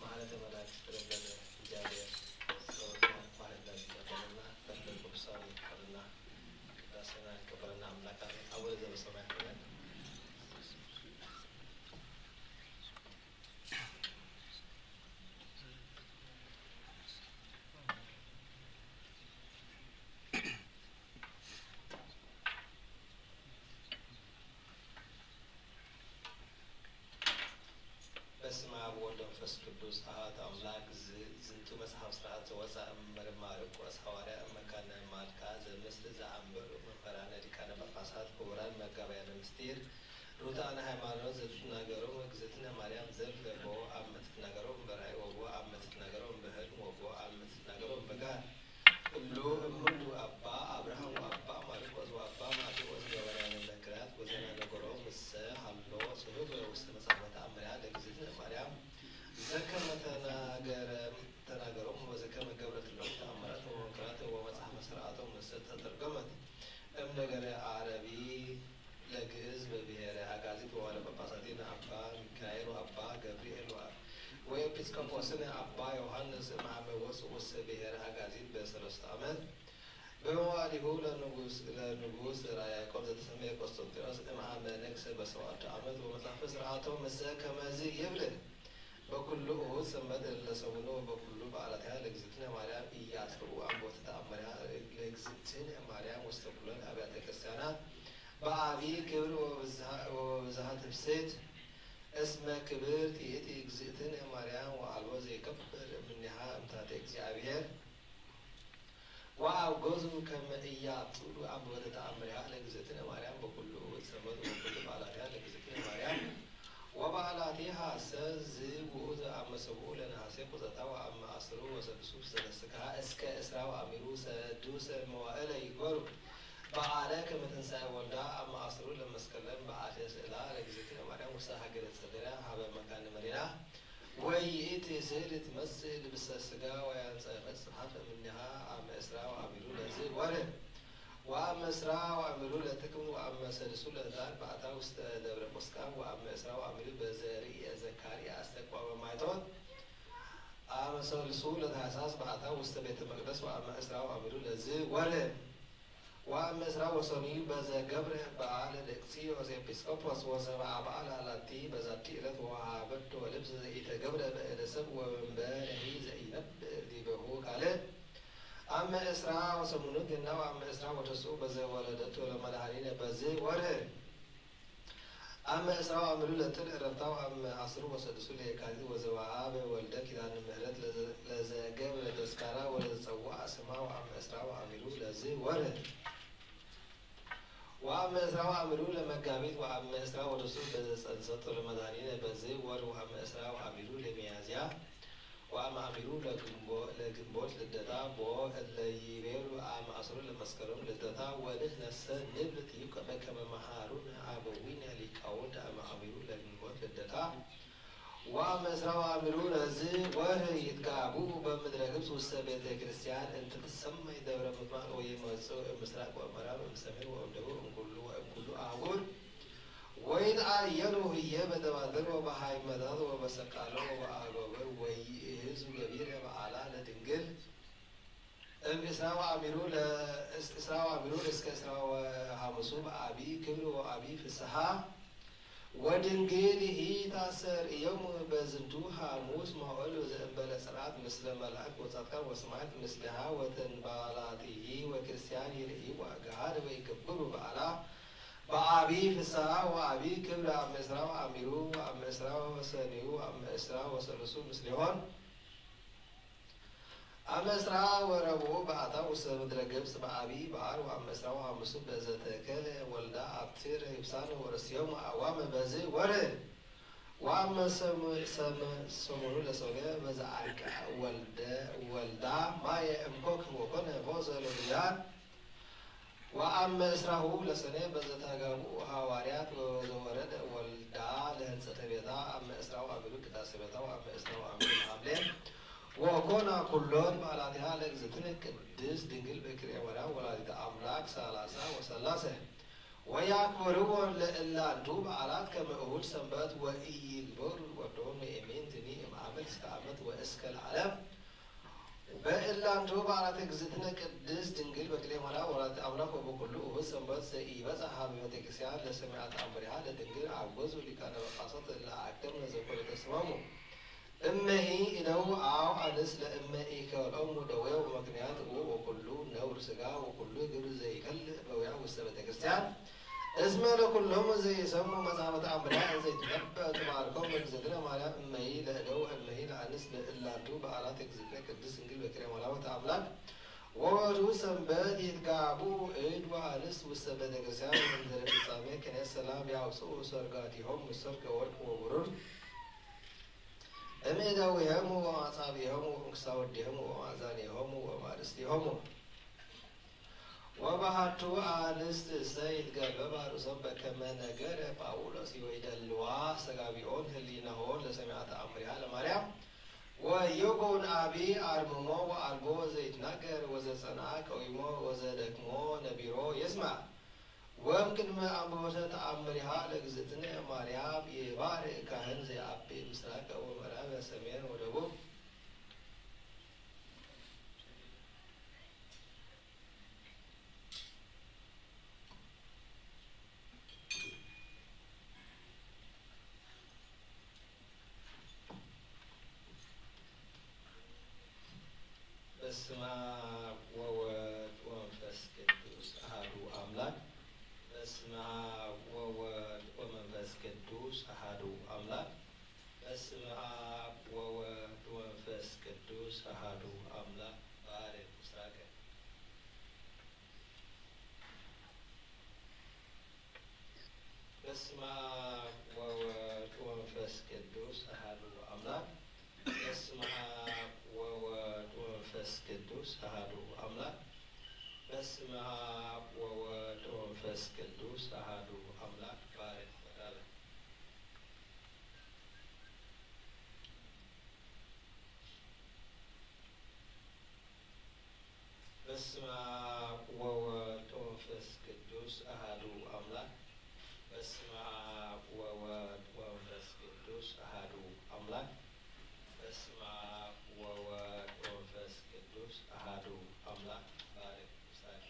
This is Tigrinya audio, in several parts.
ማሕለተ መላእክት ዝረብለነ እግዚኣብሔር ጸሎትና ማሕለትና ዝቀበለልና በረከተ ቅዱሳኑ ይፍቀደልና። ቅዳሴና ይቀበለልና ኣምላክ ኣሜን። ኣቡነ ዘበሰማያት ይበለን። መንፈስ ቅዱስ ኣሃዱ ኣምላክ። ዝ-፣ ዝንቱ መጽሓፍ ስርዓት ዘወጻ እም መርማሪ ቆስ ሃዋርያ እም መካነ ማልካ ዘምስል ዘኣንበሩ መምህራነ ሊቃነ ጳጳሳት ክቡራን መጋባያነ ምስጢር ሩታነ ሃይማኖት ዘትትናገሮም እግዝእትነ ማርያም ዘብ ለቦ ኣብ መትትናገሮም በራይ ወቦ ኣብ መትትናገሮም በህልም ወቦ ኣብ መትትናገሮም በጋር እሉ እምሉ ኣባ ኣብርሃም ወኣባ ማርቆስ ወኣባ ማቴዎስ ገበራነ መክርያት ወዘና ነገሮም ምሰ ሃሎ ጽሑፍ ውስተ መጻሕፈታ እምርያ ለእግዝእትነ ማርያም ዘከመ ተናገረ-፣ ተናገሮም ወዘከመ ገብረት ለሆም ተኣምራት ወመንክራት ወመጽሐፈ ስርዓቶም ምሰ ተተርጎመት እም ነገረ ዓረቢ ለግእዝ በብሔረ ኣጋዚት ወዋለ ጳጳሳቲነ ኣባ ሚካኤል ወኣባ ገብርኤል ወ-፣ ወኤጲስቆጶስነ ኣባ ዮሃንስ እምዓመ ወፅኡ ውስተ ብሔረ ኣጋዚት በሰለስቱ ዓመት በመዋዕሊሁ ለንጉስ፣ ለንጉስ ዘርዓ ያዕቆብ ዘተሰመየ ቆስጠንጢኖስ እምዓመ ነግሰ በሰብዓቱ ዓመት ወመጽሐፈ ስርዓቶም ምሰ ከመዚ ይብል። በኩሉ እሁድ ሰንበት ለሰሙኑ ወበኩሉ በዓላቲሃ ለእግዝእትነ ማርያም ኢያጥፍኡ ኣንቦተ ተኣምሪሃ ለእግዝእትነ ማርያም ውስተ ኩለን ኣብያተ ክርስቲያናት በዓቢ ክብር ወብዝሃ-፣ ወብዝሃ ትፍስሕት። እስመ ክብርት ይእቲ እግዝእትነ ማርያም ወአልቦ ዘይከብር እምኔሃ እምታተ እግዚአብሔር። ወአውገዙ ከመ ኢያብጥሉ አምሮተ ተአምሪሃ ለእግዝእትነ ማርያም በኩሉ እሁድ ሰንበት ወበኩሉ በዓላቲሃ ለእግዝእትነ ማርያም ወበዓላቲሃ ሰ ዝውኡት አመ ሰብኡ ለነሐሴ ቁጸታ ወአመ አስሩ ወሰድሱ ሰለስክሃ እስከ እስራ ወአሚሩ ሰዱሰ መዋዕለ ይግበሩ በዓለ ከመ ትንሳኤ ወልዳ አመ አስሩ ለመስከረም በዓለ ስእላ ለእግዝእትነ ማርያም ውስተ ሀገረ ጽድርያ ሀበ መካነ መሪራ ወይእቲ ስእሊ ትመስል ልብሰ ሥጋ ወያንጸፈት ጽፍሐት እምኔሃ አመ እስራ ወአሚሩ ለዝ ወርህ ወአመ እስራ ወአሚሩ ለጥቅምት ወአመ ሰልሱ ለህዳር በአታ ውስተ ደብረ ቁስቋም ወአመ እስራ ወአሚሩ በዘ ርእየ ዘካርያስ ተቋመ ማይቶት አመ ሰልሱ ለታህሳስ በአታ ውስተ ቤተ መቅደስ ወአመ እስራ ወአሚሩ ለዝ ወርህ ወአመ እስራ ወሰኑይ በዘ ገብረ በዓለ ደቅስዮስ ኤጲስቆጶስ ወሰብአ በዓል አላቲ በዛቲ ዕለት ወወሃበቶ ልብስ ዘኢተገብረ በእደ ሰብ ወመንበረሂ ዘኢነብር ዲበሁ ካልእ አመ እስራ ወሰሙኑ ገና ወአመ እስራ ወተስኡ በዘ ወለደቶ ለመድኃኒነ በዝ ወርህ አመ እስራ ወአሚሩ ለጥር ዕረፍታ ወአመ አስሩ ወሰድሱ ለየካቲት ወዘወሃበ ወልደ ኪዳነ ምህረት ለዘ-፣ ለዘገብረ ተስካራ ወለዘጸውዐ ስማ ወአመ እስራ ወአሚሩ ለዝ ወርህ ወአመ እስራ ወአሚሩ ለመጋቢት ወአመ እስራ ወተስኡ በዘጸንሰቶ ለመድኃኒነ በዝ ወርህ ወአመ እስራ ወአሚሩ ለሚያዝያ ወአመ አሚሩ ለግንቦ-፣ ለግንቦት ልደታ ቦ እለ ይቤሉ አመ አስሩ ለመስከረም ልደታ ወንሕነሰ ንብል ይብቀ በከመ መሃሩነ አበዊነ ሊቃውንት አመ አሚሩ ለግንቦት ልደታ ወአመ እስራ ወአሚሩ ለዝ ወርህ ይትጋቡ በምድረ ግብጽ ውስተ ቤተ ክርስቲያን እንተ ትሰመይ ደብረ ምጥማቅ ወይመጽኡ እምስራቅ ወምዕራብ እምሰሜን ወእምደቡብ እምኩሉ ወእምኩሉ አህጉር ወይትዓየኑ ህዬ በደባትር ወበሃይመታት ወበሰቃሎ ወበአጎብር ወይእህዙ ገቢረ በዓላ ለድንግል እም እስራ ወአሚሩ ለ-፣ እስ-፣ እስራ ወአሚሩ እስከ እስራ ወሐሙሱ በአቢ ክብር ወአቢ ፍስሃ ወድንግል ይሂ ታሰርዮም በዝንቱ ሐሙስ መዋዕል ዘእንበለ ጽርዓት ምስለ መላእክት ወጻድቃን ወሰማዕት ምስሊሃ ወተንባላቲሂ ወክርስቲያን ይርእይዋ ገሃድ ወይገብሩ በዓላ በአቢ ፍስሃ ወአቢ ክብር አመ እስራ ወአሚሩ ወአመ እስራ ወሰኒዩ ወአመ እስራ ወሰሉሱ ምስሊሆን አመ እስራ ወረቡዕ በአታ ውስተ ምድረ ግብጽ በአቢ በዓል ወአመ እስራ ወሐሙሱ በዘተከለ ወልዳ አብትር ህብሳን ወረስዮም አዋመ በዝ ወርህ ወአመ ሰም-፣ ሰም-፣ ሰሙኑ ለሰውየ በዘአርቃ ወልደ ወልዳ ማየ እምኮክ ወኮነ ፎዘ ለዱያን ወአመ እስራሁ ለሰኔ በዘተጋቡ ሐዋርያት ወዘወረደ ወልዳ ለህንጸተ ቤታ አመ እስራ ወአሚሩ ቅዳሴ ቤታ ወአመ እስራ ወአሚሩ ሐምሌ ወኮና ኩሎን በዓላቲሃ ለእግዝእትነ ቅድስት ድንግል በክርኤ ማርያም ወላዲተ አምላክ ሰላሳ ወሰላሰ ወያክብርዎ ለእላንቱ በዓላት ከመ እሁድ ሰንበት ወኢይግበሩ ወርዶም ወኤሜንትኒ እምዓመት እስከ ዓመት ወእስከ ለዓለም። በእላንቱ በዓላት እግዝእትነ ቅድስት ድንግል በክልኤ ማርያም ወላዲተ አምላክ ወበኩሉ እሁድ ሰንበት ዘኢይበጽሕ ሀበ ቤተ ክርስቲያን ለሰሚዐ ተአምሪሃ ለድንግል አውገዙ ሊቃነ ጳጳሳት እለ አክተም ለዘኮነ ተስማሙ። እመሂ እደው አው አንስ ለእመ ኢከልኦሙ ደዌ ወምክንያት ወኩሉ ነውር ስጋ ወኩሉ ግብር ዘይከልእ በውያ ውስተ ቤተ ክርስቲያን እስመ ለኩሎም ዘይሰሙ መጻሕፍተ አምብላ እንዘይትጠበ ትባርኮም እግዝእትነ ማርያም እመሂ ለእደው እመሂ ለአንስ ለእላንቱ በዓላት እግዝእትነ ቅድስት ድንግል በክርያ ወላዲተ አምላክ። ወወቱ ሰንበት ይትጋቡ እድ ወአንስ ውስተ ቤተ ክርስቲያን እንዘለ ፍጻሜ ክህነት ሰላም ያውፅኡ ሰርጋቲሆም ውሰርገ ወርቅ ወብሩር እምእደዊሆሙ ወአጻብዒሆሙ እምክሳውዲሆሙ ወማእዛኒሆሙ ወማርእስቲሆሙ። ወበሃቱ አንስት እሰ ይትገበባ ርእሶም በከመ ነገረ ጳውሎስ ወይደልዋ ሰጋቢኦን ህሊናሆን ለሰሚዐ ተአምሪሃ ለማርያም ወይኩን አቢ አርምሞ ወአልቦ ዘይትናገር ወዘጸንዐ ቀዊሞ ወዘደክሞ ነቢሮ ይስማዕ። ወእምቅድመ አንብቦተ ተአምሪሃ ለእግዝእትነ ማርያም ይባርክ ካህን ዘይአቢ ምስራቀ ወምዕራበ ሰሜን ወደቡብ። በስመ አብ ወወልድ ወመንፈስ ቅዱስ አሐዱ አምላክ። በስመ አብ ወወልድ ወመንፈስ ቅዱስ አሐዱ አምላክ። በስመ አብ ወወልድ ወመንፈስ ቅዱስ አሐዱ አምላክ። ባርክ ምስራቀ። በስመ አብ ወወልድ ወመንፈስ ቅዱስ አሐዱ አምላክ። በስመ አብ ወወልድ ወመንፈስ ቅዱስ አሐዱ አምላክ። በስመ አብ ወወልድ ወመንፈስ ቅዱስ አሐዱ አምላክ። ባርክ ወዳለ። በስመ አብ ወወልድ ወመንፈስ ቅዱስ አሐዱ አምላክ። በስመ አብ ወወልድ ወመንፈስ ቅዱስ አሐዱ አምላክ። በስመ አብ ወወልድ ወመንፈስ ቅዱስ አሐዱ አምላክ። ባርክ ምሳሌ።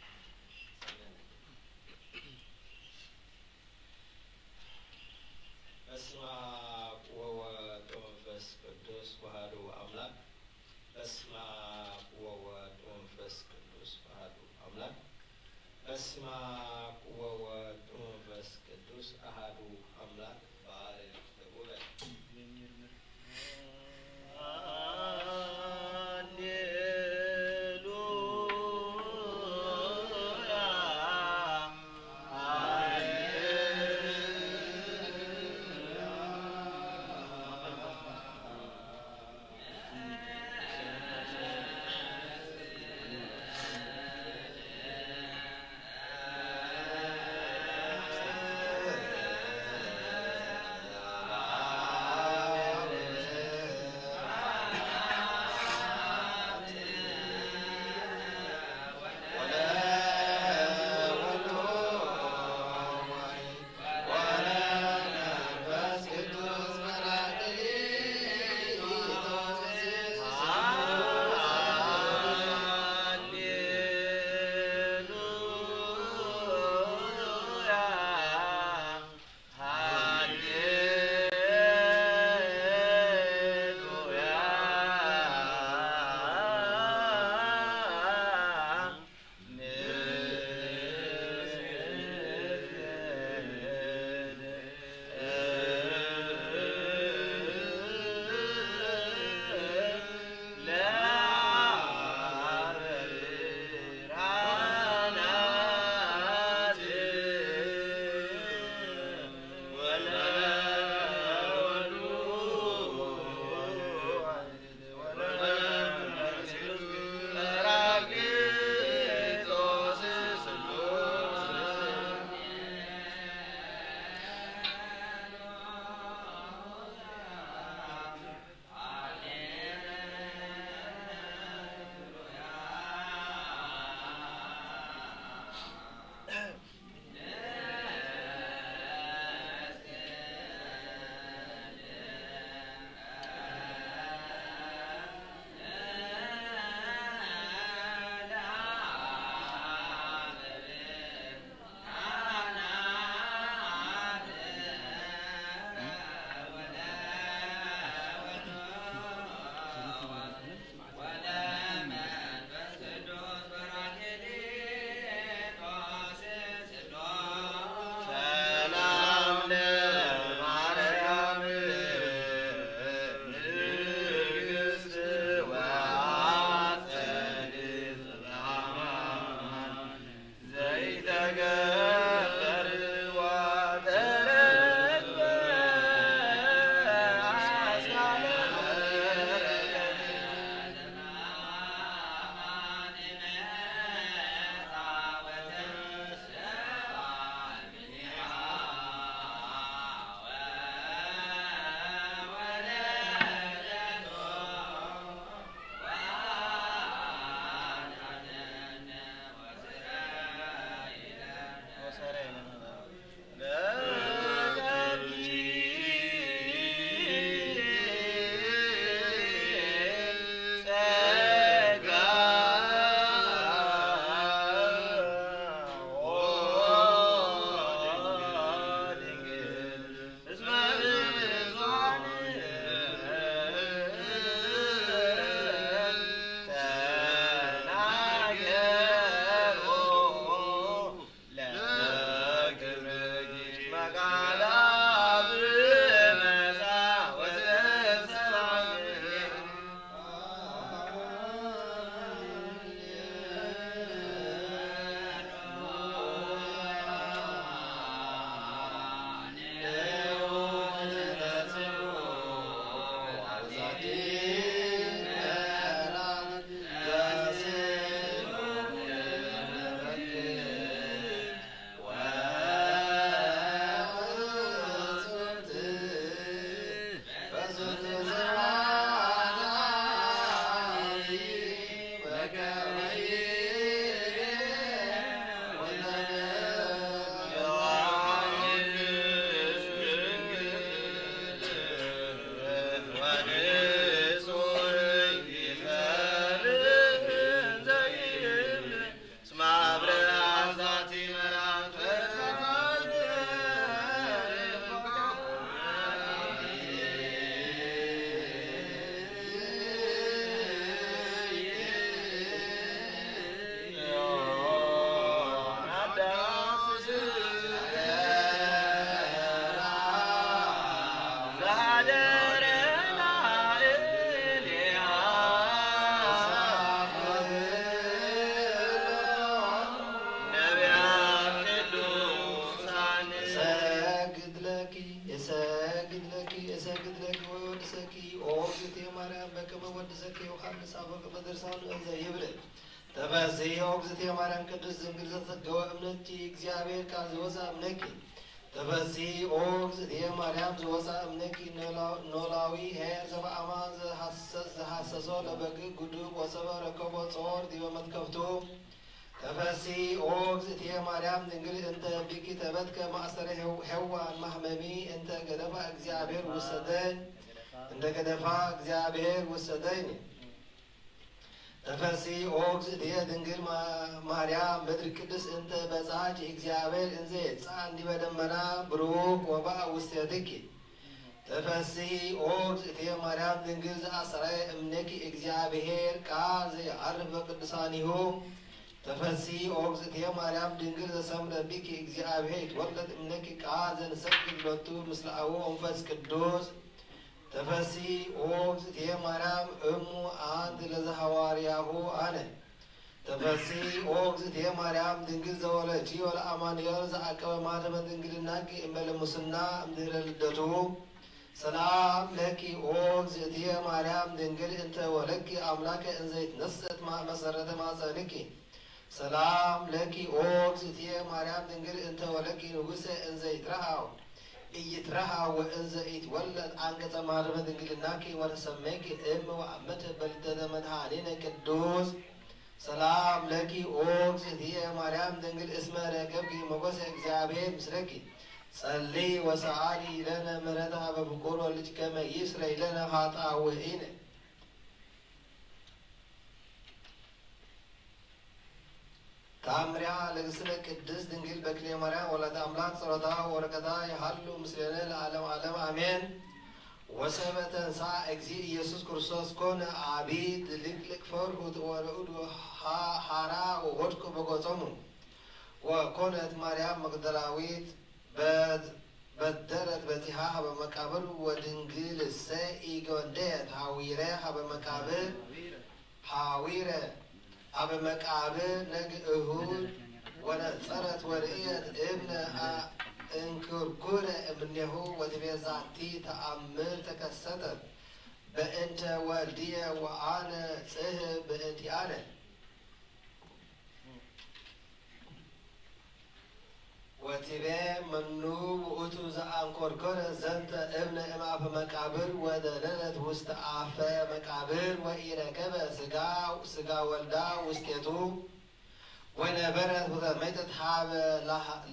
ዘኪ ዮሃንስ ኣፈወርቂ በድርሳኑ እንዘ ይብል፣ ተፈሲ ኦ እግዝእትየ ማርያም ቅድስት ድንግል ዘተጸገወ እምነኪ፣ እግዚኣብሔር ቃል ዝወፃ እምነኪ። ተፈሲ ኦ እግዝእትየ ማርያም ዝወፃ እምነኪ፣ ኖላዊ ሄር ዘበኣማ ዘሃሰሶ ለበግ ጉዱብ ወሰበ ረከቦ ጾር ዲበ መትከፍቱ። ተፈሲ ኦ እግዝእትየ ማርያም ድንግል እንተ ቢኪ ተበትከ ማእሰረ ሄዋን ማህመሚ እንተ ገደፋ እግዚኣብሔር ውሰደን እንደ ገደፋ እግዚኣብሔር ውሰደኒ። ተፈሲ ኦ እግዝእትየ ድንግል ማርያም ምድር ቅድስ እንተ በጻች እግዚኣብሔር እንዘ የጻ እንዲበ ደመና ብሩክ ወባእ ውስቴትኪ። ተፈሲ ኦ እግዝእትየ ማርያም ድንግል ዘኣሰራየ እምኔኪ እግዚኣብሔር ቃል ዘየዓርፍ በቅዱሳኒሁ። ተፈሲ ኦ እግዝእትየ ማርያም ድንግል ዘሰምረ ቢኪ እግዚኣብሔር ይትወለድ እምኔኪ ቃል ዘንሰግድ ሎቱ ምስለ ኣቡ ወመንፈስ ቅዱስ። ተፈሲ ኦ እግዝእትየ ማርያም እሙ ኣንቲ ለዘሃዋርያሁ ኣነ። ተፈሲ ኦ እግዝእትየ ማርያም ድንግል ዘወለድኪ ወለአማኑኤል ዘአቀበ ማተመ ድንግልናኪ እምበለ ሙስና እምድህረ ልደቱ። ሰላም ለኪ ኦ እግዝእትየ ማርያም ድንግል እንተ ወለኪ አምላከ እንዘይትነሰት መሰረተ ማፀንኪ። ሰላም ለኪ ኦ እግዝእትየ ማርያም ድንግል እንተ ወለኪ ንጉሰ እንዘይትረሃው ኢይትረሃው ወእንዘ ኢትወለድ አንቀጸ ማርያም ድንግልናኪ ወተሰመይኪ እም ወአመተ በልደተ መድኃኒነ ቅዱስ። ሰላም ለኪ ኦ እግዝእትየ ማርያም ድንግል እስመ ረከብኪ ሞገሰ እግዚአብሔር ምስለኪ። ጸሊ ወሰአሊ ለነ ምሕረተ ሀበ ፍቁር ወልጅ ከመ ይስረይ ለነ ኃጣውኢነ። ታምሪያ ለግስለ ቅድስት ድንግል በክሌ ማርያም ወላዲተ አምላክ ጸሎታ ወበረከታ ይሃሉ ምስሌነ ለዓለም ዓለም አሜን። ወሰበ ተንሳ እግዚእ ኢየሱስ ክርስቶስ ኮነ አቢ ድልቅልቅ ፈርሁ ወረኡዱ ሃራ ወወድቁ በጎጾሙ። ወኮነት ማርያም መግደላዊት በደረት በጺሓ ሀበ መቃብር ወድንግልሰ ኢጎንደየት ሃዊረ ሀበ መቃብር ሃዊረ ሀበ መቃብር ነግ እሁድ ወነጸረት ወርእየት እብነ እንክርኩረ እምኔሁ ወትቤ ዛቲ ተአምር ተከሰተት በእንተ ወልድየ ወአነ ጽህ በእንቲአነ። ወቲቤ መኑ ውእቱ ዘአንኮርኮረ ዘንተ እብነ እምአፈ መቃብር ወደለለት ውስተ አፈ መቃብር ወኢረከበ ስጋ ስጋ ወልዳ ውስቴቱ ወነበረት ውተመይጠት ሀበ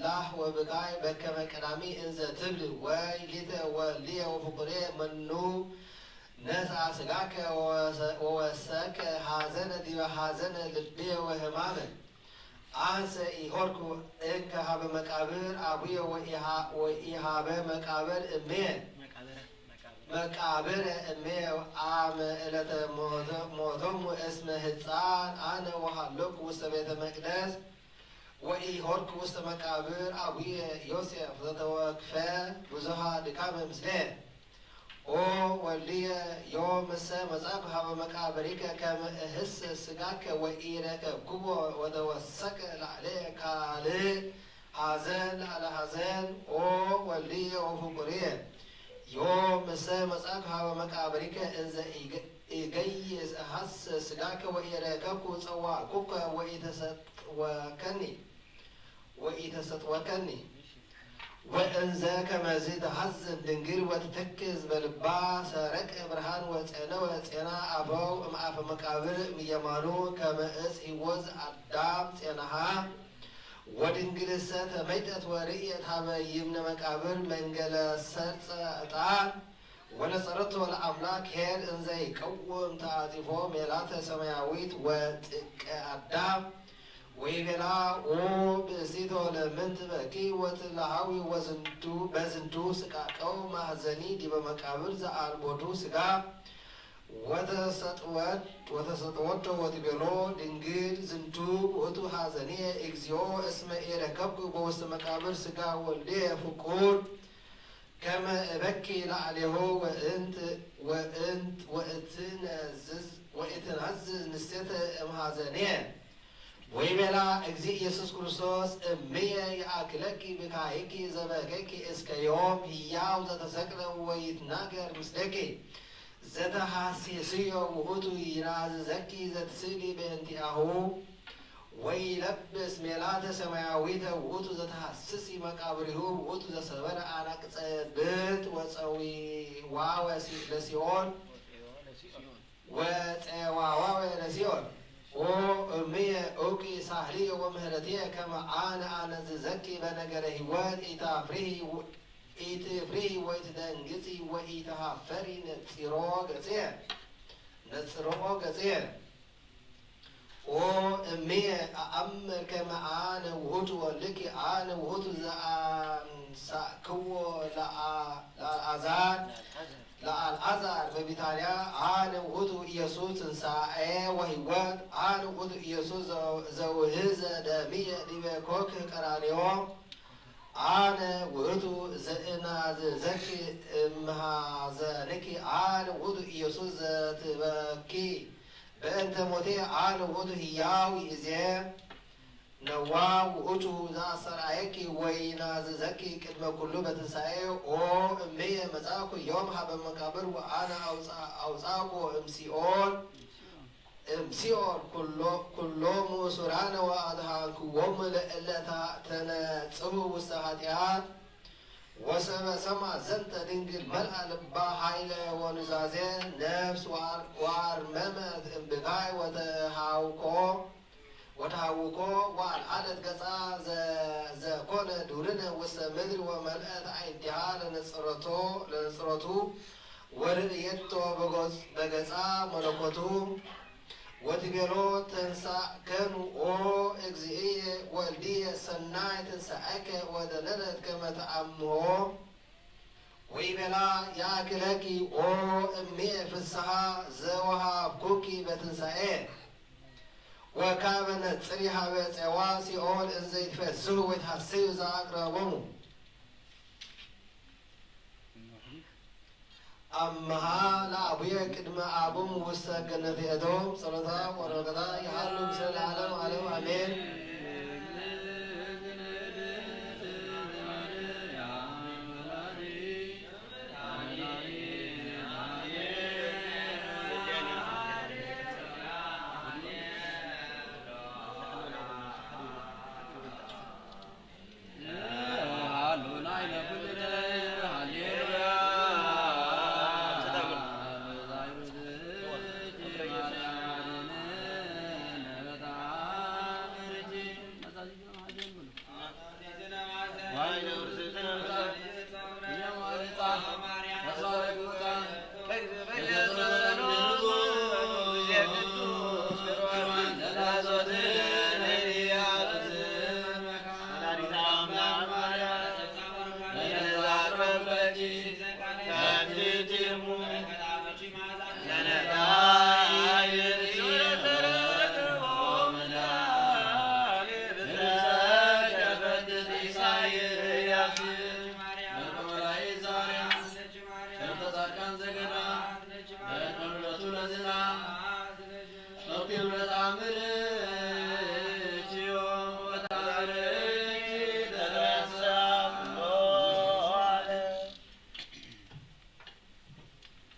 ላህ ወብካይ በከመ ቀዳሚ እንዘ ትብል ወይ ሊተ ወልድየ ወፍቁሬ መኑ ነስአ ስጋከ ወወሰከ ሀዘነ ዲበ ሀዘነ ልብየ ወህማመ። አንሰ ኢሆርኩ እንከ ሀበ መቃብር አቡየ ወኢሃበ መቃብር እሜ መቃብረ እሜ አመ ዕለተ ሞቶሙ እስመ ህፃን አነ ወሃሎኩ ውስተ ቤተ መቅደስ። ወኢሆርኩ ውስተ መቃብር አቡየ ዮሴፍ ዘተወክፈ ብዙሃ ድካመ ምስሌ። ኦ ወልድየ ዮም እሰ መጻኩ ሀበ መቃብሪከ ከመ እህስ ስጋከ ወኢረከብኩዎ ወተወሰከ ላዕሌ ካልእ ሐዘን ላዕለ ሐዘን። ኦ ወልድየ ወፍቁርየ ዮም እሰ መጻኩ ሀበ መቃብሪከ እንዘ ኢገይስ እሐስ ስጋከ ወኢረከብኩ ጸዋዕኩከ ወኢተሰጥወከኒ ወኢተሰጥወከኒ። ወእንዘ ከመዚ ተሐዝን ድንግል ወትተክዝ በልባ ሰረቀ ብርሃን ወጸነወ ጼና አበው እምአፈ መቃብር እምየማኑ ከመ እፅ ይወዝ አዳም ጼናሃ። ወድንግልሰ ተመይጠት ወርእየት ሀበ ይምነ መቃብር መንገለ ሰርጸ ዕጣን። ወነጸረቶ ለአምላክ ኄር እንዘ ይቀውም ተአጺፎ ሜላተ ሰማያዊት ወጥቀ አዳም ወይቤላ ኦ ብእሲቶ ለምን ትበኪ ወትለሃዊ ወዝንቱ በዝንቱ ስቃቀው ማህዘኒ ዲበ መቃብር ዘአልቦቱ ስጋ ወተሰጥወት ወተሰጥወቶ ወትቤሎ ድንግል ዝንቱ ውእቱ ሐዘንየ እግዚኦ እስመ ኢረከብኩ በውስተ መቃብር ስጋ ወልድየ ፍቁር ከመ እበኪ ላዕሌሁ ወእንት ወእንት ወእትነዝዝ ወእትናዝዝ ንስቴተ እምሐዘንየ። ወይቤላ እግዚእ ኢየሱስ ክርስቶስ እምየ ይአክለኪ ብካይኪ ዘበከኪ እስከ ዮም ህያው ዘተሰቅለ ወይትናገር ምስሌኪ። ዘተሃሴስዮ ውእቱ ይናዝዘኪ ዘትስእሊ በእንቲአሁ፣ ወይለብስ ሜላተ ሰማያዊተ ውእቱ ዘተሃስሲ መቃብሪሁ ውእቱ ዘሰበረ አናቅጸ ብጥ ወፀዊዋወ ለሲኦል ወፀዋዋወ ለሲኦል። ኦ እምየ እውቂ ሳህልየ ወምህረትየ ከመ አነ አነዝዘኪ በነገረ ህይወት ኢታፍርሂ ኢትፍርሂ ወኢትደንግጺ ወኢትሃፈሪ ነጺሮ ገጽየ ነጽሮ ገጽየ። ኦ እምየ አአምር ከመ አነ ውእቱ ወልኪ አነ ውእቱ ዘአንሳእክዎ ለአ- ለአልዓዛር ለአልዓዛር በቢታንያ አነ ውእቱ ኢየሱስ ትንሳኤ ወህይወት አነ ውእቱ ኢየሱስ ዘው- ዘውህዘ ደምየ ዲበ ኮክ ቀራንዮ አነ ውእቱ ዘእናዝዘኪ እምሃዘንኪ አነ ውእቱ ኢየሱስ ዘትበኪ በእንተ ሞቴ አነ ውእቱ ህያው ይእዜ ነዋ ውእቱ ዘአስተርአየኪ ወይናዝዘኪ ቅድመ ኩሉ በትንሳኤ። ኦ እምየ መጻእኩ ዮም ሀበ መቃብር ወአነ አውጻ- አውጻእኩ እምሲኦል እምሲኦል ኩሎ- ኩሎሙ እሱራነ ወአድኃንክዎሙ ለእለ ታ- ተነጽሁ ውስተ ኃጢአት። ወሰበ ሰማ ዘንተ ድንግል መልአ ልባ ኃይለ ወኑዛዜ ነፍስ ወአር- ወአርመመት እምብካይ ወተሃውኮ ወተሃውኮ ወአልዓለት ገጻ ዘ- ዘኮነ ዱርነ ውስተ ምድር ወመልአት አዕይንቲሃ ለነጽረቶ ለነጽረቱ ወርእየቶ በገጽ- በገጻ መለኮቱ ወትቤሎ ተንሳእከኑ ኦ እግዚእየ ወልድየ ሰናይ ትንሳኤከ ወደለለት ከመ ተአምሆ ወይቤላ ያእክለኪ ኦ እምየ ፍስሓ ዘወሃብኩኪ በትንሳኤ ወካበ ነጽሪ ሀበ ጼዋ ሲኦል እንዘ ይትፈስሑ ወይትሐሰዩ ዘአቅረቦሙ አምሃ ለአቡየ ቅድመ አቡም ውስተ ገነተ ኤዶም ጸሎታ ወበረከታ ይሃሉ ምስለ ለዓለም ዓለም አሜን።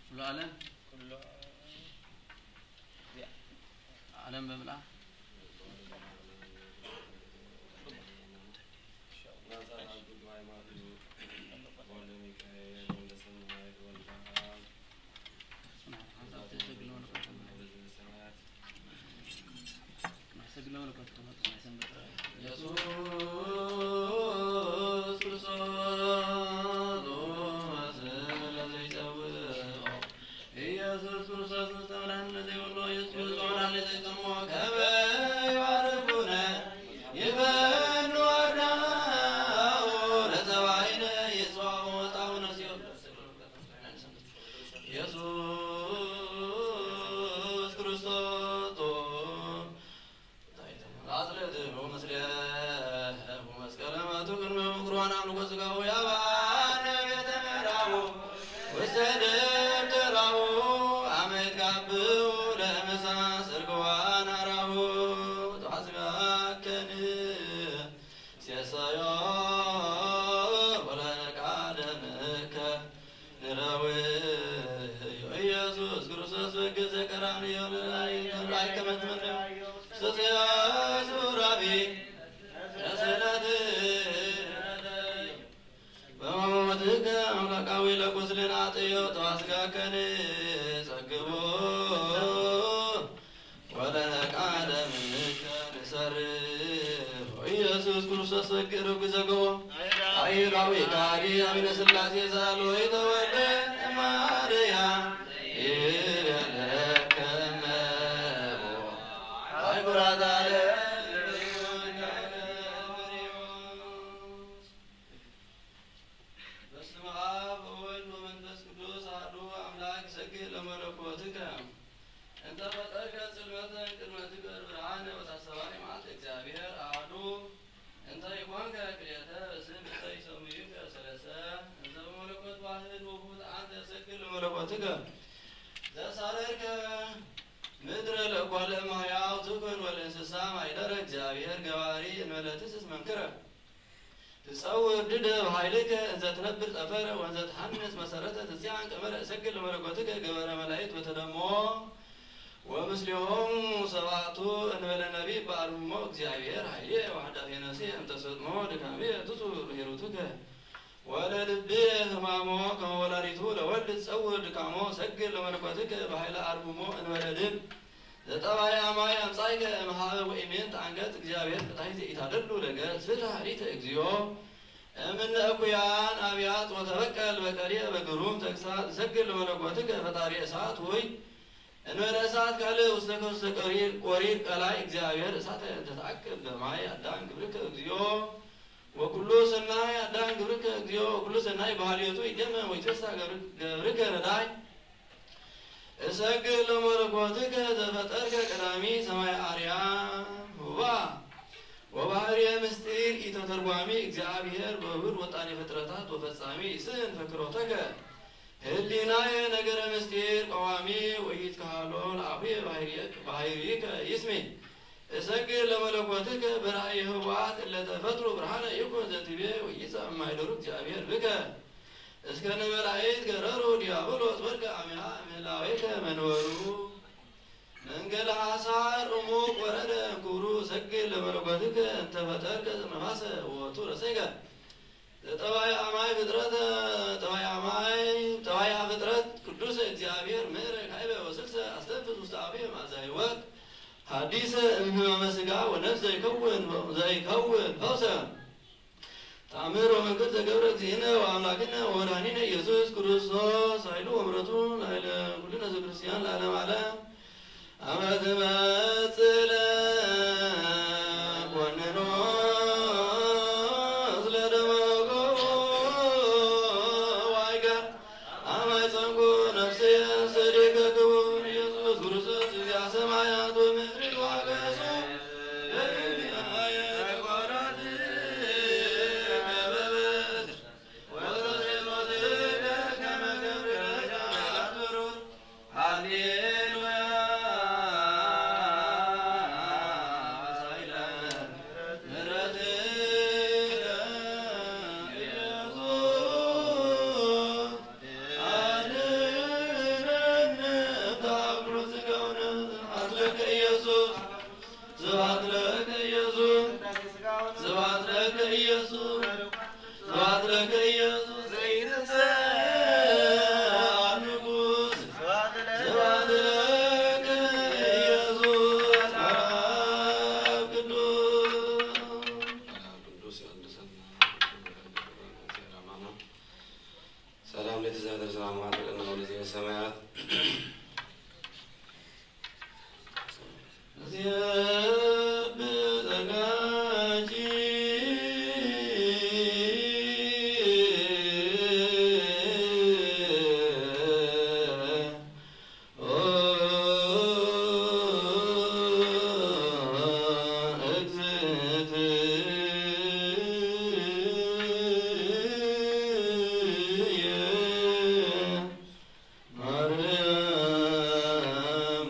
ኩሉ ዓለም ዓለም በምልኣ ኢየሱስ ክርስቶስ ኢየሱስ ክርስቶስ ዝተብለን ለዘይብሎ ኢየሱስ ክርስቶስ ተብለን ለዘይሰምዖ ከመ ይባርኩነ ይበሉ አርዳኦ ለዘባይነ ይጽዋዖ ወጣው ነሲኦ ኢየሱስ ክርስቶስ አጽልእዎ ምስሌሁ መስቀለ መቱ ቅድመ ምኩራን አምልኮ ሥጋሁ ያባነ ቤተ ምዕራቡ ውስተ ደብተራሁ አመ ይትጋብኡ ለምሳ ስርግዋን አራሁ ተሐስቢያከን ሴሰዮ ወለቃደምከ ንረዊ ኢየሱስ ራእይ ከመ ትመነዩ። ሱራፊ ተሰላት በመሞትከ ኣምላካዊ ለቁስልን ኣጥዮ ተዋስጋከን ጸግቦ ወለቃለ ምንከ ንሰርፍ ኢየሱስ ክርስቶስ በግር ግዘገቦ አይራዊ ካዲ አሚነ ስላሴ ዛሎ ይተወልደ ማርያ ይበለከ መቦ አይኩራት አለ። በስመ አብ ወወልድ ወመንፈስ ቅዱስ አሐዱ አምላክ። እሰግድ ለመለኮትከ እንተ ፈጠርከ ጽልመተ ቅድመ ትግበር ብርሃነ ወታሰባሪ መዓልተ እግዚአብሔር አሐዱ። እንተ ይኮንከ ክልኤተ በስም እንተ ይሰምዩከ ሰለስተ እንተ በመለኮት ዋህድ ውሁድ አንተ እሰግድ ለመለኮትከ ዘሳረርከ ምድረ ለእጓለ እመሕያው ትኩን ወለእንስሳ ማይደረ እግዚአብሔር ገባሪ እንበለ ትስስ መንክረ። ትጸውር ድደ በኃይልከ እንዘ ትነብር ጠፈረ ወእንዘ ትሐንጽ መሰረተ ትጽያን ቀመረ እሰግድ ለመለኮትከ ገበረ መላእክት በተደሞ ወምስሌሆሙ ሰባቱ እንበለ ነቢብ በአርምሞ እግዚአብሔር ኃይሌ ወኃዳፌ ነፍሴ እንተ ሰጥሞ ድካሜ ትጹር ሂሩትከ ወለልቤ ህማሞ ከመ ወላዲቱ ለወልድ ትጸውር ድካሞ እሰግድ ለመለኮትከ በኃይለ አርምሞ እንበለ ልብ ዘጠባይ አማይ አምጻእከ እምሃበ ወኢሜን ተአንገጽ እግዚአብሔር ፍትሐይ ዘኢታደሉ ለገጽ ፍትሐ ሪተ እግዚኦ እምነ እኩያን አብያት ወተበቀል በቀርየ በግሩም ተግሳጽ እሰግድ ለመለኮትከ ፈጣሪ እሳት ሆይ እንበለ እሳት ካልእ ውስተ ከውስተ ቆሪር ቆሪር ቀላይ እግዚአብሔር እሳተ እንተ ተአቅብ በማይ አዳም ግብርከ እግዚኦ ወኩሉ ሰናይ አዳም ግብርከ እግዚኦ ወኩሉ ሰናይ ባህልዮቱ ይደመ ወይትፈሳ ገብርከ ረዳይ እሰግድ ለመለኮትከ ዘፈጠርከ ቀዳሚ ሰማይ አርያም ህዋ ወባህርየ ምስጢር ኢተተርጓሚ እግዚአብሔር በብር ወጣኔ ፍጥረታት ወፈጻሚ ይስን ፈክሮተከ ህሊናየ ነገረ ምስጢር ቀዋሚ ወኢትከሃሎ ለአፉየ ባህርየ- ባህርይከ ይስሜ እሰግድ ለመለኮትከ በራእየ ህዋት እለተፈጥሩ ብርሃነ ይኩን ዘትቤ ወይጸ እማይደሩ እግዚአብሔር ብከ እስከ ንመላእክት ገረሩ ዲያብሎስ ወድቀ አሚሃ እምህላዌከ መንበሩ መንገለ ሐሳር እሙቅ ወረደ እንኩሩ ሰግድ ለመለኮትከ እንተ ፈጠርከ ነፋሰ ወቱ ረሰይከ ዘጠባይ አማይ ፍጥረት ጠባይ አማይ ጠባያ ፍጥረት ቅዱስ እግዚአብሔር ምዕረ ካይበ ወስልሰ አስተንፍስ ውስተ አፌ ማዛ ህይወት ሐዲሰ እምህመመ ስጋ ወነፍስ ዘይከውን ዘይከውን ፈውሰ ተአምር ወመንክር ዘገብረ እግዚእነ ወአምላክነ ወወድኃኒነ ኢየሱስ ክርስቶስ ኃይሉ ወምሕረቱ ላዕለ ኩልነ ዘክርስቲያን ለዓለመ ዓለም። አመ ትመጽእ ለኮንኖ ስለ ደመ ወገቦ ዋይጋ አማይ ጸንኩ ነፍሴ ሰዴከ ክቡር ኢየሱስ ክርስቶስ እግዚአ ሰማያት ወምድር ዋገሱ ለእግዚአየ ተቋዳት ከበበት ወተሴሎትከ ከመ ገብረ ደጃት ብሩር። ሃሌሉያ። ሳይለ ምሕረትከ ኢየሱስ አድነነ። ታብሎ ስጋውነ አትለከ ኢየሱስ ስብሐት ለከ ኢየሱስ፣ ስብሐት ለከ ኢየሱስ፣ ስብሐት ለከ ኢየሱስ ዘይትንሳእ ንጉሥ፣ ስብሐት ለከ ኢየሱስ አብ ቅዱስ። ቅዱስ ያድሰና። ሰላም ለእግዚአብሔር ሰላም ማድረግ ነው ለዚህ ሰማያት ማርያም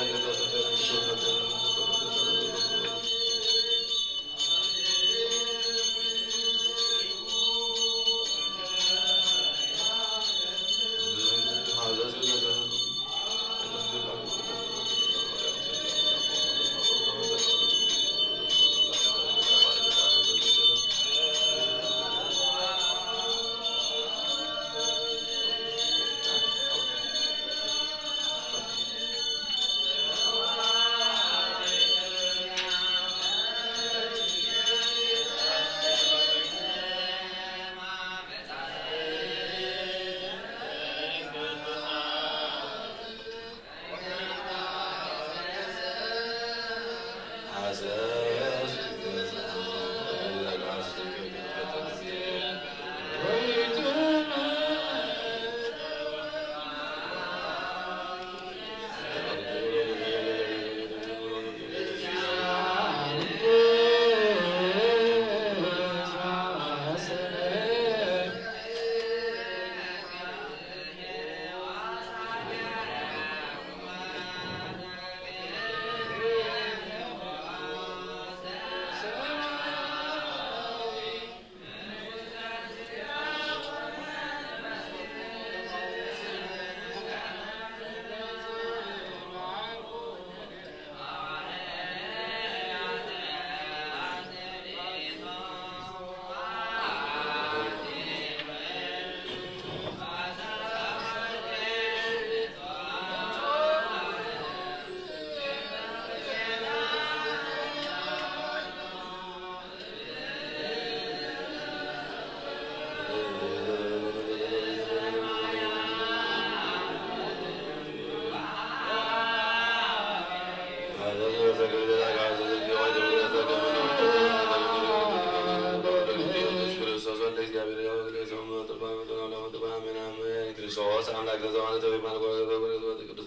ቅዱስ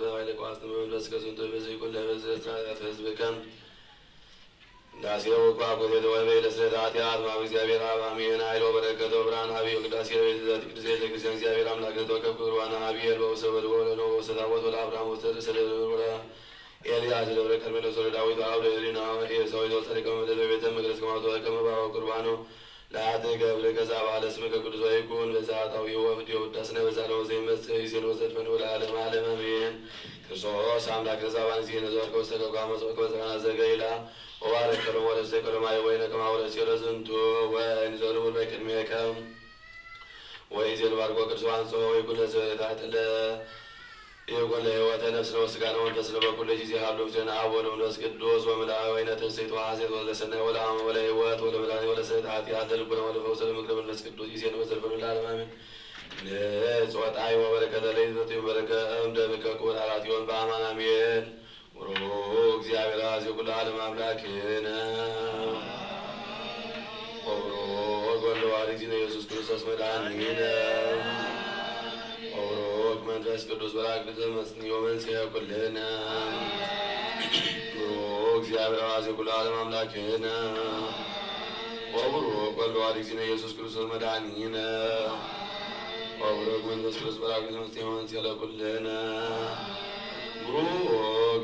በባይለ ቋስ መንፈስ ከዝንቶ በዚ ኩለ በዚ ስራት ህዝብከ እንዳሴው እኳ ኮቴተ ወበይ ለስለት ኃጢአት ማብ እግዚአብሔር አብ አሜን። ኃይል ወበረከት ወብርሃን አብዮ ቅዳሴ ቤት ዘት ቅዱስ ቤተ ክርስቲያን እግዚአብሔር አምላክ ለተወከፍ ክብር ዋና አብይ የልበው ሰበድ ወለኖ ወሰታቦት ወለ አብርሃም ወሰድ ሰደድ ወለ ኤልያስ ደብረ ቀርሜሎስ ወለ ዳዊት አብ ለእሊና ኤሳዊት ወጸሪቀ መደት በቤተ መቅደስ ከማቶ ከመባው ቁርባኖ ለአትገብር ከዛ በዓለ ስምከ ቅዱስ ወይኩን በዛ አጣዊ ወፍድ ወዳስነ በዛ ለወዘ ይመጽእ ይዜን ወዘድፈን ወለ ዓለም ዓለም አሜን። ክርስቶስ አምላክ ለዛ ባንዚ ነዘወርከ ወሰከ ኳ መጽወክ በዘና ዘገይላ ወባረከ ሎም ወረሰ ከሎማይ ወይነ ከማውረስ የለዝንቱ ወይን ዘርቡር በቅድሜከ ወይዜን ባርኮ ቅዱስ ዋንጾ ወይኩን ለዘ ታጥለ ይኩን ለሕይወተ ነፍስነ ወስጋነ ወመንፈስነ በኩሉ ጊዜ ሀብሉ ምስሌነ አብ ወወልድ ወመንፈስ ቅዱስ ወምልአተ ወይነ ትንስት ወሐሴት ወለሰናይ ወለአመ ወለሕይወት ወለመድኃኒት ወለሰት ኃጢአት ለልቡነ ወለፈውሰ ለምክረ መንፈስ ቅዱስ ይሴን ወዘልፈኑ ለዓለም አሜን። ንጾታይ ወበረከተ ለይዘትዩ በረከ እምደብከ ክቡር አራት ይሆን በአማን አሜን። ቡሩክ እግዚአብሔር አብ ኩሉ ዓለም አምላክነ ወቡሩክ ወልድ ዋሕድ እግዚእነ ኢየሱስ ክርስቶስ መድኃኒነ ወቡሩክ መንፈስ ቅዱስ በራክሊጦስ መጽንዮ መንጽሔ ኩልነ ቡሩክ እግዚአብሔር አብ ኩሉ ዓለም አምላክነ ወቡሩክ ወልድ ዋሕድ እግዚእነ ኢየሱስ ክርስቶስ መድኃኒነ ወቡሩክ መንፈስ ቅዱስ በራክሊጦስ መጽንዮ መንጽሔ ለኩልነ ቡሩክ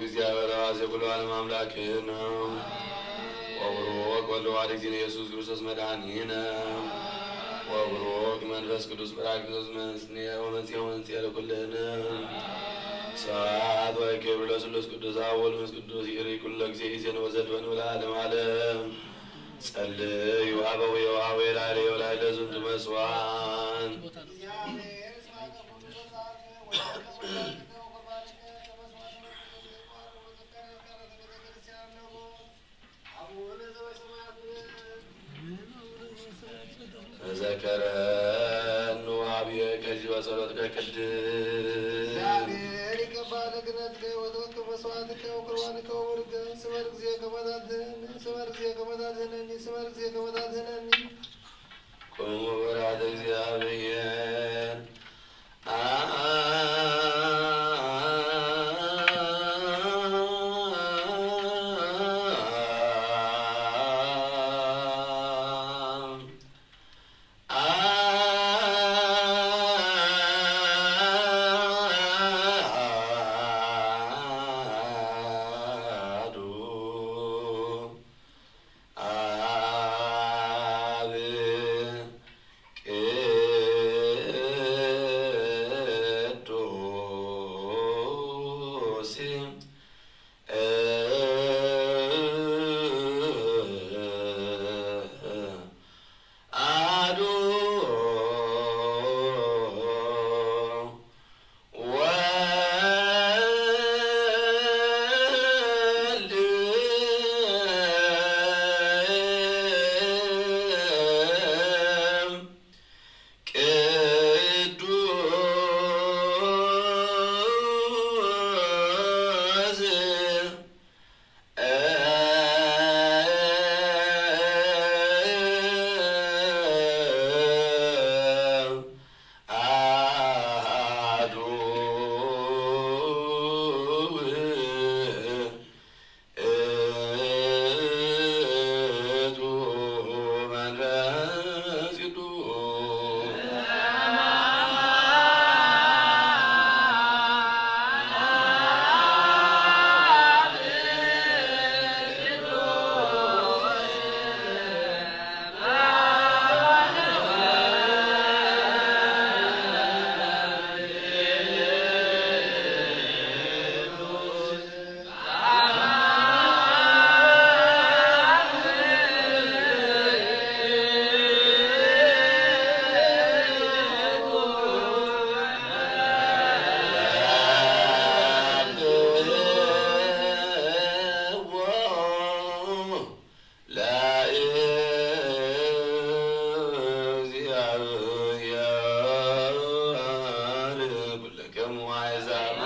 እግዚአብሔር አብ ኩሉ ዓለም አምላክነ ወቡሩክ ወልድ ዋሕድ እግዚእነ ኢየሱስ ክርስቶስ መድኃኒነ ወቡሩክ መንፈስ ቅዱስ ጳራቅሊጦስ መጽንኤ ወመጽሔ ወመንጽኤ ለኩልነ። ስብሐት ወክብር ለስሉስ ቅዱስ አብ ወወልድ ወመንፈስ ቅዱስ ይእሪ ኩሎ ጊዜ ይዜን ወዘልፈን ወለዓለመ ዓለም። ጸልዩ አበው የውሃው የላይለ የውላይለ ዝንቱ መስዋዕት ተዘከረኑ አብየ ከዚህ በጸሎት ከቅድስ እግዚአብሔር ይቀባል። ክህነትከ ወትወክፍ መስዋዕትከ ወቁርባንከ ወቡርከ ስበር ጊዜ ከመታትህነኒ ስበር ጊዜ ከመታትህነኒ ስበር ጊዜ ከመታትህነኒ ቁሙ በራት እግዚአብሔር። አሐዱ አብ ቅዱስ አሐዱ ወልድ ቅዱስ አሐዱ ውእቱ መንፈስ ቅዱስ። ለእግዚአብሔር ኩለክሙ አሕዛብ።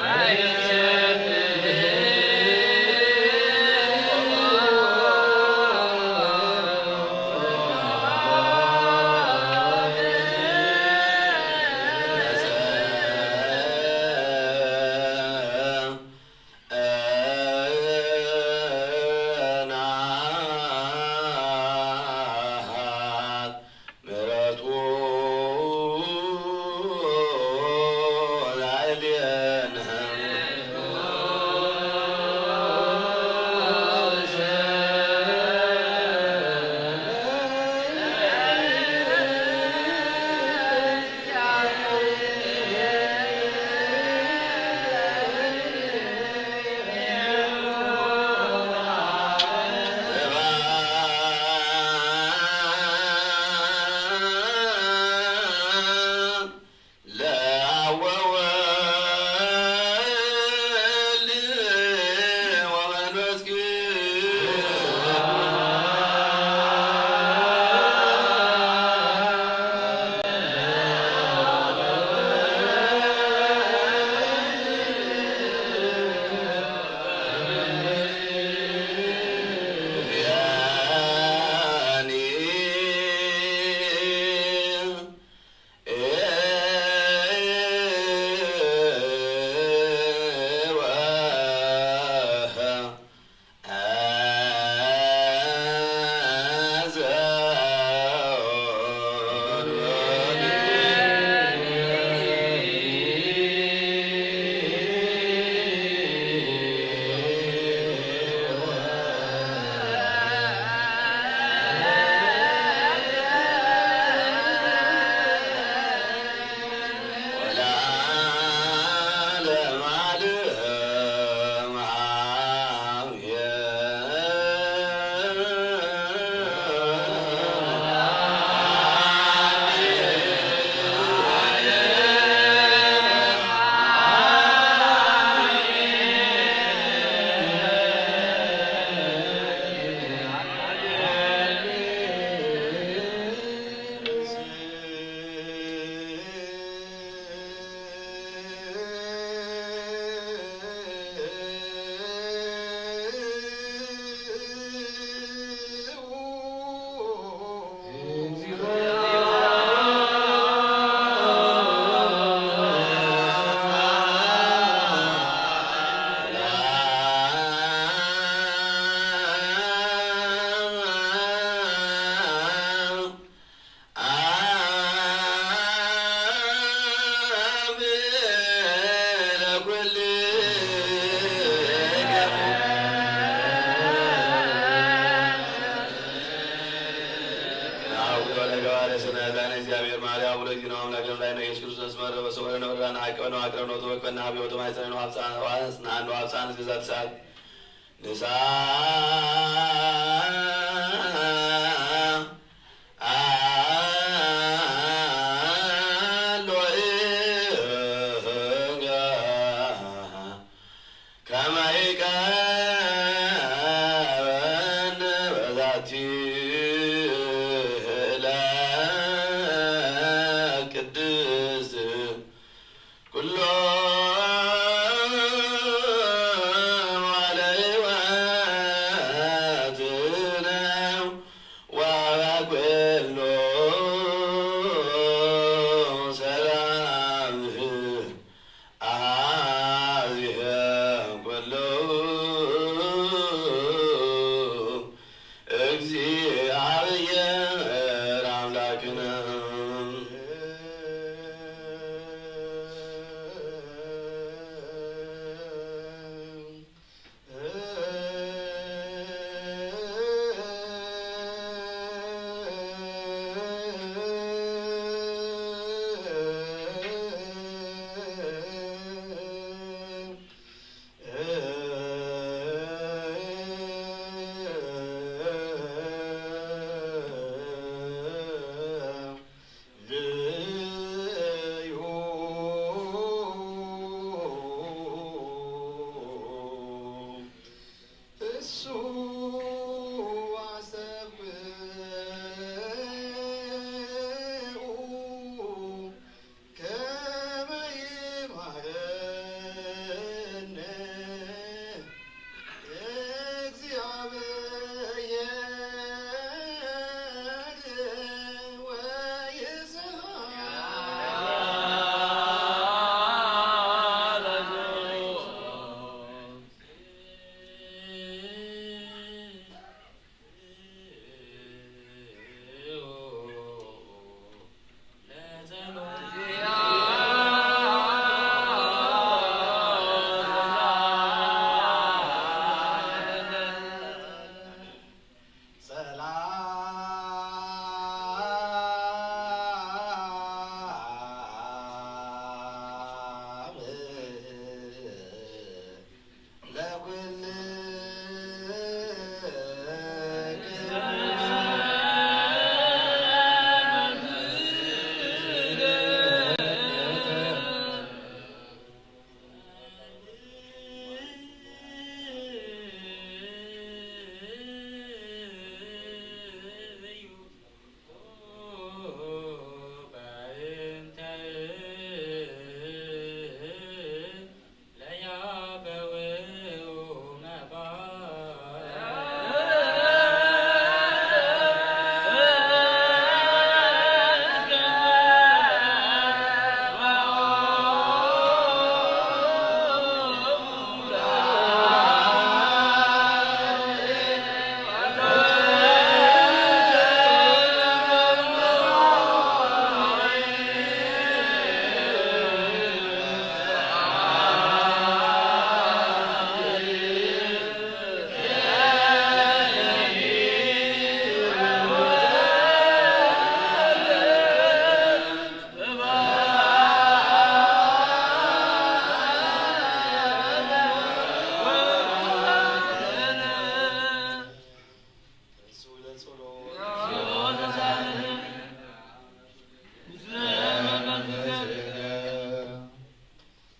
ስነ ዛነ እግዚኣብሔር ማርያ ውለ ጊዜና አምላክ ለምላይ ነው ኢየሱስ ክርስቶስ መረ ወሰወረ ነው ራና አቀበ ነው አቅረብ ነው ተወክፈና ሀብ ወተማይ ጸነ ነው ሀብጻ ዋስ ናን ነው ሀብጻ ንስገዛ ትሳት ንሳ አሎ እጋ ከመ ይቀበን በዛቲ ዕለት ቅድስት ኩሎ መዋዕለ ሕይወትነ ወአበ ኩሎ ሰላም አሃዚሀ ኩሉ እግዚአብሔር አምላክነ። እሱ አስተብቅዑ ከመ ይምሃረነ እግዚአብሔር ወይስሐቅ።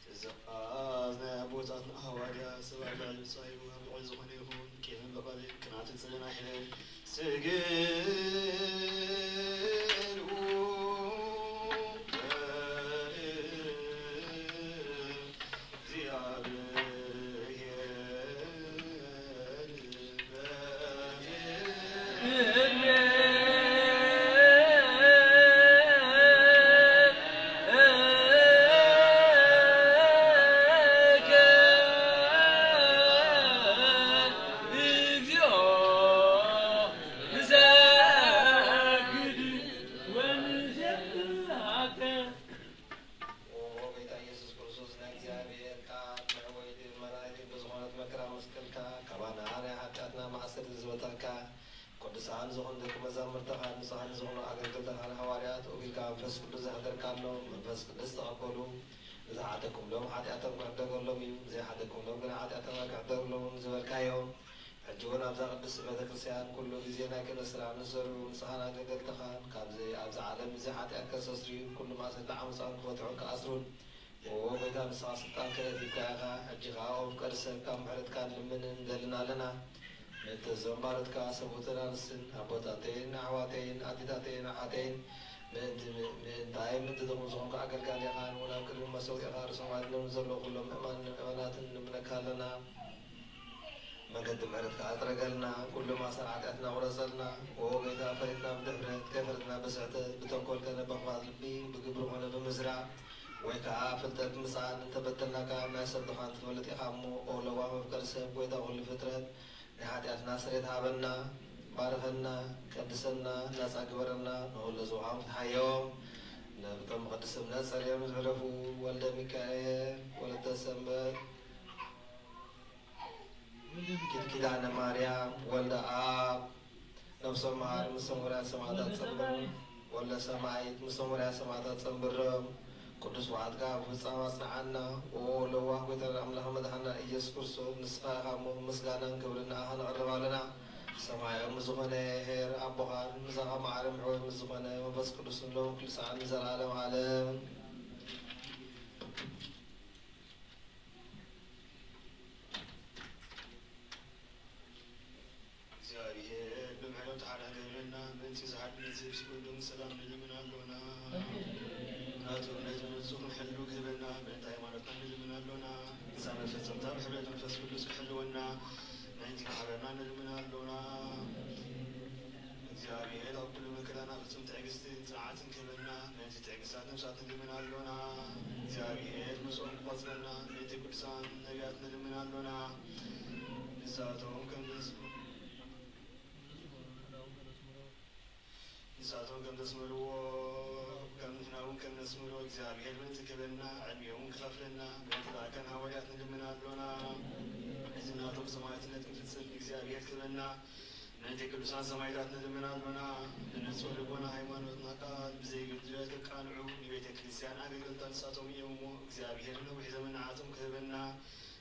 ትእዛዝ ናይ ኣቦታትና ሃዋርያ ስብሐት ለዓል ብጻዩ ኣብ ልዕሊ ዝኾነ ይኹን። ቂምን በቐልን ቅንኣትን ጽልእን ኣይሕደር። ስግዱ ንዝኾኑ ደቂ መዛሙርትኻ፣ ንጹሃን ንዝኾኑ ኣገልገልትኻ ሃዋርያት፣ ወኪልካ መንፈስ ቅዱስ ዘሕደርካሎም፣ መንፈስ ቅዱስ ተቐበሉ። ንዝሓተኩምሎም ሓጢኣቶም ክሕደገሎም እዩ፣ ንዘይሓተኩምሎም ግና ሓጢኣቶም ኣይክሕደግሎምን ዝበልካዮም፣ ሕጂ እውን ኣብዛ ቅድስቲ ቤተ ክርስቲያን ኩሉ ግዜ ናይ ክህነት ስራሕ ንዝሰርሑ ንስኻን ኣገልገልትኻን፣ ካብዚ ኣብዚ ዓለም እዚ ሓጢኣት ከስተስርዩ ኩሉ ማእሰርቲ ዓመፃኦም ክፈትሑን ክኣስሩን፣ ኦ ጎይታ፣ ንስኻ ስልጣን ከለቲካ ኢኻ። ሕጂ ኸኣ ኦ ፍቀር ሰብ ካብ ምሕረትካ ንልምንን ንደልን ኣለና። ምእንቲ እዞም ባሮትካ ሰብኡትን ኣንስትን ኣቦታተይን ኣሕዋተይን ኣዴታተይን ኣሓተይን ምእንቲ ምእንታይ ምእንቲ ጥቕሚ ዝኾንካ ኣገልጋሊኻ ንውን ኣብ ቅድሚ መሰውኢኻ ርእሶም ኣድነኑ ዘለዉ ኩሎም ምእማንን ምእመናትን ንምነካ ኣለና። መገዲ ምሕረትካ ኣጽረገልና፣ ኩሉ ማእሰር ሓጢኣትና ቁረጸልና። ኦ ጎይታ፣ ፈሪድና ብድፍረት፣ ከይፈረድና ብስሕተት፣ ብተንኮል ከነ ብኽፋት ልቢ፣ ብግብሪ ኮነ ብምዝራብ፣ ወይ ከኣ ፍልጠት ብምስኣን እንተበደልናካ፣ ናይ ሰብ ድኻ ትፈልጥ ኢኻ እሞ፣ ኦ ለዋህ መፍቀሪ ሰብ፣ ጎይታ ኩሉ ፍጥረት፣ ናይ ሓጢኣትና ስሬት ሃበና፣ ባርኸና፣ ቀድሰና፣ ናጻ ግበረና፣ ንኹሉ ዝውሃም ፍትሓዮም። ነብቶም ቅድስት እምነት ጸሪዮም ዝሕለፉ ወልደ ሚካኤል፣ ወለተ ሰንበት፣ ኪድ-፣ ኪዳነ ማርያም፣ ወልደ ኣብ፣ ነፍሶም መሃር ምስ ሰሙርያ ሰማዕታት ጸንብሮም፣ ወልደ ሰማዒት ምስ ሰሙርያ ሰማዕታት ጸንብሮም፣ ቅዱስ በዓልካ ብፍጻም ኣጽንዓና። ኦ ለዋህ ጎይታና ኣምላኽ መድሓና ኢየሱስ ክርስቶስ፣ ንስኻ ኢኻ እሞ ምስጋናን ክብርን ንኣኻ ነቕርብ ኣለና። ሰማያዊ ዝኾነ ሄር ኣቦኻን ምሳኻ ማዕረ ምሕወይ ምስ ዝኾነ መንፈስ ቅዱስን ሎም ክልሳዕን ንዘለዓለም ዓለም። እግዚኣብሔር ብምሕረቱ ሓራ ገብረና፣ ምእንቲ ዝሓድነት ዝህብ ስጉዱን ሰላም ንልምን ኣሎና። ናቱ እምነት ንጹር ንሕሉ ክህበና፣ ምእንቲ ሃይማኖትና ንልምን ኣሎና። ንሳ መፈጸምታ ብሕብረት መንፈስ ቅዱስ ክሕልወና፣ ምእንቲ ማሕበርና ንልምን ኣሎና። እግዚኣብሔር ኣብ ኩሉ መከራና ፍጹም ትዕግስትን ጽንዓትን ክህበና፣ ምእንቲ ትዕግስታት ነፍሳት ንልምን ኣሎና። እግዚኣብሔር ምስኦም ክቆጽረና፣ ምእንቲ ቅዱሳን ነቢያት ንልምን ኣሎና። ንሳቶም ከም ዘስ-፣ ንሳቶም ከም ዘስመርዎ፣ ከም ንሕና እውን ከም ነስምሮ እግዚኣብሔር ምእንቲ ክህበና፣ ዕድሜኦም ክኸፍለና፣ ምእንቲ ላእካን ሃዋርያት ንልምን ኣሎና። እዚ ናቶም ሰማዕትነት ክፍጽም እግዚኣብሔር ክህበና፣ ምእንቲ ቅዱሳን ሰማዕታት ንልምን ኣሎና። ንንጹህ ልቦና ሃይማኖትና ቃል ብዘይ ግድለት ክቃንዑ ንቤተ ክርስቲያን ኣገልገልታ ንሳቶም እዮም እሞ፣ እግዚኣብሔር ነዊሕ ዘመን ንዓቶም ክህበና።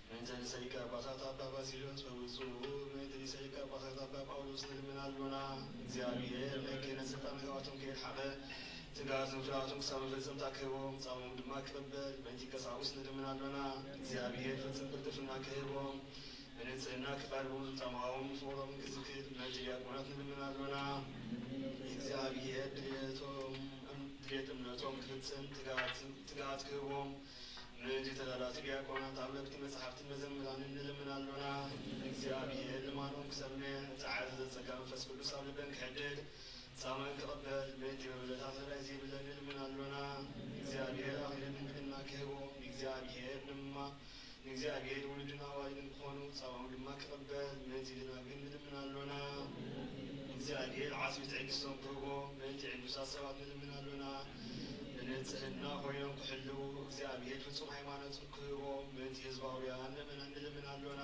ምእንቲ ርእሰ ሊቀ ጳጳሳት ኣባ ባሲልዮስ ወብፁዕ ምእንቲ ርእሰ ሊቀ ጳጳሳት ኣባ ጳውሎስ ንልምን ኣሎና። እግዚኣብሔር ናይ ክህነት ስልጣን ካብኣቶም ከየርሓቐ፣ ትግሃትን ፍርሃትን ክሳብ መፈጸምታ ክህቦም፣ ጻምኦም ድማ ክቕበል፣ ምእንቲ ቀሳውስት ንልምን ኣሎና። እግዚኣብሔር ፍጽም ቅልጥፍና ክህቦም፣ ብንጽህና ክቐርቡ፣ ጻምኦም ፍቕሮም ክዝክር፣ ምእንቲ ዲያቆናት ንልምን ኣሎና። እግዚኣብሔር ድልየቶም፣ ድልየት እምነቶም ክፍጽም፣ ትግሃት፣ ትግሃት ክህቦም፣ ምእንቲ ተላላቲ ዲያቆናት ኣምለክቲ መጻሕፍትን መዘምራንን ንልምን ኣሎና። እግዚኣብሔር ልማኖም ክሰምዕ፣ ጸዓት ዘጸጋ መንፈስ ቅዱስ ኣብ ልበን ክሕድር፣ ጻመን ክቕበል፣ ምእንቲ መብለታት ረዳኢ ዘይብለን ንልምን ኣሎና። እግዚኣብሔር ኣኺለ ድንግልና ክህቦም፣ ንእግዚኣብሔር ድማ፣ ንእግዚኣብሔር ውሉድን ኣዋልድን ክኾኑ፣ ጻማኦም ድማ ክቕበል፣ ምእንቲ ደናግል ንልምን ኣሎና። እግዚኣብሔር ዓስቢ ትዕግስቶም ክህቦ፣ ምእንቲ ዕጉሳት ሰባት ንልምን ኣሎና። ብንጽህና ኮይኖም ክሕልዉ፣ እግዚኣብሔር ፍጹም ሃይማኖት ክህቦም፣ ምእንቲ ህዝባውያን ምእመናን ንልምን ኣሎና።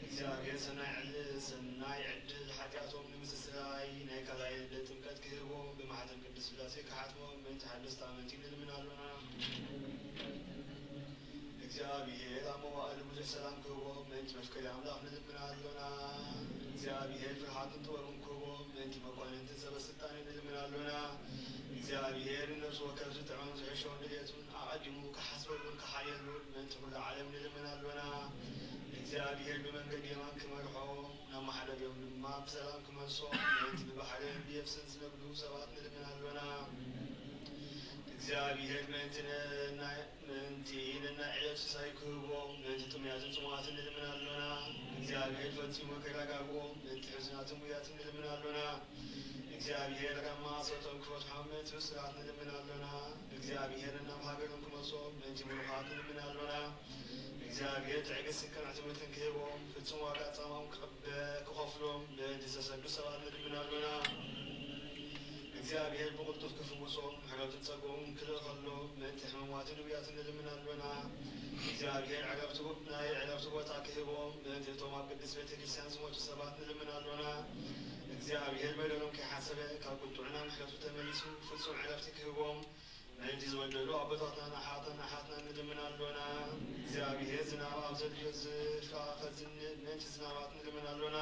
እግዚኣብሔር ሰናይ ዕል-፣ ሰናይ ዕድል ሓጢኣቶም ንምስስራይ ናይ ካልኣይ ልደት ጥምቀት ክህቦም፣ ብማሕተም ቅድስት ስላሴ ክሓትሞም፣ ምእንቲ ሓደስቲ ኣመንቲ ንልምን ኣሎና። እግዚኣብሔር ኣብ መዋእሉ ብዙሕ ሰላም ክህቦም፣ ምእንቲ መፍቀሪ ኣምላኽ ንልምን ኣሎና። እግዚኣብሔር ፍርሃትን ጥበብን ክህቦም፣ ምእንቲ መኳንንትን ሰበስልጣንን ንልምን ኣሎና። እግዚኣብሔር ንነፍሲ ወከፍ ዝጥዕሞን ዝሕሾን ድልየቱን ኣቐዲሙ ክሓስበሉን ክሓየሉን ምእንቲ ኩሉ ዓለም ንልምን ኣሎና። እግዚኣብሔር ብመንገዲ የማን ክመርሖም፣ ናብ መሓደሪኦም ድማ ብሰላም ክመልሶም ምእንቲ ብባሕርን ብየብስን ዝነግዱ ሰባት ንልምን ኣሎና። እግዚኣብሔር ምእንቲ ነ-፣ ናይ ምእንቲ ነናይ ዕለት ሲሳይ ክህቦም፣ ምእንቲ ጥሙያትን ጽሙኣትን ንልምን ኣሎና። እግዚኣብሔር ፈጺሙ ከረጋግኦም፣ ምእንቲ ሕዙናትን ውያትን ንልምን ኣሎና። እግዚኣብሔር ካብ ማእሰርቶም ክፈትሖም፣ ምእንቲ ብስራት ንልምን ኣሎና። እግዚኣብሔር ናብ ሃገሮም ክመልሶም፣ ምእንቲ ብሩኻት ንልምን ኣሎና። እግዚኣብሔር ትዕግስትን ቅንዕ ትምህርትን ክህቦም፣ ፍጹም ዋጋ ጻማኦም ክቕበ-፣ ክኸፍሎም፣ ምእንቲ ዝተሰዱ ሰባት ንልምን ኣሎና። እግዚኣብሔር ብቕልጡፍ ክፍውሶም፣ ምሕረቱን ጸግኡን ክልእኸሎም፣ ምእንቲ ሕሙማትን ድውያትን ንልምን ኣሎና። እግዚኣብሔር ዕረፍቲ፣ ናይ ዕረፍቲ ቦታ ክህቦም፣ ምእንቲ እቶም ኣብ ቅድስት ቤተ ክርስቲያን ዝሞቱ ሰባት ንልምን ኣሎና። እግዚኣብሔር በደሎም ከይሓሰበ ካብ ቁጥዑና ምሕረቱ ተመሊሱ ፍጹም ዕረፍቲ ክህቦም ምእንቲ ዝበደሉ ኣቦታትናን ኣሓዋትናን ኣሓትናን ንልምን ኣሎና። እግዚኣብሔር ዝናብ ኣብ ዘድልዮ ስፍራ ከዝንብ ምእንቲ ዝናባት ንልምን ኣሎና።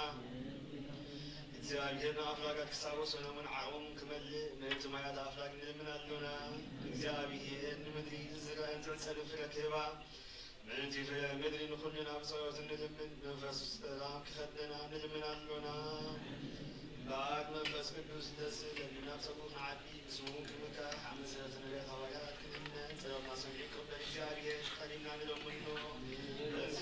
እግዚኣብሔር ንኣፍላጋት ክሳብ ወሰኖምን ዓቕሞም ክመልእ ምእንቲ ማያት ኣፍላግ ንልምን ኣሎና። እግዚኣብሔር ንምድሪ ዝዝራእን ዝዕጸድን ፍረ ክህባ ምእንቲ ፍረ ምድሪ ንኹልና ብጸሎት ንልምን። መንፈስ ሰላም ክኸደና ንልምን ኣሎና። እምበኣር መንፈስ ቅዱስ ደስ ዝብለኒ ናብ ጸጉ ክዓቢ፣ ብስሙ ክምካሕ፣ ኣብ መሰረት ነቢያት ሃዋርያት ክንእመን፣ ጸሎትና ሰሚዑ ክቕበል እግዚኣብሔር ጠሊምና ንለምኖ። በዚ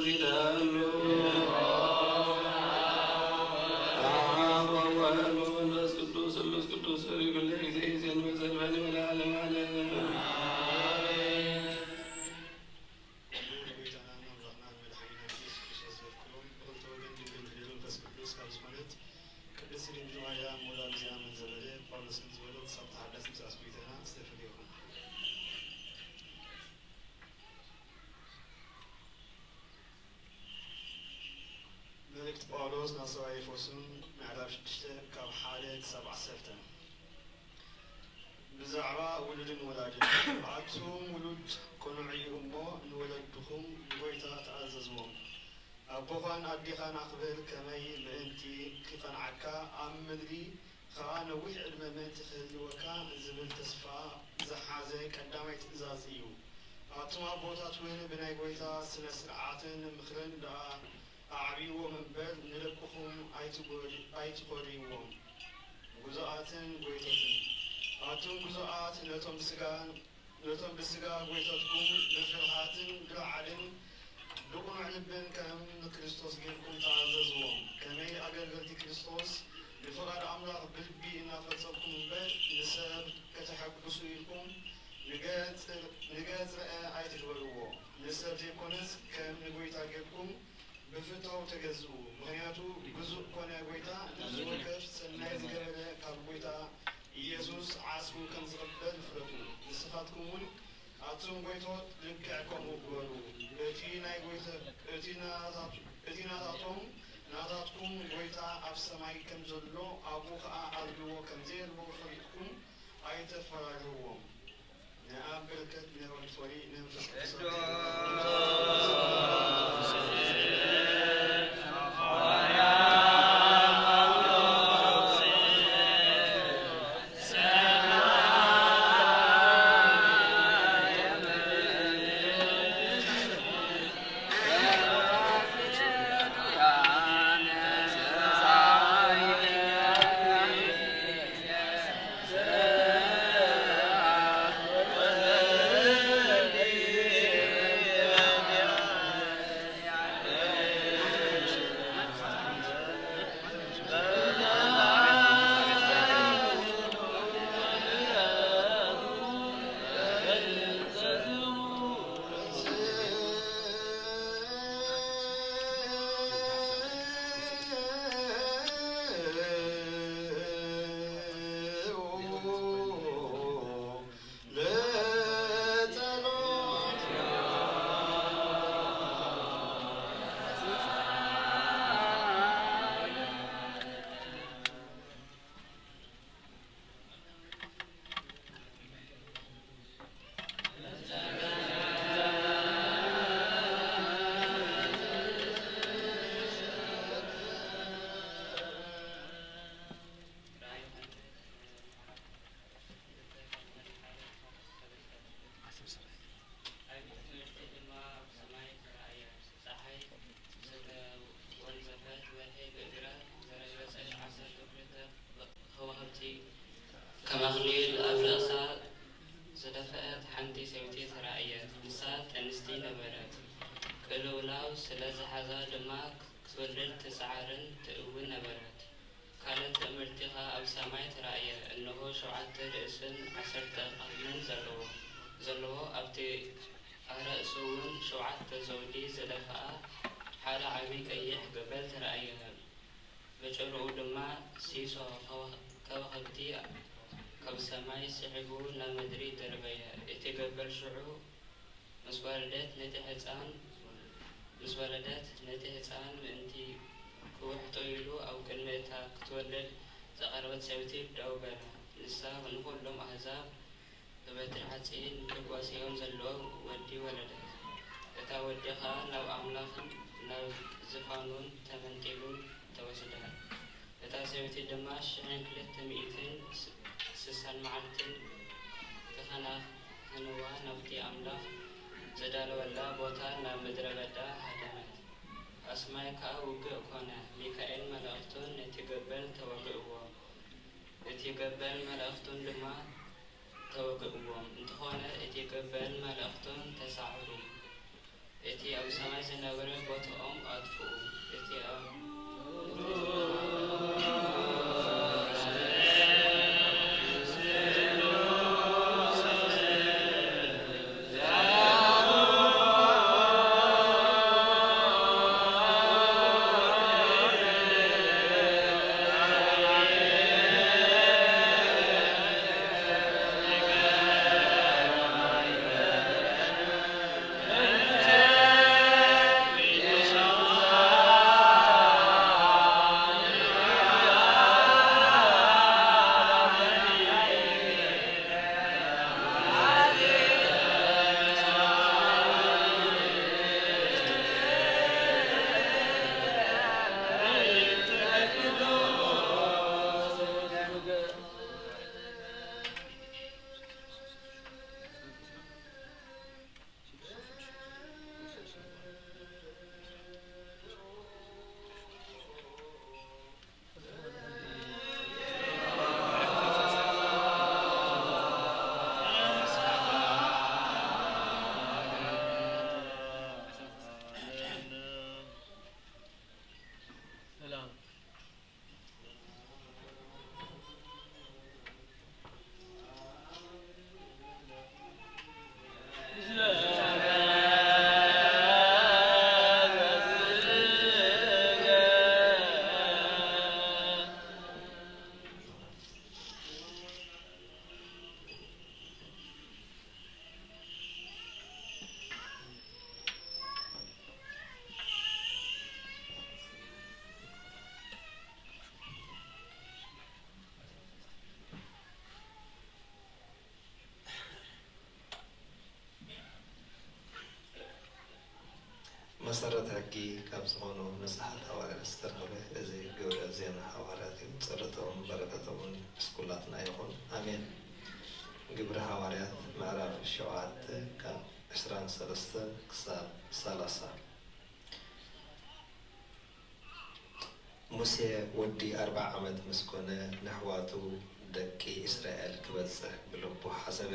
ይላሉ። አብ ወወልድ ወመንፈስ ቅዱስ ስሉስ ቅዱስ ሆይ፣ ኩሉ ጊዜ ይዜን መዘልፈኒ ወለዓለመ ዓለም። አሜን። ጎይታናን ኣምላኽናን መድሓኒናን ኢየሱስ ክርስቶስ ዘፍቅሮ፣ ብኽልተ ወገን ድንግል ሕድሪ መንፈስ ቅዱስ ካብ ዝኾነት ቅድስት ድንግል ማርያም ወላዲተ ኣምላክ ዘበለ ጳውሎስ ከም ዝበሎ፣ ክሳብ ተሓዳሲ ምጽኣት ጎይታና ዝተፈለየኹም። መልእክቲ ጳውሎስ ናብ ሰብኣይ ኤፌሶን፣ ምዕራፍ ሽዱሽተ፣ ካብ ሓደ ክሳብ ዓሰርተ። ብዛዕባ ውሉድን ወላድን። ኣቱም ውሉድ፣ ቅኑዕ እዩ እሞ፣ ንወለድኹም ብጎይታ ተኣዘዝዎም። ኣቦኻን ኣዴኻን ኣኽብር፣ ከመይ ምእንቲ ኪቐንዓካ፣ ኣብ ምድሪ ኸኣ ነዊሕ ዕድመ ምእንቲ ክህልወካ ዝብል ተስፋ ዝሓዘ ቀዳማይ ትእዛዝ እዩ። ኣቱም ኣቦታት እውን ብናይ ጐይታ ስነ ስርዓትን ምኽርን ደኣ ኣዕብይዎም እምበር፣ ንደቅኹም ኣይትጎድ-፣ ኣይትኾርይዎም። ግዙኣትን ጐይቶትን። ኣቱም ግዙኣት ነቶም ብስጋ ነቶም ብስጋ ጐይቶትኩም ብፍርሃትን ብረዓድን ብቕኑዕ ልብን ከም ንክርስቶስ ጌርኩም ተኣዘዝዎም። ከመይ ኣገልገልቲ ክርስቶስ ንፍቓድ ኣምላኽ ብልቢ እናፈጸምኩም እምበር፣ ንሰብ ከተሐጉሱ ኢልኩም ንገጽ-፣ ንገጽ ርአ ኣይትግበርዎ። ንሰብ ዘይኮነስ ከም ንጐይታ ጌርኩም ብፍታው ተገዝኡ። ምኽንያቱ ግዙእ ኮነ ጐይታ፣ ነፍሲ ወከፍ ሰናይ ዝገበረ ካብ ጐይታ ኢየሱስ ዓስቡ ከም ዝቕበል ፍለጡ። ንስኻትኩም እውን ኣቱም ጐይቶት ልክዕ ከምኡ ግበሩ። እቲ ናይ ጐይቶ-፣ እቲ ናታቱ-፣ እቲ ናታቶም ናታትኩም ጐይታ ኣብ ሰማይ ከም ዘሎ ኣብኡ ኸኣ ኣድልዎ ከም ዘየልቦ ፈሊጥኩም ኣይተፈራርህዎም። ንኣብ በረከት ንወልድ ወመንፈስ ቅዱስ። ጸሓይ ዝተወንዘፈት፣ ወርሒ ብእግራ ዘረገጸት፣ ዓሰርተ ክልተ ከዋኽብቲ ከም ኣኽሊል ኣብ ርእሳ ዝደፍአት ሓንቲ ሰበይቲ ተራእየት። ንሳ ጥንስቲ ነበረት። ቅልውላው ስለ ዝሓዛ ድማ ክትወልድ ትጽዓርን ትእውን ነበረት። ካልእ ትእምርቲ ኸኣ ኣብ ሰማይ ተራእየ። እንሆ፣ ሸውዓተ ርእስን ዓሰርተ ቀርንን ዘለዎ፣ ዘለዎ፣ ኣብቲ ኣርእሱ እውን ሸውዓተ ዘውዲ ዝደፍኣ ሓደ ዓቢ ቀይሕ ገበል ተራእየ። ብጭርኡ ድማ ሲሶ ከዋ-፣ ከዋኽብቲ ካብ ሰማይ ስሒቡ ናብ ምድሪ ደርበየ። እቲ ገበል ሽዑ ምስ ወረደት ነቲ ህጻን፣ ምስ ወረደት ነቲ ህጻን ምእንቲ ክውሕጦ ኢሉ ኣብ ቅድሚ እታ ክትወልድ ዝቐረበት ሰበይቲ ደው በለ። ንሳ ንኹሎም ኣህዛብ ብበትሪ ሓጺን ክጓሰዮም ዘለዎ ወዲ ወለደት። እታ ወዲ ኸኣ ናብ ኣምላኽን ናብ ዝፋኑን ተመንጢሉ ተወስደ። እታ ሰበይቲ ድማ ሽሕን ክልተ ሚእትን ስሳን መዓልትን ክኸናኽንዋ ናብቲ ኣምላኽ ዘዳለወላ ቦታ ናብ ምድረ በዳ ሃደመት። ኣስማይ ከኣ ውግእ ኮነ። ሚካኤል መላእኽቱን ነቲ ገበል ተዋግእዎ። እቲ ገበል መላእኽቱን ድማ ተወግእዎም። እንተኾነ እቲ ገበል መላእኽቱን ተሳዕሩ። እቲ ኣብ ሰማይ ዝነብር ቦታኦም ኣጥፍኡ። እቲ ኣብ መሰረት ሕጊ ካብ ዝኾኑ ንጹሓት ሃዋርያት ዝተረኸበ እዚ ግብረ ዜና ሃዋርያት እዩ። ጸሎቶምን በረከቶምን ምስ ኩላትና ይኹን። ኣሜን። ግብሪ ሃዋርያት ምዕራፍ ሸውዓተ ካብ ዕስራን ሰለስተን ክሳብ ሰላሳ። ሙሴ ወዲ ኣርብዓ ዓመት ምስ ኮነ፣ ንኣሕዋቱ ደቂ እስራኤል ክበጽሕ ብልቡ ሓሰበ።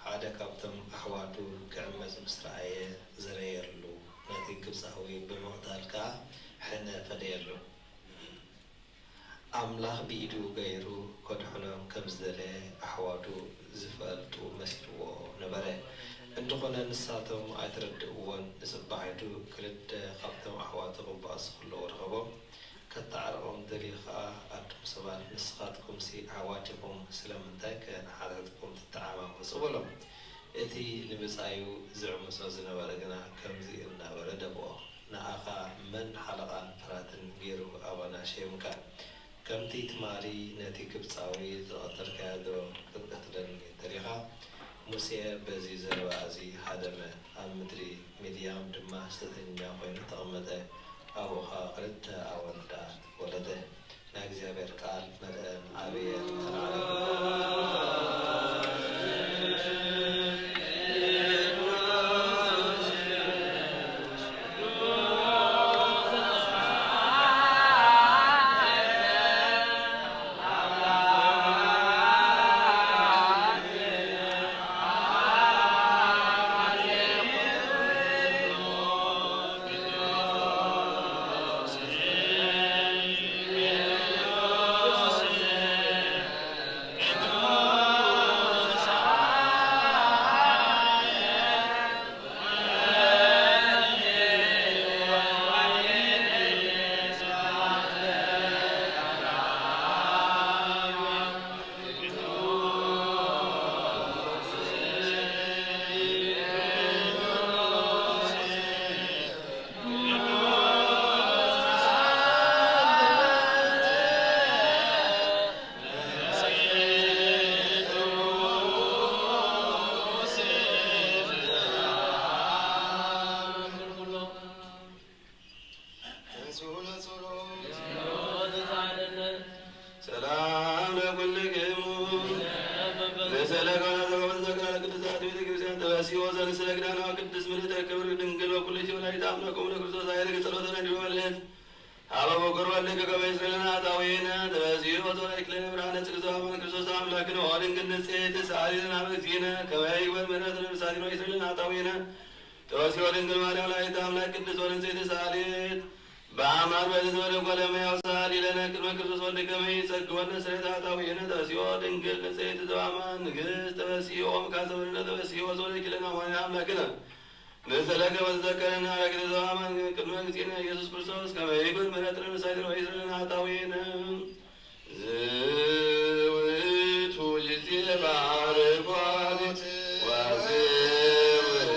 ሓደ ካብቶም ኣሕዋቱ ክዕመጽ ምስ ረኣየ፣ ዘረየሉ፣ ነቲ ግብጻዊ ብምቕታል ከኣ ሕነ ፈደየሉ። ኣምላኽ ብኢዱ ገይሩ ከድሕኖ ከም ዝደለየ ኣሕዋቱ ዝፈልጡ መሲልዎ ነበረ። እንተኾነ ንሳቶም ኣይተረድእዎን። ንጽባሒቱ ክልተ ካብቶም ኣሕዋቱ ክበኣሱ ከለዉ ረኸቦም። ከተዓርቖም ደልዩ ኸኣ፣ ኣቱም ሰባት፣ ንስኻትኩምሲ ኣሕዋት ኢኹም፣ ስለምንታይከ ንሓተትኩም ትተዓማመጹ? በሎም። እቲ ንብጻዩ ዝዕምጾ ዝነበረ ግና ከምዚ እናበለ ደፍኦ። ንኣኻ መን ሓለቓን ፈራትን ገይሩ ኣባና ሸይሙካ? ከምቲ ትማሊ ነቲ ግብጻዊ ዝቐተልካዮ ዶ ክትቀትለኒ ደሊኻ? ሙሴ በዚ ዘረባ እዚ ሃደመ፣ ኣብ ምድሪ ሚድያም ድማ ስደተኛ ኮይኑ ተቐመጠ። ኣብኡ ኸኣ ክልተ ኣወዳት ወለደ። ናይ እግዚኣብሔር ቃል መጠን ዓብየን ተላዕለ። ሰላም ለኩልክሙ። ምስለ ካህናተ ወዘክራ ለቅድሳት ቤተ ክርስቲያን ተበሲዎ ዘንስለ ግዳና ቅድስት ምልዕተ ክብር ድንግል በኩሉ ወላዲተ አምላክ ወመንፈስ ቅዱስ ኃይል ጸሎተ ነዲወለት አበ በኩር ወልድከ ከመ ይስረይ ለነ ኃጣውኢነ ተበሲዎ ዘወይክ ለነ ብርሃነ ጽግዘ አማን ክርስቶስ አምላክነ ወድንግል ንጽሕት ሰአሊ ለነ አበ እግዚእነ ከመ ይግበር ምሕረት ለነፍሳቲነ ወይስረይ ለነ ኃጣውኢነ ተወሲኦ ድንግል ማርያም ወላዲተ ኣምላክ ቅድስት ወንጽሕቲ ሰኣሊት በአማን በዝን ወደ ጓለ እመሕያው ሰአሊ ለነ ቅድመ ክርስቶስ ወልድከ እመ ይጸግወነ ስሬታ ኃጣውኢነ። ተወሲኦ ድንግል ንጽሕቲ ዘበአማን ንግሥት ተወሲኦ እምካ ዘመንነ ተወሲኦ ዘወደኪለነ አማኑኤል አምላክነ። ንሰለከ ወዘከረነ አረግተ ዘበአማን ቅድመ እግዚእነ ኢየሱስ ክርስቶስ ከመ ይኩን ምሕረትነ ምሳሌነ ወይስረነ ኃጣውኢነ። ዝውቱ ጊዜ ባርኮት ወዝውቱ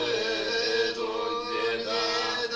ጊዜ ጣን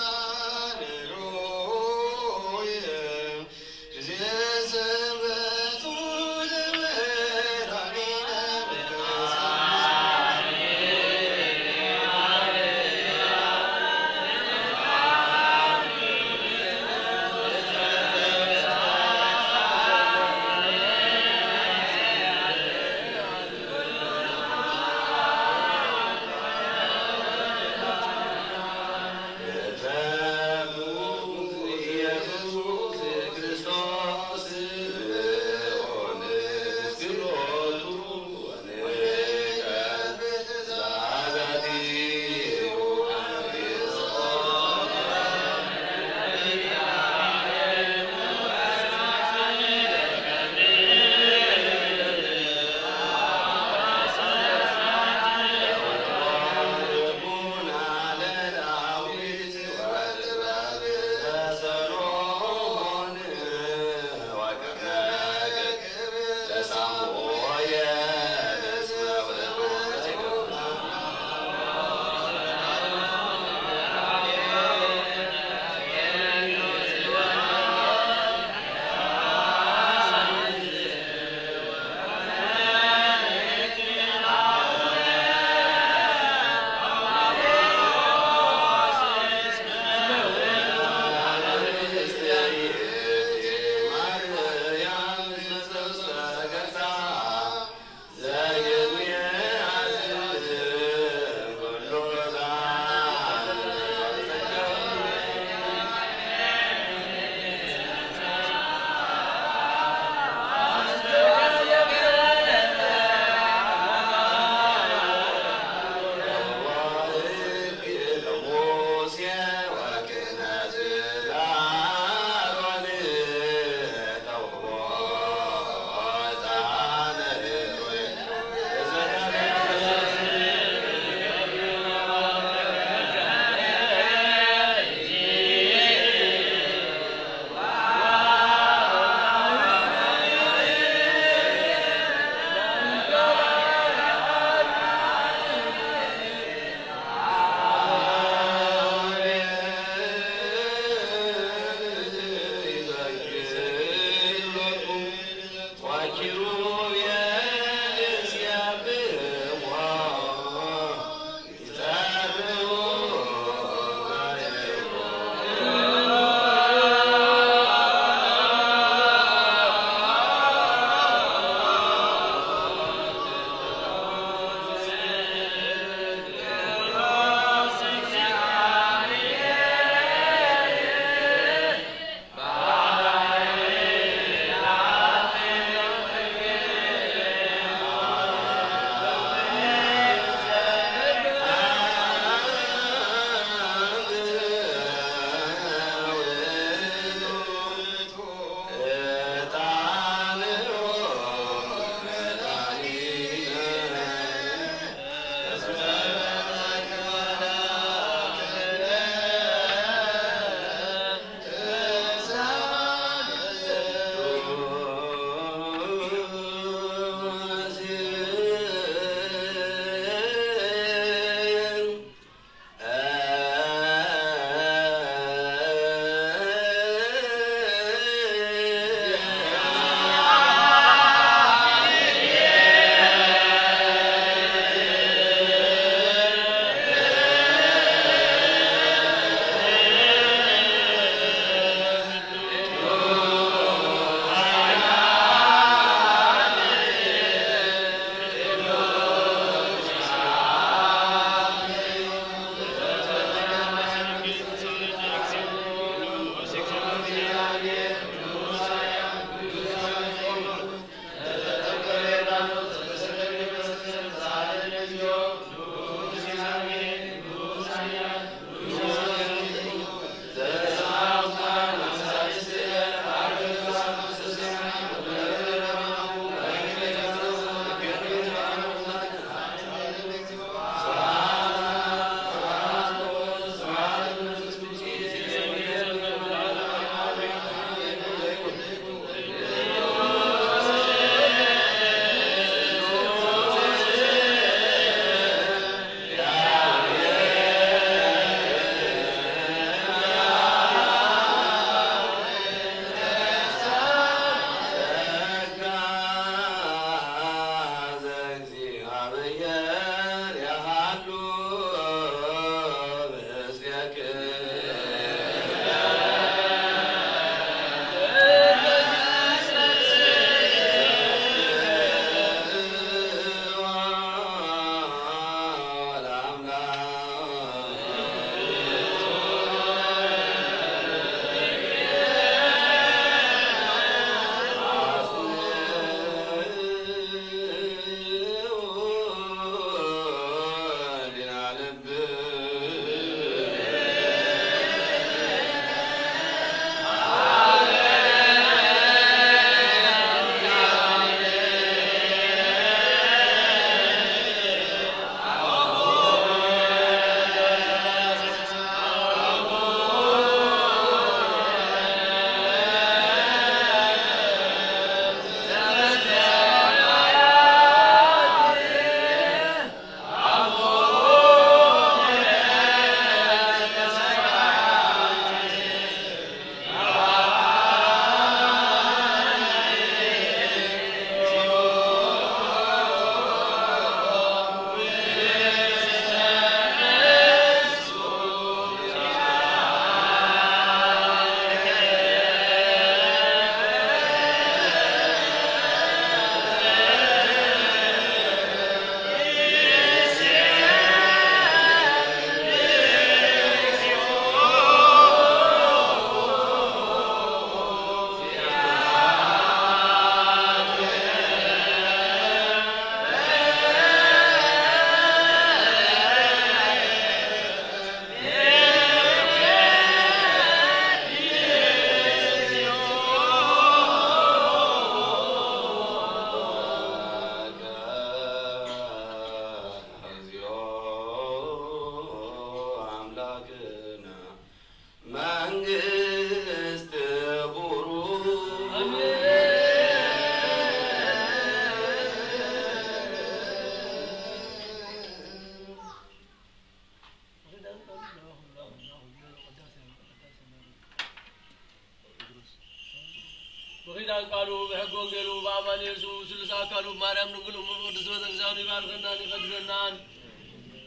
ብኪዳን ቃሉ፣ ብሕጊ ወንጌሉ፣ ብኣማኑኤል ስሙ፣ ብስሉስ ኣካሉ፣ ብማርያም ድንግል እሙ፣ ብቅድስት ቤተ ክርስቲያኑ ይባርከናን ይቀድሰናን።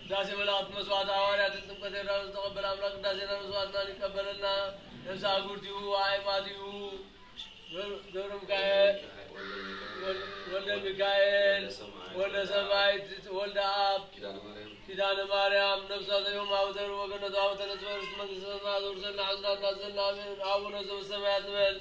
ቅዳሴ መላእክት፣ መስዋዕተ ሃዋርያትን ጥምቀተ ኤርትራን ዝተቐበለ ኣምላክ ቅዳሴናን መስዋዕትናን ይቀበለልና። ነፍሰ ኣጉርቲሁ፣ ኣእማቲሁ፣ ገብረ ሚካኤል፣ ወልደ ሚካኤል፣ ወልደ ሰማይ፣ ወልደ ኣብ፣ ኪዳነ ማርያም፣ ነፍሳተ ዮም አውተር ወገነቱ አውተር እስመ ርስት መንግስተ ሰማያት ወርሰና አዝናትና ዘና አሜን። አቡነ ዘበሰማያት ንበል።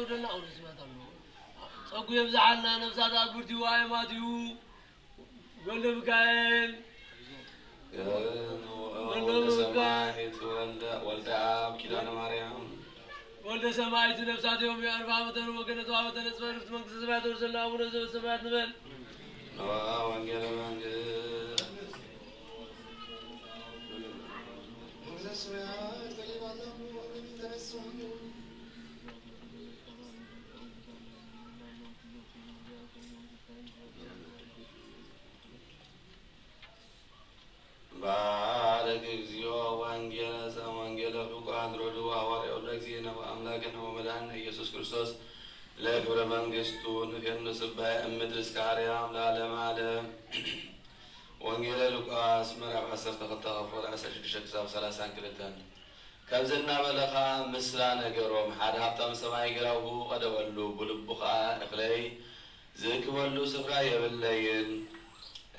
ወደና ኣውደ ስብሐት ኣሎ። ጸጉ የብዝሓልና፣ ነፍሳት ኣክብርቲ ዋይማት እዩ። ወልደ ሚካኤል፣ ወልደ ሚካኤል። ሰማዕት ወልደ፣ ወልደ ኣብ ኪዳነ ማርያም። ወልደ ሰማዕት ነፍሳት እዮም። የዕርፍ ዓመተ ወገነቱ ዓመተ ነጽፈ ርስት መንግስተ ሰማያት ወርሰልና ኣቡነ ዘበሰማያት ንበል። ነዋ ወንጌለ መንግስት። ባርክ እግዚኦ ወንጌለ ዘእም ወንጌለ ሉቃስ ሮድዋ ወሬው ለእግዚእነ ወአምላክነ ወመድኃኒነ ኢየሱስ ክርስቶስ ለክብረ መንግስቱ ንፌኑ ስባኤ እምድር እስከ አርያም ለዓለመ ዓለም። ወንጌለ ሉቃስ ምዕራፍ ዓሰርተ ክልተ ካብ ቁጽሪ ዓሰርተ ሽዱሽተ ክሳብ ሰላሳን ክልተን። ከምዚ እናበለ ኸዓ ምስላ ነገሮም። ሓደ ሃብታም ሰብኣይ ግራውሁ ቀደወሉ፣ ብልቡ ኸዓ እኽለይ ዝእክበሉ ስፍራ የብለይን፣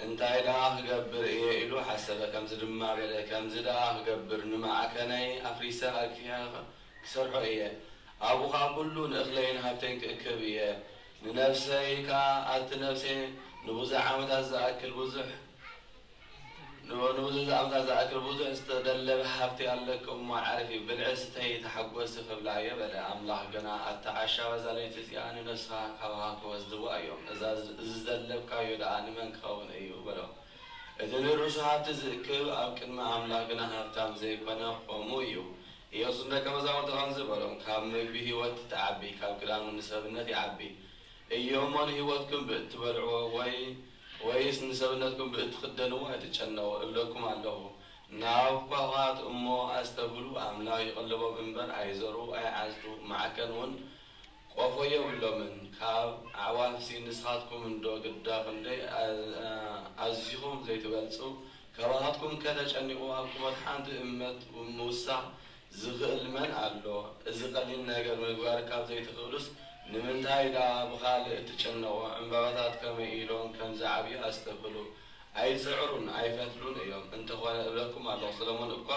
እንታይ ደኣ ክገብር እየ ኢሉ ሓሰበ። ከምዚ ድማ በለ፣ ከምዚ ደኣ ክገብር፣ ንማዕከነይ ኣፍሪሰ ኣግፊሐ ክሰርሖ እየ። ኣብኡ ኸዓ ኩሉ ንእኽለይን ሃብተይን ክእክብ እየ። ንነፍሰይ ከኣ፣ ኣቲ ነፍሰይ፣ ንብዙሕ ዓመታት ዝኣክል ብዙሕ ንብዙሕ ዓመታት ዝኣክል ብዙሕ ዝተደለበ ሃብቲ ኣለኪ እሞ ዓርፊ፣ ብልዒ ስተዪ ተሓጎሲ ክብላ እየ በለ። ኣምላኽ ግና ኣታ ዓሻ በዛ ለይቲ እዚኣ ንነፍስኻ ካባኻ ክወስድዋ እዮም፣ እዛ እዚ ዝደለብካዮ ደኣ ንመን ክኸውን እዩ በሎ። እቲ ንርእሱ ሃብቲ ዝእክብ ኣብ ቅድሚ ኣምላኽ ግና ሃብታም ዘይኮነ ከምኡ እዩ። ኢየሱስ ንደቀ መዛሙርቱ ከምዚ በሎም፣ ካብ ምግቢ ህይወት ትዓቢ፣ ካብ ክዳን እውን ንሰብነት ይዓቢ። እዮሞ ንህይወትኩም ብእትበልዕዎ ወይ ወይስ ንሰብነትኩም ብእትኽደንዎ ኣይትጨነቑ እብለኩም ኣለኹ። ናብ ኳዃት እሞ ኣስተብህሉ፣ ኣምላኽ ይቕልቦም እምበር ኣይዘርኡ ኣይዓጽዱ፣ ማዕከን እውን ቆፎ የብሎምን። ካብ ኣዕዋፍሲ ንስኻትኩም እንዶ ግዳ ክንደይ ኣዚኹም ዘይትበልጹ? ካባኻትኩም ከ ተጨኒቑ ኣብ ቁመት ሓንቲ እመት ምውሳኽ ዝኽእል መን ኣሎ? እዚ ቀሊል ነገር ምግባር ካብ ዘይትኽእሉስ፣ ንምንታይ ደኣ ብኻልእ ትጨነቑ? ዕምባባታት ከመይ ኢሎም ከም ዝዓብዩ ኣስተብህሉ። ኣይጽዕሩን ኣይፈትሉን እዮም። እንተኾነ እብለኩም ኣለኹ፣ ሰሎሞን እኳ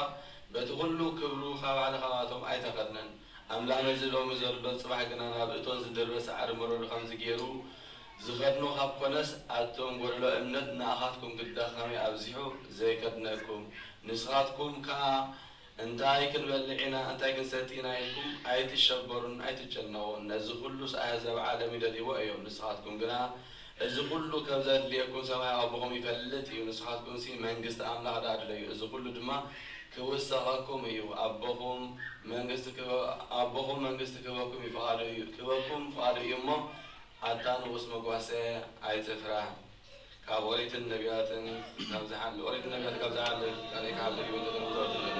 በቲ ኹሉ ክብሩ ካብ ሓደ ካብኣቶም ኣይተኸድነን። ኣምላኽ ነዚ ሎሚ ዘሎ፣ ጽባሕ ግና ናብ እቶን ዝድርበ ሳዕሪ ምረዱ ከምዚ ገይሩ ዝኸድኖ ካብ ኮነስ፣ ኣቱም ጐደሎ እምነት፣ ንኣኻትኩም ግዳ ከመይ ኣብዚሑ ዘይከድነኩም። ንስኻትኩም ከኣ እንታይ ክንበልዕ ኢና፣ እንታይ ክንሰቲ ኢና ኢልኩም ኣይትሸበሩን ኣይትጨነቑን። ነዚ ኹሉስ ኣህዛብ ዓለም ይደልይዎ እዮም። ንስኻትኩም ግና እዚ ኹሉ ከም ዘድልየኩም ሰማያዊ ኣቦኹም ይፈልጥ እዩ። ንስኻትኩምሲ መንግስቲ ኣምላኽ ደኣ ድለዩ፣ እዚ ኹሉ ድማ ክውሰኸኩም እዩ። ኣቦኹም መንግስቲ ክበ-፣ ኣቦኹም መንግስቲ ክህበኩም እዩ ፍቓዱ እዩ፣ ክህበኩም ፍቓዱ እዩ እሞ፣ ኣታ ንኡስ መጓሰ ኣይትፍራህ። ካብ ኦሪትን ነቢያትን ካብ ዝሓል-፣ ኦሪትን ነቢያትን ካብ ዝሓልፍ ቃል ይከሓልፍ እዩ፣ ወንጌል ወንጌል።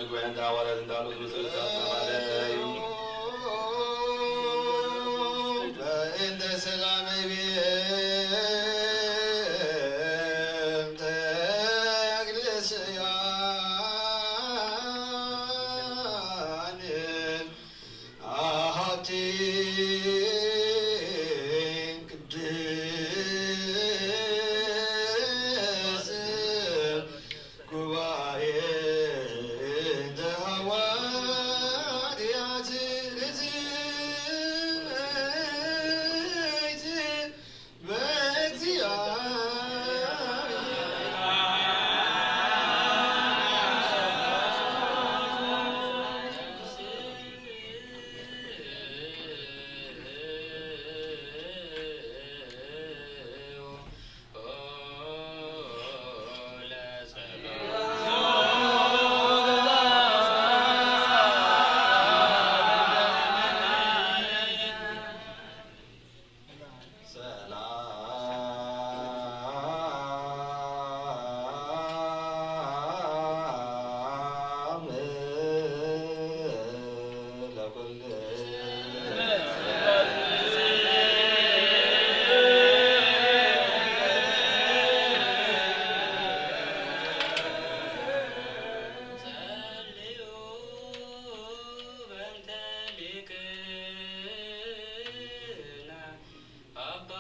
ጉባኤ እንዳ ሐዋርያት እንዳሉት ምስል ተባለ። በእንተ ሰላም ቤም ተክልስያን አሐቲ ቅድስት ጉባኤ እንተ ሐዋርያት ንጽሕት በእግዚአብሔር። ሰላም ለኩልነ። ጸልዩ በእንተ ሊቅነ አባ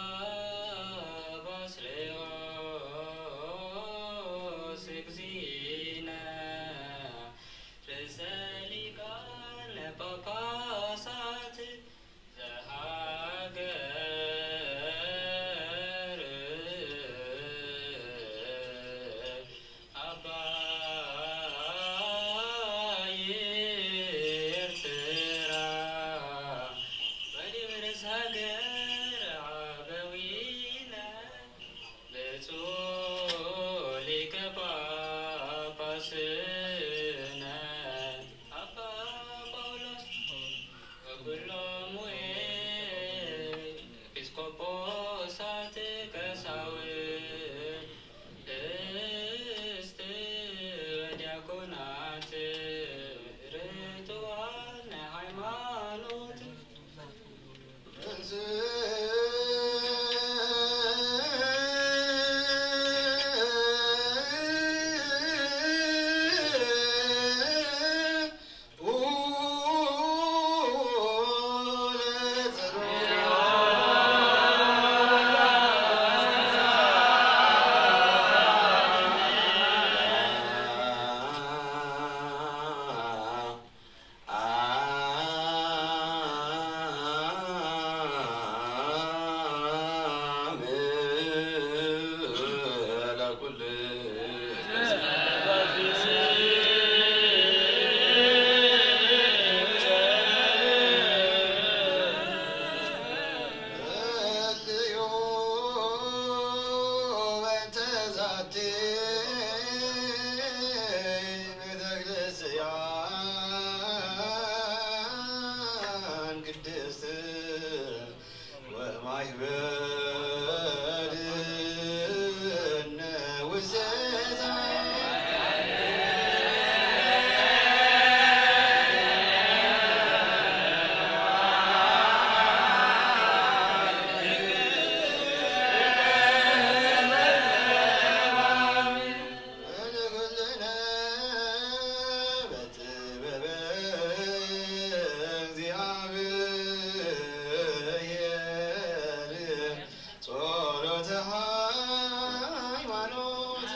ባስልዮስ እግዚእነ ርእሰ ሊቃነ ጳጳሳት ዘሃገር አባይ ኤርትራ በዲበ ርእሰ ሃገር አበዊነ ብፁዕ ሊቀ ጳጳስነ አባ ጳውሎስ ወኩሎሙ ኤጲስቆጶሳት ቀሳውስት ወዲያቆናት ርቱዓን ሃይማኖት ጸሎተ ሃይማኖት።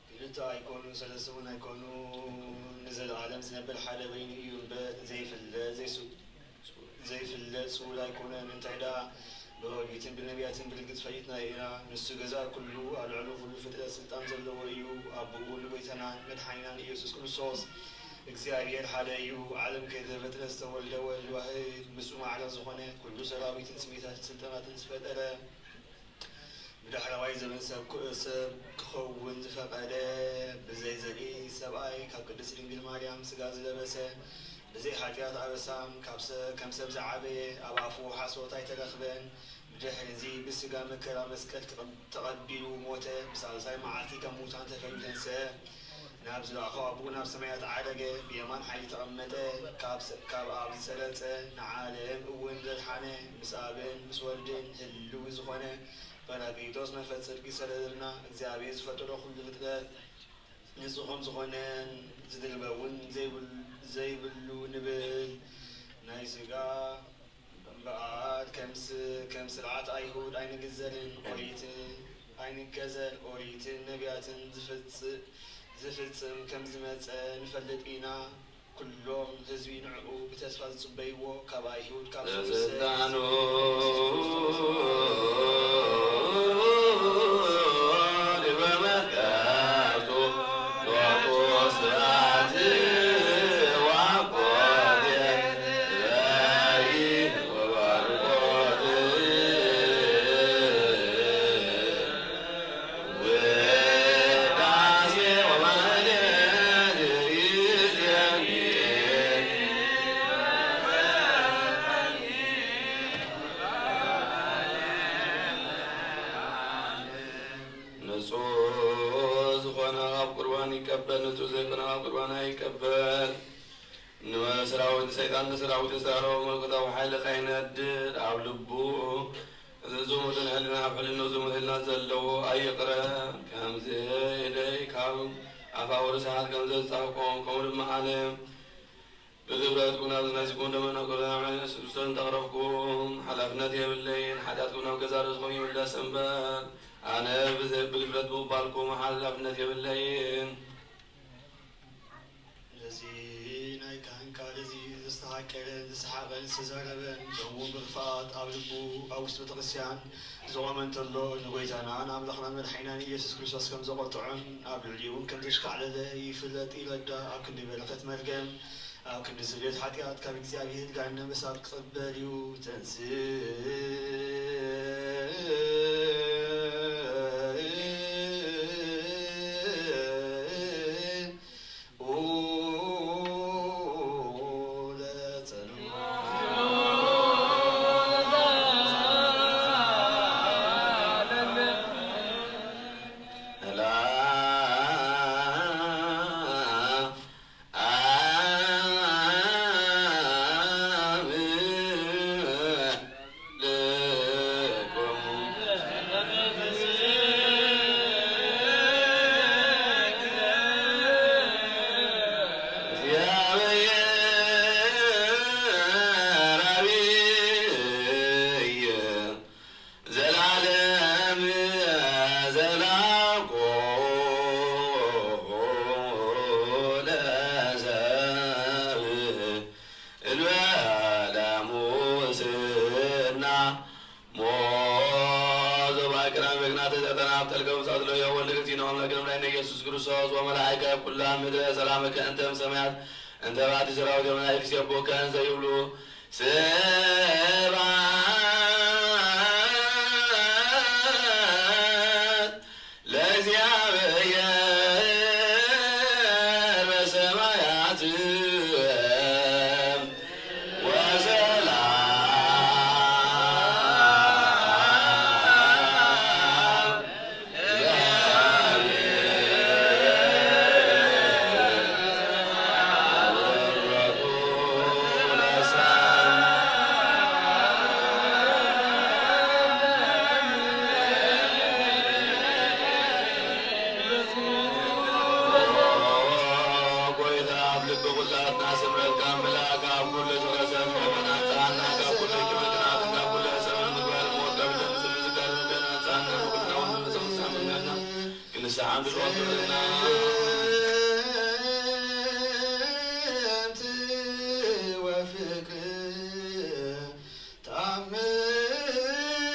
ክልተ ኣይኮኑ፣ ሰለስተ እውን ኣይኮኑ፣ ንዘለዓለም ዝነብር ሓደ በይኑ እዩ እምበር ዘይፍለጥ፣ ዘይሱ-፣ ዘይፍለጥ ስውር ኣይኮነን። እንታይ ደኣ ብኦሪትን ብነቢያትን ብርግጽ ፈሊጥናዮ ኢና። ንሱ ገዛኢ ኩሉ፣ ኣብ ልዕሊ ኩሉ ፍጥረት ስልጣን ዘለዎ እዩ። ኣቦኡ ንጎይታናን መድሓኒናን ኢየሱስ ክርስቶስ እግዚኣብሔር ሓደ እዩ። ዓለም ከይተፈጥረ ዝተወልደ ወልድ ዋህድ፣ ምስኡ ማዕረ ዝኾነ፣ ኩሉ ሰራዊትን ስሜታትን ስልጣናትን ዝፈጠረ፣ ብዳሕረዋይ ዘመን ሰብ ክ-፣ ሰብ ክኸውን ዝፈቐደ፣ ብዘይ ዘርኢ ሰብኣይ፣ ካብ ቅድስት ድንግል ማርያም ስጋ ዝለበሰ፣ ብዘይ ሓጢኣት ኣበሳም፣ ካብ ሰ-፣ ከም ሰብ ዝዓበየ፣ ኣብ ኣፉ ሓሶት ኣይተረኽበን። ብድሕርዚ ብስጋ መከራ መስቀል ክቕብ-፣ ተቐቢሉ ሞተ። ብሳልሳይ መዓልቲ ካብ ሙታን ተፈልዩ ተንስአ። ናብ ዝለኣኾ ኣቦኡ ናብ ሰማያት ዓረገ። ብየማን ሓይሊ ተቐመጠ። ካብ ሰ-፣ ካብ ኣብ ዝሰረጸ፣ ንዓለም እውን ዘድሓነ፣ ምስ ኣብን ምስ ወልድን ህልው ዝኾነ ጳራቅሊጦስ መንፈስ ጽድቂ ይሰደደልና። እግዚኣብሔር ዝፈጠሮ ኩሉ ፍጥረት ንጹህ ከም ዝኾነን ዝድርበ እውን ዘይብሉ፣ ዘይብሉ ንብል። ናይ ስጋ እምበኣር ከም ስ-፣ ከም ስርዓት ኣይሁድ ኣይንግዘርን፣ ኦሪት ኣይንገዘር፣ ኦሪትን ነቢያትን ዝፍጽ-፣ ዝፍጽም ከም ዝመጸ ንፈልጥ ኢና። ኩሎም ህዝቢ ንዕኡ ብተስፋ ዝጽበይዎ፣ ካብ ኣይሁድ፣ ካብ ሰሉሰ ለስልጣኑ ዲበ መትከፍቱ ሎቱ ስብሐት ወአኮቴ በይ ወባርኮት ውዳሴ ወማህሌት ይዜኒ። ንጹህ ዝኾነ ካብ ቁርባን ይቀበል፣ ንጹህ ዘይኮነ ካብ ቁርባን ኣይቀበል። ንሰራዊት ሰይጣን ንሰራዊት ዝተዳለወ መለኮታዊ ሓይሊ ከይነድድ ኣብ ልቡ ዝሙትን ሕልና ኣብ ሕልናኡ ዝሙት ሕልና ዘለዎ ኣይቕረ። ከምዚ ኢለይ ካብ ኣፋዊ ርሳሓት ከም ዘጻብቆም፣ ከምኡ ድማ ኣነ ብድፍረትኩም ናብ ናይ ስግኡን ደሙን ኣብ ቅድሚ ኣምላኽ ኢየሱስ ክርስቶስ እንተቕረብኩም ሓላፍነት የብለይን። ሓጢኣትኩም ናብ ገዛእ ርእስኹም ይምለስ እምበር፣ ኣነ ብዘ-፣ ብድፍረት ብምቕባልኩም ሓላፍነት የብለይን። ነዚ ናይ ካህን ቃል እዚ ዘስተሃቀለን ዝሰሓቐን ዝተዛረበን፣ ከምኡውን ብኽፍኣት ኣብ ልቡ ኣብ ውሽጢ ቤተክርስትያን ዝቖመ እንተሎ፣ ንጎይታናን ኣምላኽናን መድሓኒናን ኢየሱስ ክርስቶስ ከም ዘቖጥዖን ኣብ ልዕሊኡ እውን ከም ዘሽካዕለለ ይፍለጥ ይረዳእ። ኣብ ክንዲ በረኸት መርገም፣ ኣብ ክንዲ ስርየት ሓጢኣት ካብ እግዚኣብሔር ገሃነመ እሳት ክቕበል እዩ። ተንሥእ ዘላለም ዘላቆ ለሰብ እንበለ ሙስና ሞዞ ባይ ቅዳሜ ግና ተዘጠና ኣብ ጠልቀ ውሳት ለዮ ወልድ እግዚእነ ኣምላክ ለምላይ ኢየሱስ ክርስቶስ ወመላእከ ኩላ ምድረ ሰላም ከእንተ እምሰማያት እንተ ባቲ ሰራዊት መላእክት ሲቦ ከእንዘ ይብሉ ስብሐት ለእግዚኣብሔር በሰማያት ወሰላም ጎይታ ኣብ ልቢ ኩላትና ስምረትካ ምላእካ ኣብ ኩሉ ዝረሰብ መመን ኣንጻሃና ካብ ኩሉ ጭመትናትን ካብ ኩሉ ሕሰብን ምግባር ሞት ካብ ደም ስሉ ዝጋር ንገን ኣንጻሃና ንኩልና ወንመሰውሳ ምናና ክንስሓን ድልዋት ግብርና ወፍቅር ተኣምር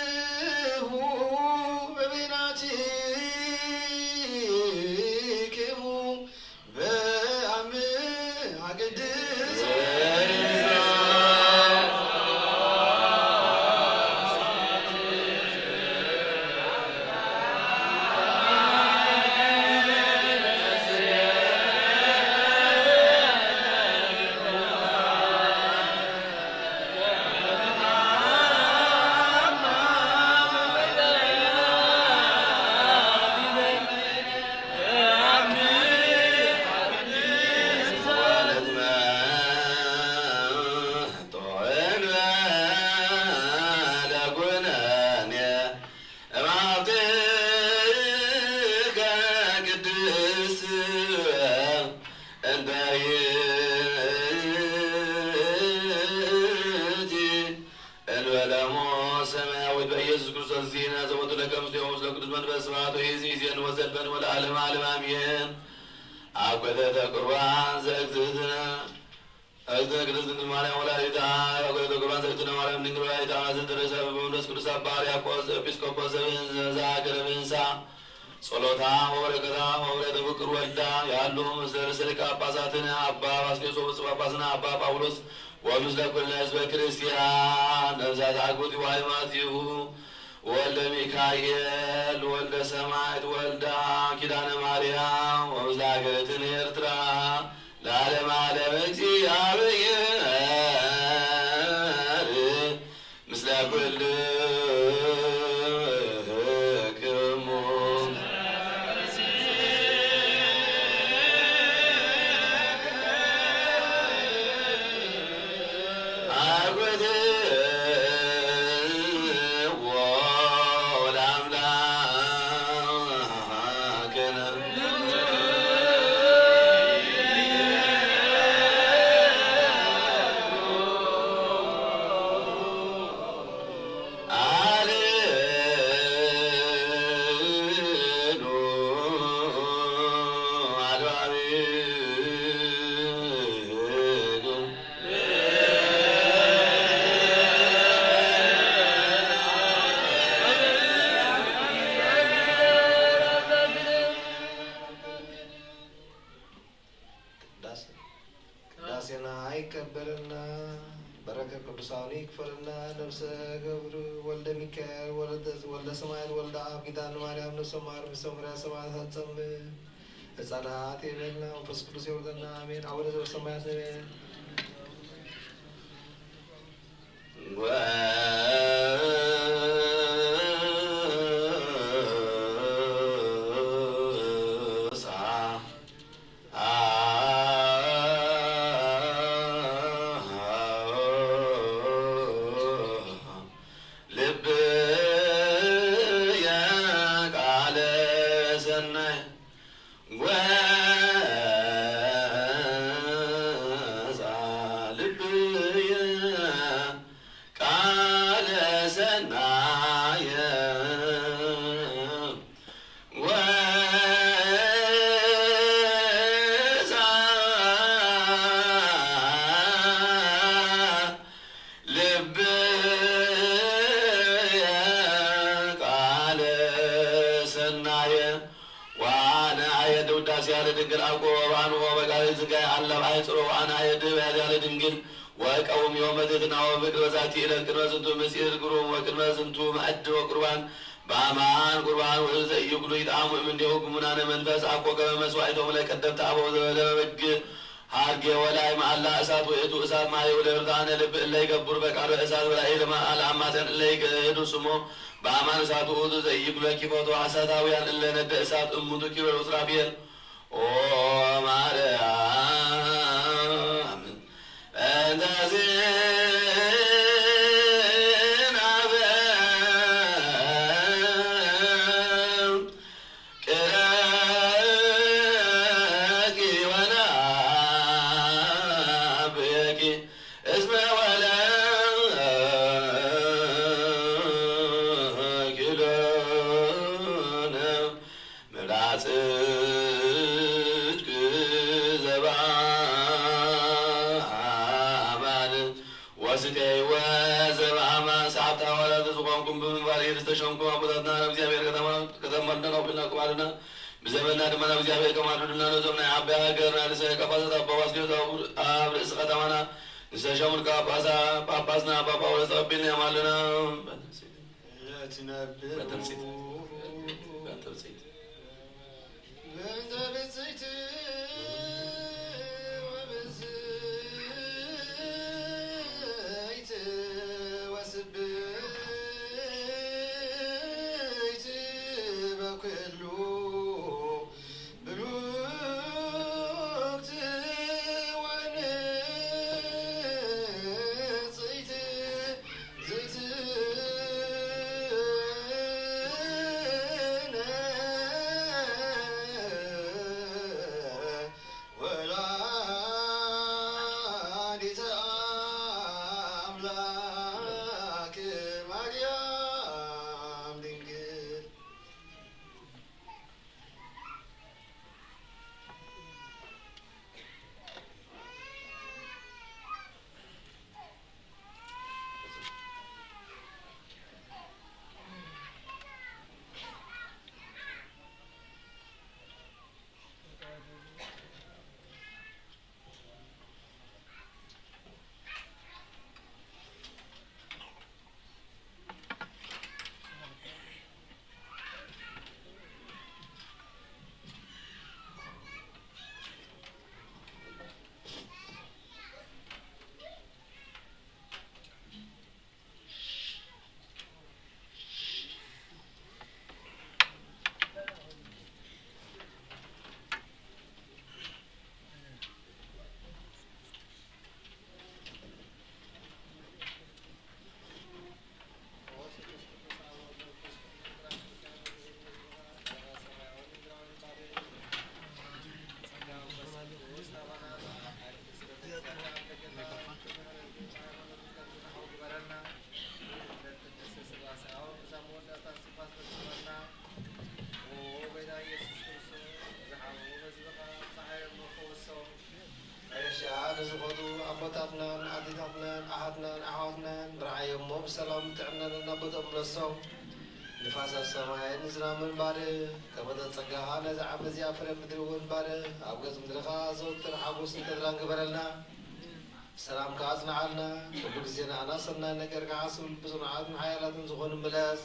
ለከ ምስሌሁ ምስለ ቅዱስ መንፈስ ስብሐት ወይእዜኒ ወዘልፈኒ ወለዓለመ ዓለም አሜን። አኮተተ ቁርባን ዘእግዝእትነ እግዝእትነ ቅድስት ድንግል ማርያም ወላዲተ አምላክ፣ አኮተተ ቁርባን ዘእግዝእትነ ማርያም ድንግል ወላዲተ አምላክ ዘደረሰ በመንፈስ ቅዱስ አባ ሕርያቆስ ኤጲስቆጶስ ዘብህን ዘዛገረ ብህንሳ ጸሎታ ወበረከታ ወበረከተ ፍቁር ወልዳ ያሉ ምስለ ርእሰ ሊቃነ ጳጳሳትነ አባ ባስልዮስ ወብፁዕ ጳጳስነ አባ ጳውሎስ ወምስለ ኩልነ ህዝበ ክርስቲያን ነፍሳት አግብቲ ወአይማቲሁ ወልደ ሚካኤል ወልደ ሰማዕት ወልዳ ኪዳነ ማርያም ወምስለ ሀገርትነ ኤርትራ ለዓለመ ዓለም እግዚአብሔር ምስለ ኩልክሙ። አርጉትዎ ለአምላክነ። አልሉ አልባቢክሙ። ቅዳሴ ቅዳሴና ይቀበልና፣ በረከት ቅዱሳኑ ይክፈልና። ነፍሰ ገብር ወልደ ሚካኤል ወልደ፣ ወልደ ሰማያት ወልደ አብ ኪዳነ ማርያም ነፍሰ ማር ምስ ሰሙራ ሰማያት ጸምር ህፃናት የበልና መንፈስ ቅዱስ የውርደና። አሜን። አቡነ ዘበሰማያት ንበል። ወሳ ልብየ ቃለ ሰናይ ወፃ ልብየ ቃለ ሰናየ ወፃ ልብየ ቃለ ሰናየ። ወአነ አየድ ውዳሴ ያለ ድንግል አቆ ወባንቆ በቃለ ዝጋይ አላብ አይጽሮ። ወአነ አየድ በያድ ያለ ድንግል ወቀውም ዮም በትሕትና ወፍቅር በዛቲ ዕለት ቅድመ ዝንቱ ምስጢር ግሩም ወቅድመ ዝንቱ መዕድ ወቁርባን በአማን ቁርባን ወዘኢይኩሉ ይጣሙ እምኔሁ ግሙናነ መንፈስ አኮ ከመ መስዋዕቶም ለቀደምት አበው ዘበለ በግ ሀርጌ ወላይ መዓላ እሳት ውእቱ እሳት ማየ ወለርታነ ልብ እለ ይገብሩ ፈቃዶ እሳት በላዕለ መዓል አማጽያን እለ ይገህዱ ስሞ በአማን እሳት ውእቱ ዘይክሎ ኪፎቶ ሐሳታውያን እለ ነደ እሳት እሙቱ ኪበሩ ሱራፌል ኦ ማርያም እንተ ዜናበ ቅረኪ ወናብየኪ እስመ ወለኪ ሎነ ምብላዕ ጽድቅ ዘበአማን ወስቴ ሕይወት ዘበአማን ሰዓብቲ ሃዋርያት ዝኾንኩም ብምንባር ኢድ ዝተሸምኩም ኣቦታትና ናብ እግዚኣብሔር ከተማ-፣ ከተማልና ናብ ኩልና ቅባልና ብዘበንና ድማ ናብ እግዚኣብሔር ከማልዱልና ነዞም ናይ ዓባይ ሃገር ናይ ርእሰ ጳጳሳት ኣባ ባስልዮስ ኣብ፣ ኣብ ርእሲ ከተማና ዝተሸሙን ጳጳሳ-፣ ጳጳስና ኣባ ጳውሎስ ተቐቢልና እዮም ኣለና። በተምጽኢት። በተምጽኢት። በእንተ ብፅዕቲ ወብፅዕቲ በኩሉ ብሩክት ወንጽሕት ዝእትነ ሰላም ጥዕናን እናቦትኦም ነሶም። ንፋሳት ሰማይን ዝናምን ባርኽ፣ ከመጠን ጸጋኻ ነዚ ዓመት እዚኣ ፍረ ምድሪ እውን ባርኽ። ኣብ ገጽ ምድርኻ ዘወትር ሓጎስን ተድላን ግበረልና። ሰላምካ ኣጽንዓልና። ኩሉ ግዜ ንኣና ሰናይ ነገር ክሓስቡ ብጽኑዓትን ሓያላትን ዝኾኑ ምለስ።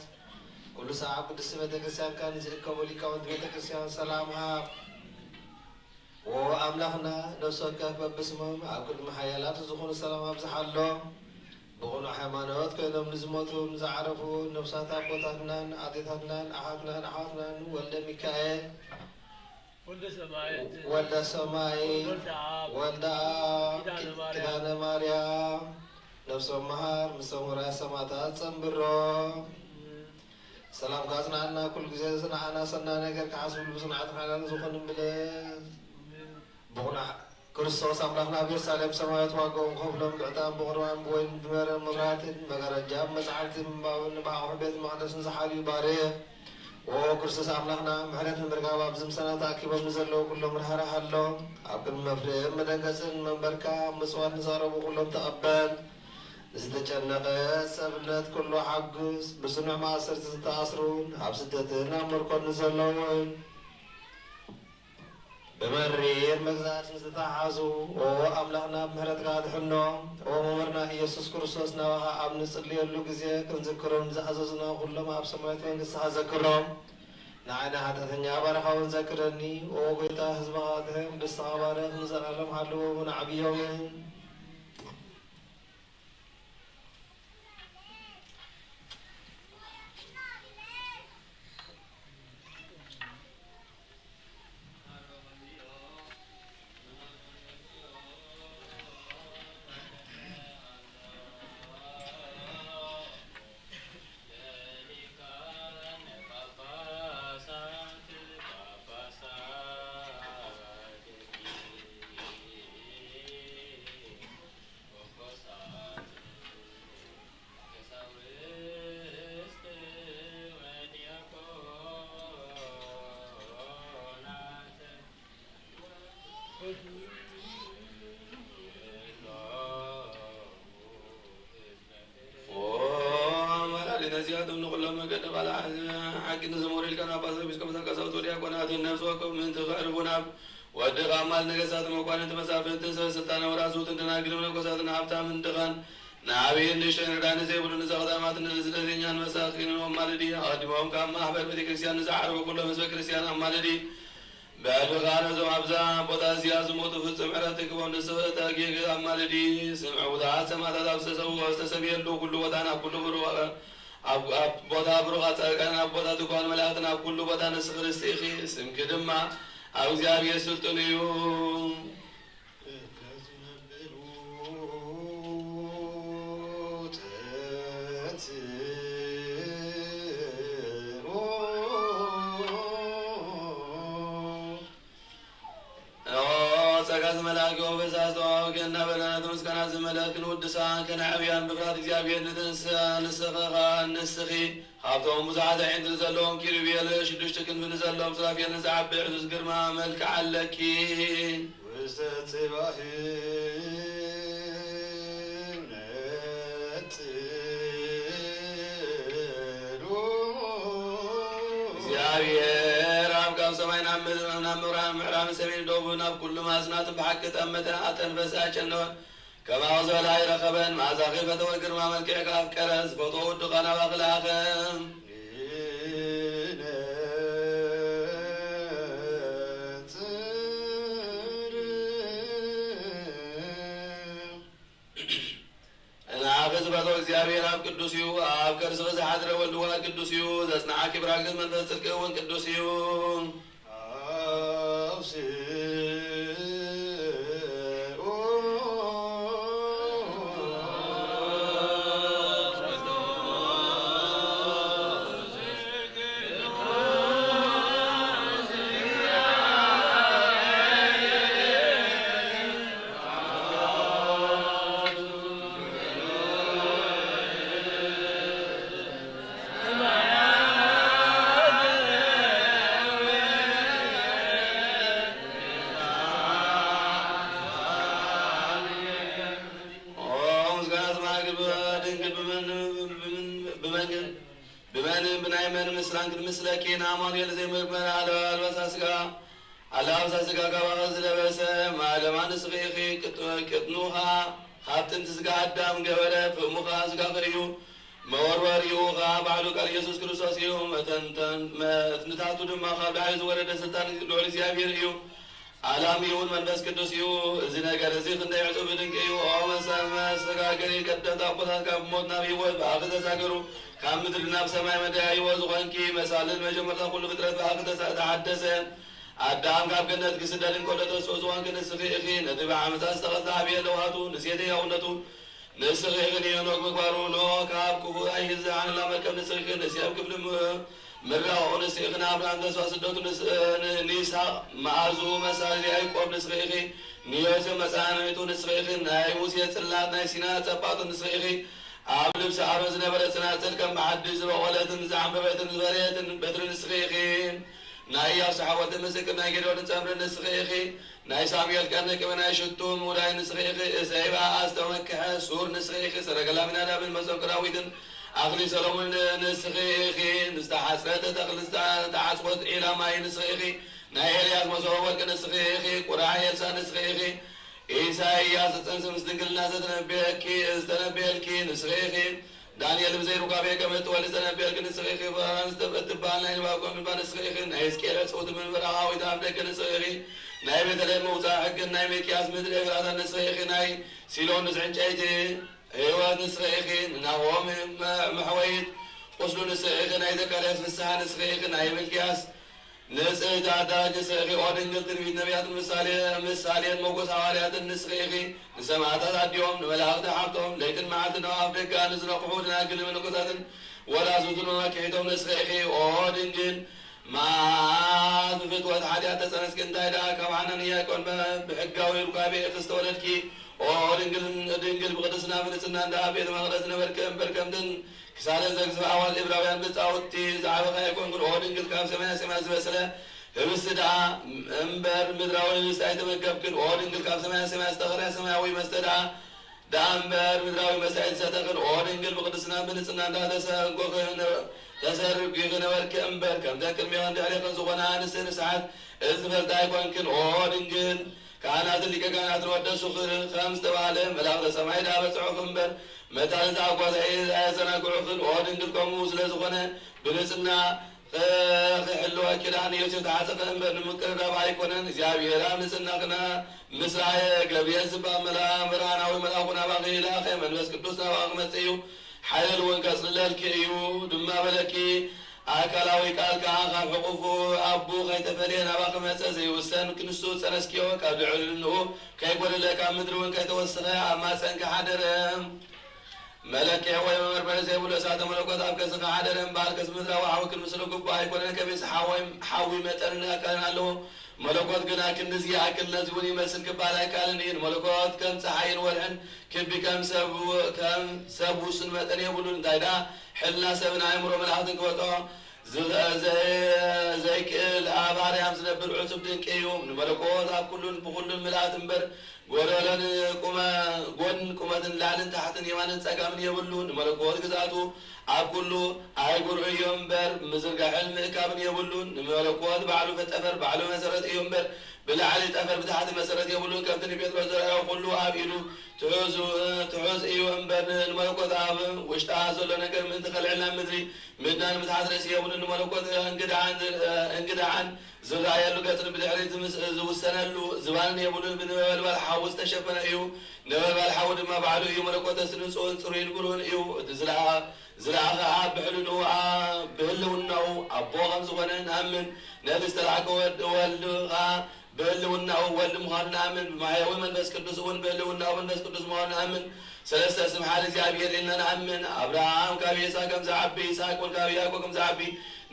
ኩሉ ሰዓብ ቅድስቲ ቤተ ክርስቲያንካ ንዝእከቡ ሊቃውንቲ ቤተ ክርስቲያን ሰላም ሃብ። ኦ ኣምላኽና፣ ነፍሲ ወከፍ በብስሞም ኣብ ቅድሚ ሓያላት ዝኾኑ ሰላም ኣብዝሓሎም። ብቕኑዕ ሃይማኖት ኮይኖም ንዝሞቱ፣ ንዝዓረፉ ነፍሳት ኣቦታትናን ኣዴታትናን ኣሓትናን ኣሕዋትናን ወልደ ሚካኤል፣ ወልደ ሰማይ፣ ወልደ ሰማይ፣ ወልደ ኣብ፣ ወልደ ኣብ፣ ኪዳነ ማርያም፣ ኪዳነ ማርያም፣ ነፍሶም መሃር፣ ምስቶም ውራይ ሰማዕታት ጸንብሮ። ሰላምካ ኣጽንዓልና፣ ኩሉ ግዜ ዝጸንዓና ሰናይ ነገር ክሓስብሉ ብጽንዓት ሓላል ዝኾኑ ምለ-፣ ብቑና ክርስቶስ ኣምላኽና ኣብ የሩሳሌም ሰማያዊት ዋጋኦም ከፍሎም ብዕጣን ብቑርባን ብወይን ብመረር መብራህትን መጋረጃ መጽሓፍቲ ምንባብን ንብኣቑሑ ቤት መቕደስን ዝሓልዩ ባርኽ። ኦ ክርስቶስ ኣምላኽና፣ ምሕረት ንምርካብ ኣብዚ ምሳና ተኣኪቦም ንዘለዉ ኩሎም ርህራሃሎም። ኣብ ቅድሚ መፍርህን መደንገጽን መንበርካ ምጽዋት ንዘቕረቡ ኩሎም ተቐበል። ንዝተጨነቐ ሰብነት ኩሉ ሓግዝ። ብስኑዕ ማእሰርቲ ዝተኣስሩን ኣብ ስደትን ኣብ ምርኮን ንዘለዉን ብመሪር መግዛእቲ ዝተተሓሓዙ፣ ኦ ኣምላኽና፣ ብምሕረትካ ኣድሕኖም። ኦ መምህርና ኢየሱስ ክርስቶስ፣ ናባኻ ኣብ ንጽልየሉ ግዜ ክንዝክሮም ዝኣዘዙና ኩሎም ኣብ ሰማያዊት መንግስትኻ ዘክሮም። ንዓይና ሓጢኣተኛ ባርኻ እውን ዘክረኒ። ኦ ጎይታ፣ ህዝብኻ ኣድሕን፣ ርስትኻ ባርኽ፣ ንዘለኣለም ሓልዎምን ኣዕብዮምን። ኦ ኣማላዲ ነዚኣቶም ንኹሎም መገዲ ቃል ሓቂ ንዘመሩ ኢልካ ናብ ጳጳሳት ኤጲስቆጶሳት ቀሳውስት ወዲያቆናትን ነፍሲ ወከፍ ምእንቲ ከዕርፉ ናብ ወድኻ ኣማልድ ነገስታት መኳንንቲ መሳፍንትን ሰበ ስልጣን ወራዙትን ደናግል መነኮሳትን ሃብታምን ድኻን ንዓብይን ንእሽቶን ርዳእ ንዘይብሉ ንዘኽታማትን ንስደተኛን መሳኪንን ኣማልዲ። ኣቐዲሞም ካብ ማሕበር ቤተ ክርስቲያን ንዝዓረፉ ኩሎም ህዝበ ክርስቲያን ኣማልዲ። ብዕድመኻ ነዞም ኣብዛ ቦታ እዚኣ ዝሞቱ ፍጹም ዕረፍቲ ክቦም ንስኽእተ ጌግ ኣማልዲ። ስም ዕዉታት ሰማዕታት ኣብ ዝተሰውኦ ዝተሰብየሉ ኩሉ ቦታ ናብ ኩሉ ብሩኽ ኣብ ኣብ ቦታ ብሩኻት ጻድቃን ኣብ ቦታ ትጉሃን መላእኽትን ኣብ ኩሉ ቦታ ንስኺ ርስቲ ኢኺ። ስምኪ ድማ ኣብ እግዚኣብሔር ስልጡን እዩ። ኦ ጸጋ ዝመልኣኪ ኦ በዛ ዝተዋወኪ እናበልና ነቲ ምስጋና ዝመልአኪ ንውድሳ ከነዕብያን ብፍርሃት እግዚኣብሔር ንትንስኣ ንስኺ ኸኣ ንስኺ ካብቶም ብዙሓት ኣዒንቲ ንዘለዎም ኪሩቤል ሽዱሽተ ክንፊ ንዘለዎም ሱራፌል ንዝዓቢ ዕዙዝ ግርማ መልክዕ ኣለኪ። ውስተ ጽባሕ ነጽ እግዚኣብሔር ኣብ ካብ ሰማይ ናብ ምድሪ ናብ ምብራቕ ምዕራብን ሰሜን ደቡብን ኣብ ኩሉ ማዕዝናትን ብሓቂ ጠመተ ኣተንፈሰ ኣጨነወ። ከማኡ ዝበለ ኣይረኸበን። መዓዛኺ ፈተወ ግርማ መልክዕኪ ኣፍቀረ። ዝፈትዎ ወድኻ ናባኺ ለኣኸ። ንዓኺ ዝፈትዎ እግዚኣብሔር ኣብ ቅዱስ እዩ። ኣብ ከርስኺ ዝሓድረ ወልድ ዋህድ ቅዱስ እዩ። ዘጽንዓኪ ብራግዝ መንፈስ ጽድቂ እውን ቅዱስ እዩ። ምስላን ክንምስለኪ ንኣማኑኤል ዘይምርመር ኣለባብሳ ስጋ ኣለባብሳ ስጋ ካባኸ ዝለበሰ ማለማ ንስኺ ኢኺ። ቅጥኑ ኸዓ ካብ ጥንቲ ስጋ ኣዳም ገበረ፣ ፍህሙ ኸዓ ስጋኺ እዩ። መወርወሪኡ ኸዓ ባዕሉ ቃል ኢየሱስ ክርስቶስ እዩ። መተንተን መትንታቱ ድማ ካብ ላዕሊ ዝወረደ ስልጣን ልዑል እግዚኣብሔር እዩ። ኣላሚውን መንፈስ ቅዱስ እዩ። እዚ ነገር እዚ ክንደይ ዕጹብ ድንቂ እዩ! ኦ መሰ-፣ መሰጋገሪ ቀደምት ኣቦታት ካብ ሞት ናብ ህይወት ብኣኺ ተሳገሩ፣ ካብ ምድሪ ናብ ሰማይ መደያይቦ ዝኾንኪ፣ መሳልል መጀመርታ ኩሉ ፍጥረት ብኣኺ ተሳ-፣ ተሓደሰ። ኣዳም ካብ ገነት ክስደድ እንከሎ ተስኡ ዝኾንኪ ንስኺ ኢኺ። ነቲ ብዓመፃ ዝተቐትለ ኣብየ ለውሃቱ ንሴተ ያውነቱ ንስኺ ኢኺ ንሄኖክ ምግባሩ፣ ኖህ ካብ ክፉእ ኣይሂዝ ዝዓነላ መርከብ ንስኺ ኢኺ። ንሴም ክፍሊ ም-፣ ምራቑ ንስኺ ኢኺ። ንኣብርሃም ተስፋ ስደቱ ንስ-፣ ን-፣ ንይስሐቅ መኣዝኡ መሳልል ያዕቆብ ንስኺ ኢኺ። ንዮሴፍ መጸናንዒቱ ንስኺ ኢኺ። ናይ ሙሴ ጽላት ናይ ሲና ጸባኦት ንስኺ ኢኺ። ኣብ ልብሲ ኣሮን ዝነበረ ጽናጽል ከም ብሓድሽ ዝበቖለትን ዝዓምበበትን ዝበረየትን በትሪ ንስኺ ኢኺ። ናይ ኢያሱ ሓወልቲ ምስክር ናይ ጌዴዎን ጸምሪ ንስኺ ኢኺ። ናይ ሳሙኤል ቀርኒ ቅብኢ ናይ ሽቱ ምውዳይ ንስኺ ኢኺ። እሰይ ብኣኣ ዝተመክሐ ሱር ንስኺ ኢኺ። ሰረገላ ኣቢናዳብን መሰንቆ ዳዊትን ኣኽሊል ሰሎሞን ንስኺ ኢኺ። ንዝተሓጽረ ተኽሊ ዝተዓጽወት ዒላ ማይ ንስኺ ኢኺ። ናይ ኤልያስ መሶበ ወርቂ ንስኺ ኢኺ። ቁራዕ ኤልሳዕ ንስኺ ኢኺ። ኢሳይያስ ጽንሲ ምስ ድንግልና ዘተነበየኪ፣ ዝተነበየልኪ ንስኺ ኢኺ። ዳንኤል ብዘይ ሩካቤ ከም እትወልድ ዝተነበየልኪ ንስኺ ኢኺ። ፋራን ዝተብ-፣ እትበሃል ናይ ዕንባቆም ልባ ንስኺ ኢኺ። ናይ ሕዝቅኤል ዕጽውቲ መንበር ኣኻዊት ኣፍ ደገ ንስኺ ኢኺ። ናይ ቤተልሔም ምውጻእ ሕግን ናይ ሚልክያስ ምድሪ ኤፍራታ ንስኺ ኢኺ። ናይ ሲሎን ርሑስ ዕንጨይቲ ህይወት ንስኺ ኢኺ። ንናሆም መ-፣ መሕወይት ቁስሉ ንስኺ ኢኺ። ናይ ዘካርያስ ፍስሓ ንስኺ ኢኺ። ናይ ሚልክያስ ንጽሕቲ ኣዳራሽ ንስኺ ኢኺ። ኦ ድንግል፣ ትንቢት ነቢያትን ምሳሌ-፣ ምሳሌን ሞጎስ ሃዋርያትን ንስኺ ኢኺ። ንሰማዕታት ኣዲኦም፣ ንመላእኽቲ ሓብቶም፣ ለይትን መዓልትን ኣብ ኣፍ ደገኣ ንዝነቕሑ ደናግልን መነኮሳትን ወላዙትን መመክሒቶም ንስኺ ኢኺ። ኦ ድንግል፣ መዓት ብፍትወት ሓጢኣት ተጸነስኪ፣ እንታይ ደኣ ካብ ሓናን ኢያቆን ብሕጋዊ ሩካቤ ኢኺ ዝተወለድኪ። ኦ ድንግል፣ ድንግል ብቅድስና ብንጽህና እንደ ኣብ ቤተ መቕደስ ዝነበርኪ እምበር ከምተን ክሳደን ዘግዝፋ ኣዋልድ ዕብራውያን ብጻውቲ ዝዓበኻ ኣይኮንክን። ኦ ድንግል፣ ካብ ሰማያ ሰማያት ዝበሰለ ህብስቲ ደኣ እምበር ምድራዊ ህብስቲ ኣይተመገብክን። ኦ ድንግል፣ ካብ ሰማያ ሰማያት ዝተኸርያ ሰማያዊ መስተ ደኣ ደኣ እምበር ምድራዊ መስተ ኣይትሰተኽን። ኦ ድንግል፣ ብቅድስናን ብንጽህናን ደኣ ተሰጎኺ ነ-፣ ተሰርጊኺ ነበርኪ እምበር፣ ከምተን ቅድሜኽን ድሕሬኽን ዝኾና ኣንስቲ ንስሓት እዚ ዝፈልጣ ኣይኮንክን። ኦ ድንግል፣ ካህናትን ሊቀ ካህናትን ወደሱኺ ከም ዝተባህለ፣ መላእኽተ ሰማይ ደኣ በጽሑኺ እምበር፣ መታን ዝኣጓዝ ኣየ-፣ ኣየዘናግዑኽን። ኦ ድንግል፣ ከምኡ ስለ ዝኾነ፣ ብንጽህና ኽ-፣ ክሕልወኪ ደኣ ንዮሴፍ ተሓጸኸ እምበር፣ ንምቅርራብ ኣይኮነን። እግዚኣብሔር ኣብ ንጽህናኽና ምስ ረኣየ፣ ገብርኤል ዝበሃል መልኣ-፣ ብርሃናዊ መልኣኹ ናባኺ ለኣኸ፣ መንፈስ ቅዱስ ናባኺ ክመጽእ እዩ፣ ሓይል እውን ከጽልለልኪ እዩ ድማ በለኪ። ኣካላዊ ቃል ከኣ ካብ ሕቑፉ ኣቡ ከይተፈልየ ናባኺ መጸ። ዘይውሰን ክንሱ ጸነስክዮ፣ ካብ ልዕልንኡ ከይጎደለ፣ ካብ ምድሪ እውን ከይተወሰኸ ኣብ ማጸንኪ ሓደረ። መለክዒ ወይ መመርመሪ ዘይብሉ እሳተ መለኮት ኣብ ከርስኺ ሓደረ እምበኣር፣ ከስ ምድራዊ ሓዊ ክንምስሎ ግቡእ ኣይኮነን። ከመይሲ ሓወይ-፣ ሓዊ መጠንን ኣካልን ኣለዎ። መለኮት ግና ክንድዚ ይኣክል፣ ነዚ እውን ይመስል ክበሃል ኣይከኣልን እዩ። ንመለኮት ከም ጸሓይን ወርሕን ክቢ ከም ሰብ፣ ከም ሰብ ውሱን መጠን የብሉን። እንታይ ደኣ፣ ሕልና ሰብን ኣእምሮ መላእኽትን ክበጽሖ ዝኸ-፣ ዘ-፣ ዘይክእል፣ ኣብ ኣርያም ዝነብር ዕጹብ ድንቂ እዩ። ንመለኮት ኣብ ኩሉን ብኹሉን ምልኣት እምበር፣ ጎደሎን ቁመ-፣ ጎን ቁመትን ላዕልን ታሕትን የማንን ጸጋምን የብሉን። ንመለኮት ግዝኣቱ ኣብ ኩሉ ኣህጉር እዩ እምበር፣ ምዝርጋሕን ምእካብን የብሉን። ንመለኮት ባዕሉ ጠፈር፣ ባዕሉ መሰረት እዩ እምበር፣ ብላዕሊ ጠፈር ብታሕቲ መሰረት የብሉን። ከምቲ ንጴጥሮስ ዘርኣዮ ኩሉ ኣብ ኢዱ ትሑዝ፣ ትሑዝ እዩ እምበር፣ ንመለኮት ኣብ ውሽጣ ዘሎ ነገር ምእንቲ ከልዕል ናብ ምድሪ ምድና ንምትሓት ርእሲ የብሉን። ንመለኮት እንግድዓን፣ እንግድዓን ዝረኣየሉ ገጽን ብድሕሪት ምስ-፣ ዝውሰነሉ ዝባንን የብሉን። ብነበልባል ሓዊ ዝተሸፈነ እዩ። ነበልባል ሓዊ ድማ ባዕሉ እዩ። መለኮት ተስንጹን ጽሩይን ብሩህን እዩ። እቲ ዝለኣ-፣ ዝለኣኸ ኣብ ብሕልንኡ ኣ-፣ ብህልውናኡ ኣቦ ከም ዝኾነ ንኣምን። ነቲ ዝተላእከ ወድ-፣ ወልድ ኸኣ ብህልውናኡ ወልድ ምዃኑ ንኣምን። ብማሕየዊ መንፈስ ቅዱስ እውን ብህልውናኡ መንፈስ ቅዱስ ምዃኑ ንኣምን። ሰለስተ ስም ሓደ እግዚኣብሔር ኢልና ንኣምን። ኣብርሃም ካብ ኤሳው ከም ዝዓቢ፣ ይስሐቅ እውን ካብ ያዕቆብ ከም ዝዓቢ፣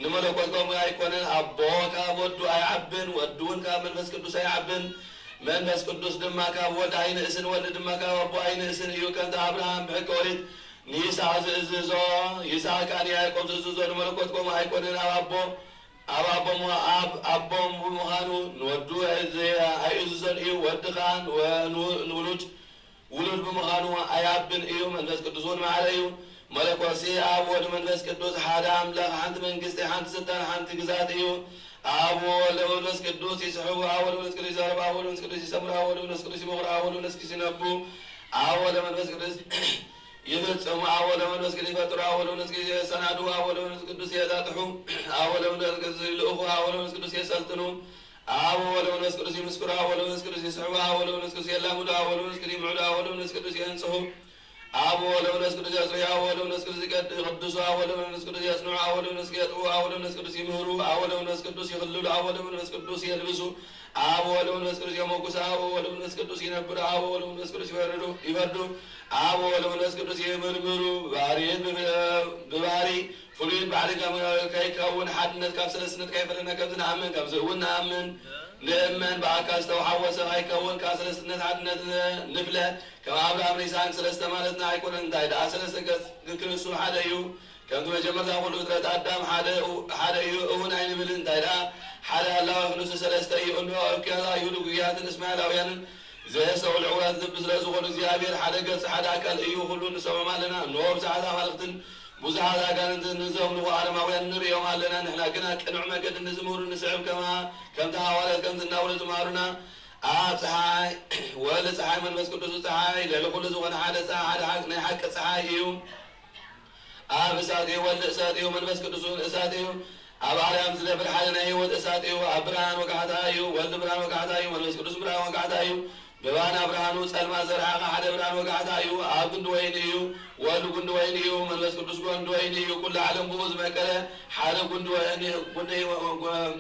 ንመለኮት ከምኡ ኣይኮነን። ኣቦ ካብ ወዱ ኣይዓብን፣ ወዱ እውን ካብ መንፈስ ቅዱስ ኣይዓብን። መንፈስ ቅዱስ ድማ ካብ ወልድ ኣይንእስን፣ ወልድ ድማ ካብ ኣቦ ኣይንእስን እዩ። ከምቲ ኣብርሃም ብሕገ ኦሪት ንይስሐቅ ዝእዝዞ፣ ይስሐቅ ከኣ ንያዕቆብ ዝእዝዞ፣ ንመለኮት ከምኡ ኣይኮነን። ኣብ ኣቦ፣ ኣብ ኣቦ ምዃ-፣ ኣብ ኣቦ ብምዃኑ ንወዱ ኣይ-፣ ኣይእዝዞን እዩ። ወዲ ከኣ ንወ-፣ ንው-፣ ንውሉድ ውሉድ ብምዃኑ ኣይዓብን እዩ። መንፈስ ቅዱስ እውን ማዕረ እዩ። መለኮሲ ኣብ ወልድ መንፈስ ቅዱስ ሓደ ኣምላኽ፣ ሓንቲ መንግስቲ፣ ሓንቲ ስልጣን፣ ሓንቲ ግዛት እዩ። ኣብ ወልድ መንፈስ ቅዱስ ይስሕቡ፣ ኣብ ወልድ መንፈስ ቅዱስ ይዛረቡ፣ ኣብ ወልድ መንፈስ ቅዱስ ይሰምሩ፣ ኣብ ወልድ መንፈስ ቅዱስ ይመኽሩ፣ ኣብ ወልድ መንፈስ ቅዱስ ይነቡ፣ ኣብ ወልድ መንፈስ ቅዱስ ይፍጽሙ፣ ኣብ ወልድ መንፈስ ቅዱስ ይፈጥሩ፣ ኣብ ወልድ መንፈስ ቅዱስ የሰናድዉ፣ ኣብ ወልድ መንፈስ ቅዱስ የጣጥሑ፣ ኣብ ወልድ መንፈስ ቅዱስ ይልእኹ፣ ኣብ ወልድ መንፈስ ቅዱስ የሰልጥኑ፣ ኣብ ወልድ መንፈስ ቅዱስ ይምስክሩ፣ ኣብ ወልድ መንፈስ ቅዱስ ይስሕቡ፣ ኣብ ወልድ መንፈስ ቅዱስ የላምዱ፣ ኣብ ወልድ መንፈስ ቅዱስ ይምዕዱ፣ ኣብ ወልድ መንፈስ ቅዱስ የንጽሁ፣ ኣብ ወልድ መንፈስ ቅዱስ የጽውዩ፣ ኣብ ወልድ መንፈስ ቅዱስ ይቀድ-፣ ይቅድሱ፣ ኣብ ወልድ መንፈስ ቅዱስ የጽንዑ፣ ኣብ ወልድ መንፈስ ቅዱስ የጥብቡ፣ ኣብ ወልድ መንፈስ ቅዱስ ይምህሩ፣ ኣብ ወልድ መንፈስ ቅዱስ ይኽልሉ፣ ኣብ ወልድ መንፈስ ቅዱስ የልብሱ፣ ኣብ ወልድ መንፈስ ቅዱስ የሞግሱ፣ ኣብ ወልድ መንፈስ ቅዱስ ይነብሩ፣ ኣብ ወልድ መንፈስ ቅዱስ ይፈርዱ፣ ይፈርዱ፣ ኣብ ወልድ መንፈስ ቅዱስ ይምርምሩ፣ ብባህሪን ብብ-፣ ብባህሪ ፍሉይን ባዕልን ከም ከይከውን ሓድነት ካብ ሰለስትነት ከይፈለና ከምዚ ንኣምን፣ ከምዚ እውን ንኣምን፣ ንእመን ብኣካል ዝተወሓወሰ ከይከውን ካብ ሰለስትነት ሓድነት ንፍለ። ከም ኣብርሃም ሪሳን ሰለስተ ማለትና ኣይኮነን፣ እንታይ ደኣ ሰለስተ ገጽ ክክንሱ ሓደ እዩ። ከምቲ መጀመርታ ኩሉ ፍጥረት ኣዳም ሓደ ኡ-፣ ሓደ እዩ እውን ኣይንብልን፣ እንታይ ደኣ ሓደ ኣላዊ ክንሱ ሰለስተ እዩ። እንሆ፣ እኪያት ኣይሁድ ጉያትን እስማኤላውያንን ዘየስተውዕል ዕውራት ልቢ ስለ ዝኾኑ፣ እግዚኣብሔር ሓደ ገጽ ሓደ ኣካል እዩ። ኩሉ ንሰምዖም ኣለና። እንሆ፣ ብዙሓት ኣማልኽትን ብዙሓት ኣጋንንትን ንዘምልኹ ኣረማውያን ንርእዮም ኣለና። ንሕና ግና ቅኑዕ መገዲ ንዝምህሩ ንስዕብ፣ ከማ-፣ ከምቲ ሃዋርያት ከምዚ እናበሉ ዝመሃሩና፣ ኣብ ጸሓይ ወልድ ጸሓይ መንፈስ ቅዱስ ጸሓይ ልዕሊ ኩሉ ዝኾነ ሓደ ጸሓይ፣ ሓደ ሓቅ፣ ናይ ሓቂ ጸሓይ እዩ። ኣብ እሳት እዩ፣ ወልድ እሳት እዩ፣ መንፈስ ቅዱስ እውን እሳት እዩ። ኣብ ኣርያም ዝነብር ሓደ ናይ ህይወት እሳት እዩ። ኣብ ብርሃን ወጋሕታ እዩ፣ ወልድ ብርሃን ወጋሕታ እዩ፣ መንፈስ ቅዱስ ብርሃን ወጋሕታ እዩ። ብባና ብርሃኑ ጸልማት ዘርሓቐ ሓደ ብርሃን ወጋሕታ እዩ። ኣብ ጉንዲ ወይኒ እዩ፣ ወልድ ጉንዲ ወይኒ እዩ፣ መንፈስ ቅዱስ ጉንዲ ወይኒ እዩ። ኩሉ ዓለም ብኡ ዝመቀለ ሓደ ጉንዲ ወይኒ፣ ጉንዲ ወ-፣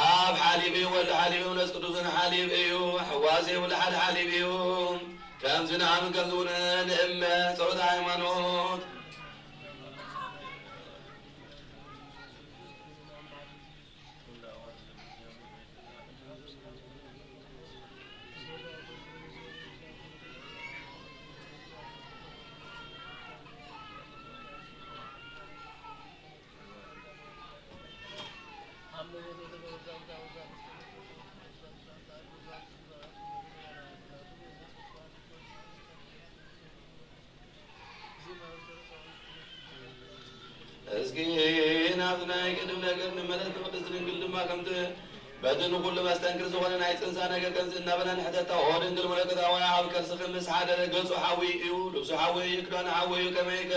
ኣብ ሓሊብ እዩ፣ ወልድ ሓሊብ እዩ፣ መንፈስ ቅዱስን ሓሊብ እዩ። ሕዋስ የብሉ፣ ሓደ ሓሊብ እዩ። ከምዚ ንኣምን ከምዚ እውን ንእመ ጸሎተ ሃይማኖት። እስኪ ናብቲ ናይ ቅድም ነገር ንመለስ። ንቅድስት ድንግል ድማ ከምቲ በቲ ንኩሉ መስተንክር ዝኾነ ናይ ጽንሳ ነገር ከምዚ እናበልና ንሕተታ። ኦ ድንግል መለኮታዊ፣ ኣብ ከርስኺ ምስ ሓደ ገጹ ሓዊ እዩ፣ ልብሱ ሓዊ እዩ፣ ክዳኑ ሓዊ እዩ፣ ከመይከ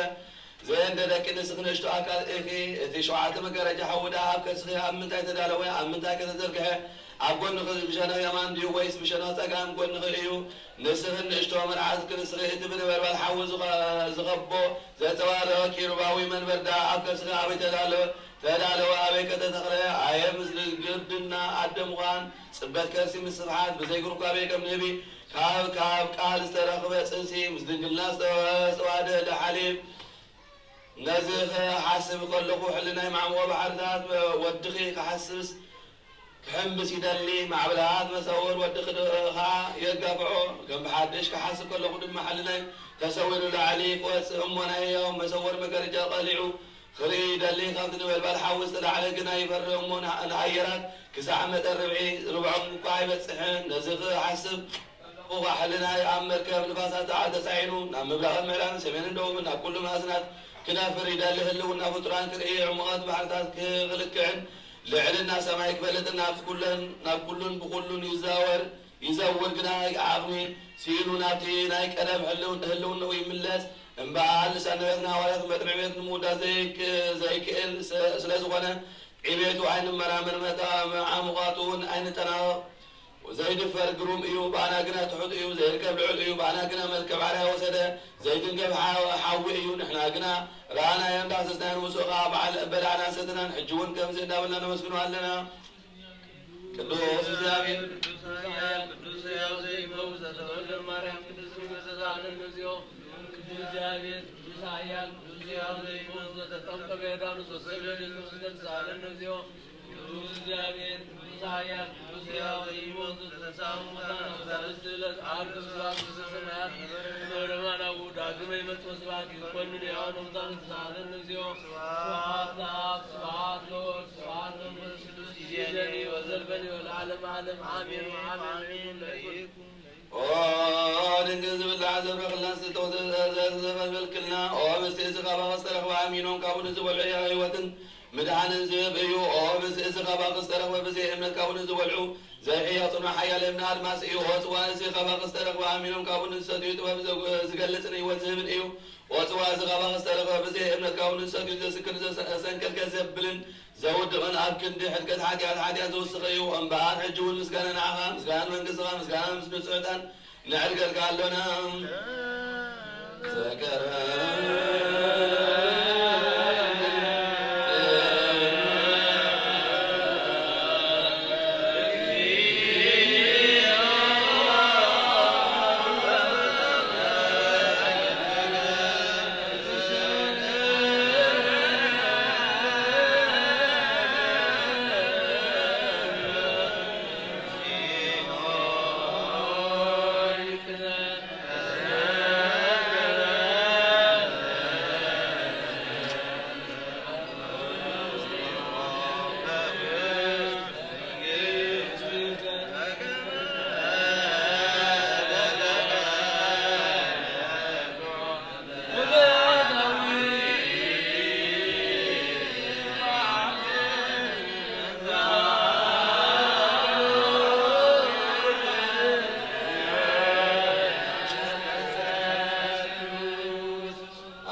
ዘእንደ ደቂ ንስኺ ንእሽቶ ኣካል ኢኺ። እቲ ሸውዓተ መጋረጃ ሓዊ ደኣ ኣብ ከርስኺ ኣብ ምንታይ ተዳለወ? ኣብ ምንታይ ከተዘርግሐ? ኣብ ጎንኺ ብሸነኽ የማን ድዩ ወይስ ብሸነኽ ጸጋም ጎንኺ እዩ? ንስኽን ንእሽቶ መርዓትኪ ንስኺ እቲ ብነበልባል ሓዊ ዝኸ-፣ ዝኸቦ ዘጸባረቐ ኪሩባዊ መንበር ደኣ ኣብ ከርስኺ ኣበይ ተዳለ-፣ ተዳለወ? ኣበይ ከተተኽለ? ኣየ ምስሊ ግርድና ኣደ ምዃን፣ ጽበት ከርሲ ምስ ስብሓት፣ ብዘይ ግሩካቤ ከም ንህቢ ካብ፣ ካብ ቃል ዝተረኽበ ጽንሲ፣ ምስ ድንግልና ዝተወ-፣ ዝተዋህደ ሓሊብ። ነዚ ክሓስብ ከለኹ፣ ሕልናይ ማዕሙቐ ባሕርታት ወድኺ ክሓስብስ ክሕምብስ ይደሊ፣ ማዕበላት መሰወር ወድኺ ድ-፣ ኸኣ የጋፍዖ። ከም ብሓድሽ ክሓስብ ከለኹ ድማ፣ ሕልናይ ተሰዊሩ ላዕሊ ክወጽእ እሞ፣ ናይ ህያው መሰወር መጋረጃ ቀሊዑ ክርኢ ይደሊ። ካብቲ ነበልባል ሓዊ ዝተላዕለ ግና ይፈርህ እሞ፣ ንኣ-፣ ንኣየራት ክሳዕ መጠን ርብዒ፣ ርብዖም እኳ ኣይበጽሕን። ነዚ ክሓስብ ከለኹ ኸኣ፣ ሕልናይ ኣብ መርከብ ንፋሳት ተሳዒሩ፣ ናብ ምብራቕን ምዕራብን ሰሜንን ደቡብን ናብ ኩሉ ማእዝናት ክነፍር ይደሊ። ህልውና ፍጡራን ክርኢ፣ ዕሙቓት ባሕርታት ክልክዕን ልዕልና ሰማይ ክፈልጥን፣ ናብቲ ኩለን፣ ናብ ኩሉን ብኹሉን ይዛወር፣ ይዘውር፣ ግና ዓቕሚ ስኢኑ ናብቲ ናይ ቀደም ህልው-፣ ህልውንኡ ይምለስ። እምበኣር ልሳን ነቢያትን ሃዋርያትን በትሪ ዕቤት ንምውዳስ ዘይክ-፣ ዘይክእል ስ-፣ ስለ ዝኾነ፣ ዕቤቱ ኣይንመራመር፣ መታ-፣ መዓሙቓቱ እውን ኣይንጠናቐቕ። ዘይድፈር ግሩም እዩ፣ ብኣና ግና ትሑት እዩ። ዘይርከብ ልዑል እዩ፣ ብኣና ግና መልክዕ ባርያ ወሰደ። ዘይትንከፍ ሓ-፣ ሓዊ እዩ፣ ንሕና ግና ረኣናዮን ዳህሰስናዮን። ምስኡ ኸኣ በዓል-፣ በላዕናን ሰተናን። ሕጂ እውን ከምዚ እናበልና ነመስግኖ ኣለና። ቅዱስ እግዚኣብሔር፣ ቅዱስ ኃያል፣ ቅዱስ ሕያው ዘይመውት ዘተወልደ ማርያም ቅድስት ድንግል ተሳለነ እግዚኦ። ቅዱስ እግዚኣብሔር፣ ቅዱስ ኃያል፣ ቅዱስ ሕያው ዘይመውት ዘተጠምቀ በዮርዳኖስ ወሰግደ ለእግዚእነ ተሳለነ እግዚኦ። ቅዱስ እግዚኣብሔር፣ ቅዱስ ኃያል፣ ቅዱስ ሕያው ዘይመውት ዘተንሥአ እሙታን በሳልስት ዕለት ዐርብ ስብሐት መንግሥተ ሰማያት ክብረ ማናቡ ዳግመ ይመጽእ ወስብሐት ይኮኑ ለሕያዋን ወሙታን ተሳለነ እግዚኦ። ስብሐት ለአብ፣ ስብሐት ለወልድ፣ ስብሐት ለመንፈስ ቅዱስ ይእዜኒ ወዘልፈኒ ወለዓለመ ዓለም አሜን ወአሜን። ለይኩን ኦ ድንግል ዝብላዕ ዘብረኽልና ዝተወዘዘ ዘፈፈልክልና ኦ ምስቲ እዚ ካባኺ ዝተረኽበ ኣሚኖም ካብኡ ንዝበልዑ ህይወትን ምድሓንን ዝህብ እዩ። ኦ ምስቲ እዚ ካባኺ ዝተረኽበ ብዘይ እምነት ካብኡ ንዝበልዑ ዘይሕየቕ ጽኑዕ ሓያል እምኒ ኣድማስ እዩ። ኦ ጽዋ እዚ ካባኺ ዝተረኽበ ኣሚኖም ካብኡ ንዝሰትዩ ጥበብ ዘጉ- ዝገልጽን ህይወት ዝህብን እዩ። ኦ ጽዋ እዚ ካባኺ ዝተረኽበ ብዘይ እምነት ካብኡ ንዝሰትዩ ዘስክር ዘሰ- ዘሰንከልከ ዘብልን ዘውድቕን ኣብ ክንዲ ሕድገት ሓጢኣት ሓጢኣት ዘውስኽ እዩ። እምበኣር ሕጂ እውን ምስጋና ንዓኻ፣ ምስጋና ንመንግስትኻ፣ ምስጋና ምስ ንጹሕ ዕጣን ነዕርገልካ ኣሎና። ዘከረ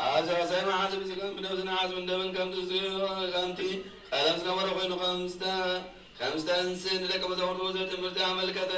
ኣብዚ ርሑሰ መዓልቲ ብስጋን ብነብስን ዓጽምን ደምን ከምቲ ዝ- ከምቲ ቀደም ዝነበረ ኮይኑ ከም ዝተ- ከም ዝተንስእ ንደቀ መዛሙርቱ ዘትምህርቲ ኣመልከተ።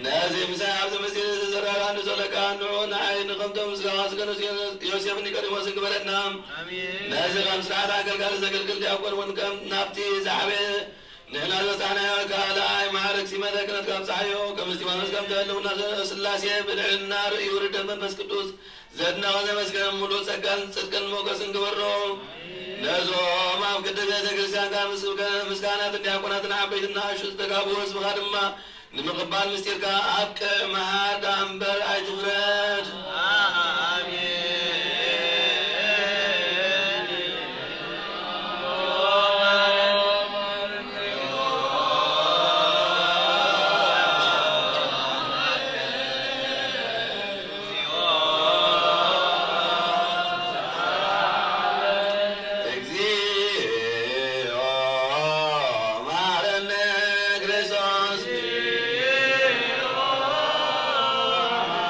ነዚ ምሳይ ኣብዚ ምስጢር እዚ ዝረኣየኒ ዘለካ ንዑ ንዓይ ንኸምቶም ስጋኻ ዝገነዙ ዮሴፍ ኒቆዲሞስን ግበረና። ኣሜን። ነዚ ከም ስርዓት ኣገልጋሊ ዘገልግል ዲያቆን እውን ከም ናብቲ ዝዓበየ ንሕና ዝበጻሕናዮ ካልኣይ ማዕርግ ሲመተ ክህነት ካብ ጸሓዮ ከም እስጢፋኖስ ከም ተህልውና ስላሴ ብልዕልና ርእዩ ርደት መንፈስ ቅዱስ ዘድነቐ ዘመስገነ ምሉእ ጸጋን ጽድቅን ሞገስን ግበሮ። ነዞም ኣብ ቅድስት ቤተ ክርስቲያንካ ምስ-፣ ምስ ካህናትን ዲያቆናትን ዓበይትን ንኣሽቱ ዝተጋብኡ ህዝብኻ ድማ ንምቕባል ምስጢርካ ኣብ ቅድሚ ሓዳ እምበር ኣይትፍረድ። ኣሜን። እግዚኦ መሐረነ ክርስቶስ። እግዚኦ መሐረነ ክርስቶስ።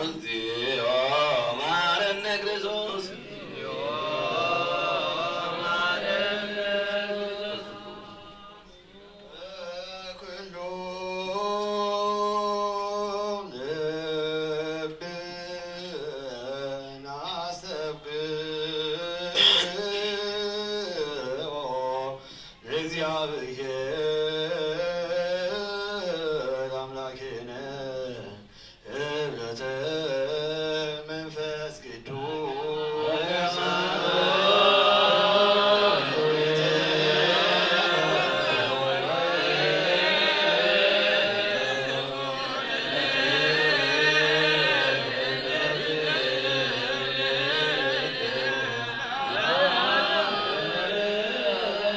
እግዚኦ መሐረነ ክርስቶስ። ኩሉ ልብና አስተብቅዖ ለእግዚአብሔር አምላክነ ህብረተ መንፈስ ቅዱስ።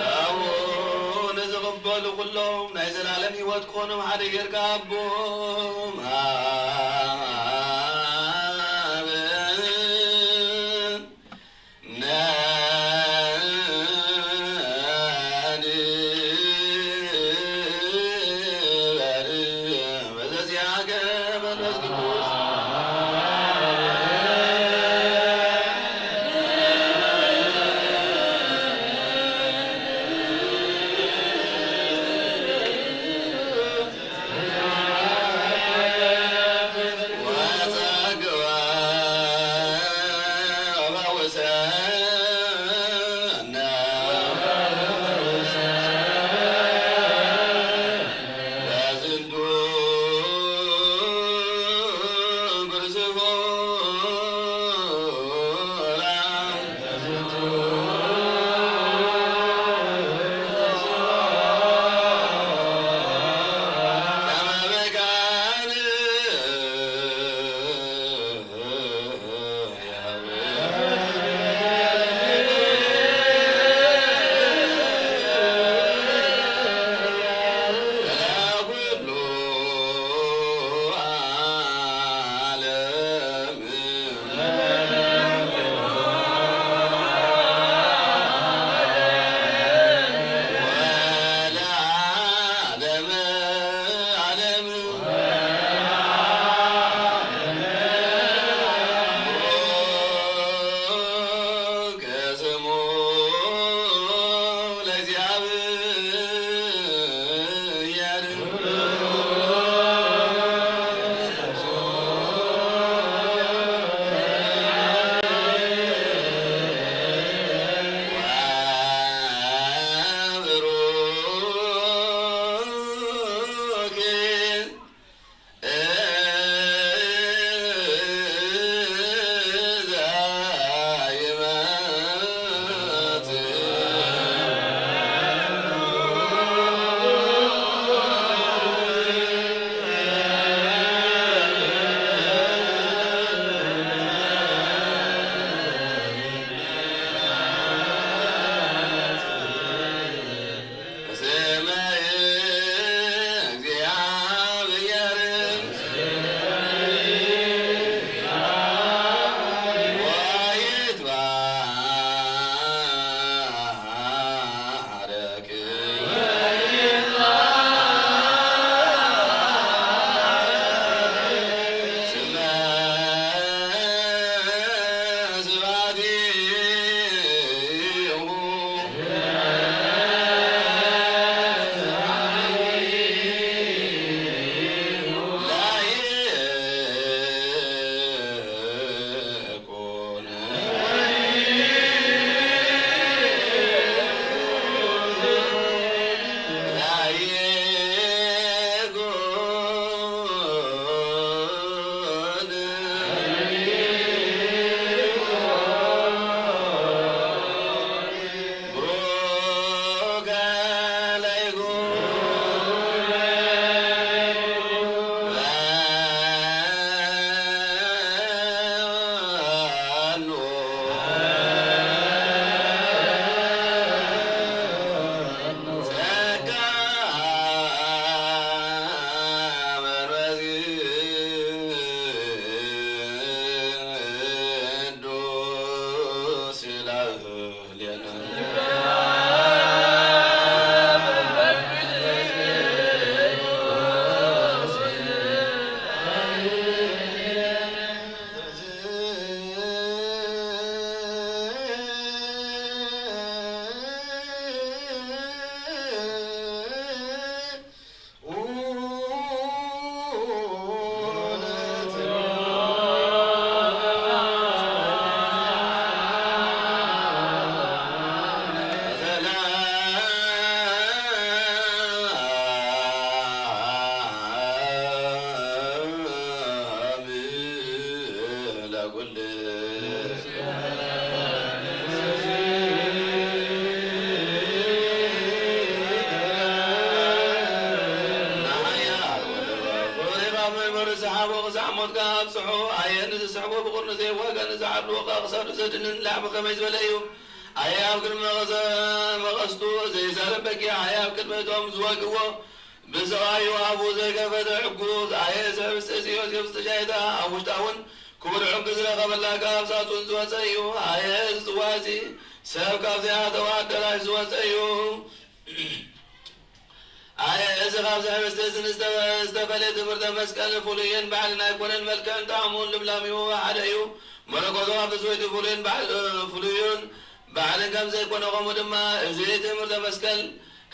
ካብኡ ንዝቕበሉ ኩሎም ናይ ዘላለም ህይወት ክኾኖም ሓደ ጌርካ ኣቦም ኣብን ነንበር በዘዚኣከ መንፈስ ቅዱስ። ንስሓቦ ክሳዕ ሞትካ ኣብጽሑ። ኣየ ንዝስሕቦ ብቑርኒ ዘይዋጋ፣ ንዝዓብልዎ ከኣ ክሳዱ ዘድንን ላዕቢ ከመይ ዝበለ እዩ። ኣየ ኣብ ቅድሚ መቐሰ-፣ መቐስቱ ዘይዛረብ በጊዕ፣ ኣየ ኣብ ቅድሚ እቶም ዝወግእዎ ብስቓዩ ኣፉ ዘይከፈተ ዕጉዝ። ኣየ እዚ ህብስቲ እዚ ዮሴፍ ዝተሻየተ ኣብ ውሽጣ እውን ክቡር ዕንቂ ዝረኸበላ ካብ ሳጹን ዝወጸ እዩ። ኣየ እዚ ጽዋ እዚ ሰብ ካብ ዘይኣተወ ኣዳራሽ ዝወጸ እዩ። ኣየ እዚ ካብዚ ህብስቲ እዚ ንዝተ-፣ ዝተፈልየ ትምህርተ መስቀል ፍሉይን ባዕልን ኣይኮነን፣ መልክዕን ጣዕሙን ልምላሜኡ ሓደ እዩ። መለኮቱ ኣብ ትስወይቲ ፍሉይን ባዕል-፣ ፍሉይን ባዕልን ከም ዘይኮነ፣ ከምኡ ድማ እዚ ትምህርተ መስቀል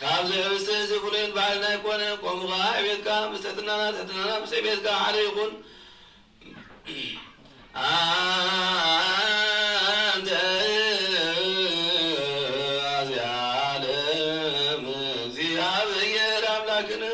ካብዚ ህብስቲ እዚ ፍሉይን ባዕልን ኣይኮነን። ከምኡ ኸዓ ዕቤትካ ምስ ትሕትናና፣ ትሕትናና ምስ ዕቤትካ ሓደ ይኹን። ኣንተ ኣዚ ዓለም እግዚኣብሔር ኣምላክነ።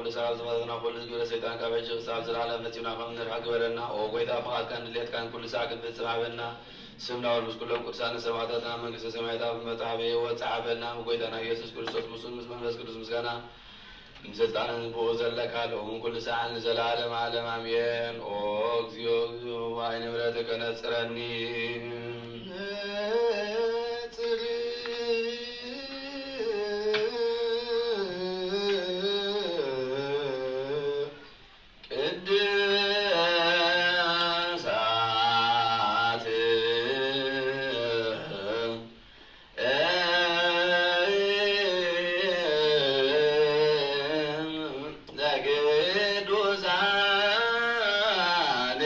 ቅዱስ ኣብ ዝፈተና ኩሉ ግብረ ሰይጣን ካብ ሕጂ ክሳብ ዘላለም ፈጺምና ከም ንርሕቕ ግበረና። ኦ ጎይታ፣ ፍቓድካን ድሌትካን ኩሉ ሳዕ ክንፍጽም ሃበና። ስም ናውል ምስ ኩሎም ቅዱሳን ሰማዕታትና መንግስተ ሰማያት ኣብ መጽሓፈ ህይወት ጸሓፈልና። ብጎይታና ኢየሱስ ክርስቶስ ምስኡን ምስ መንፈስ ቅዱስ ምስጋና ምስልጣንን ብኡ ዘለካ ሎምን ኩሉ ሰዓት ንዘለዓለም ዓለም ኣሜን። ኦ እግዚኦ፣ እግዚኦ፣ ዋይ ንብረትከ ነጽረኒ። ነጽር ቅድሳት ለቅዱሳን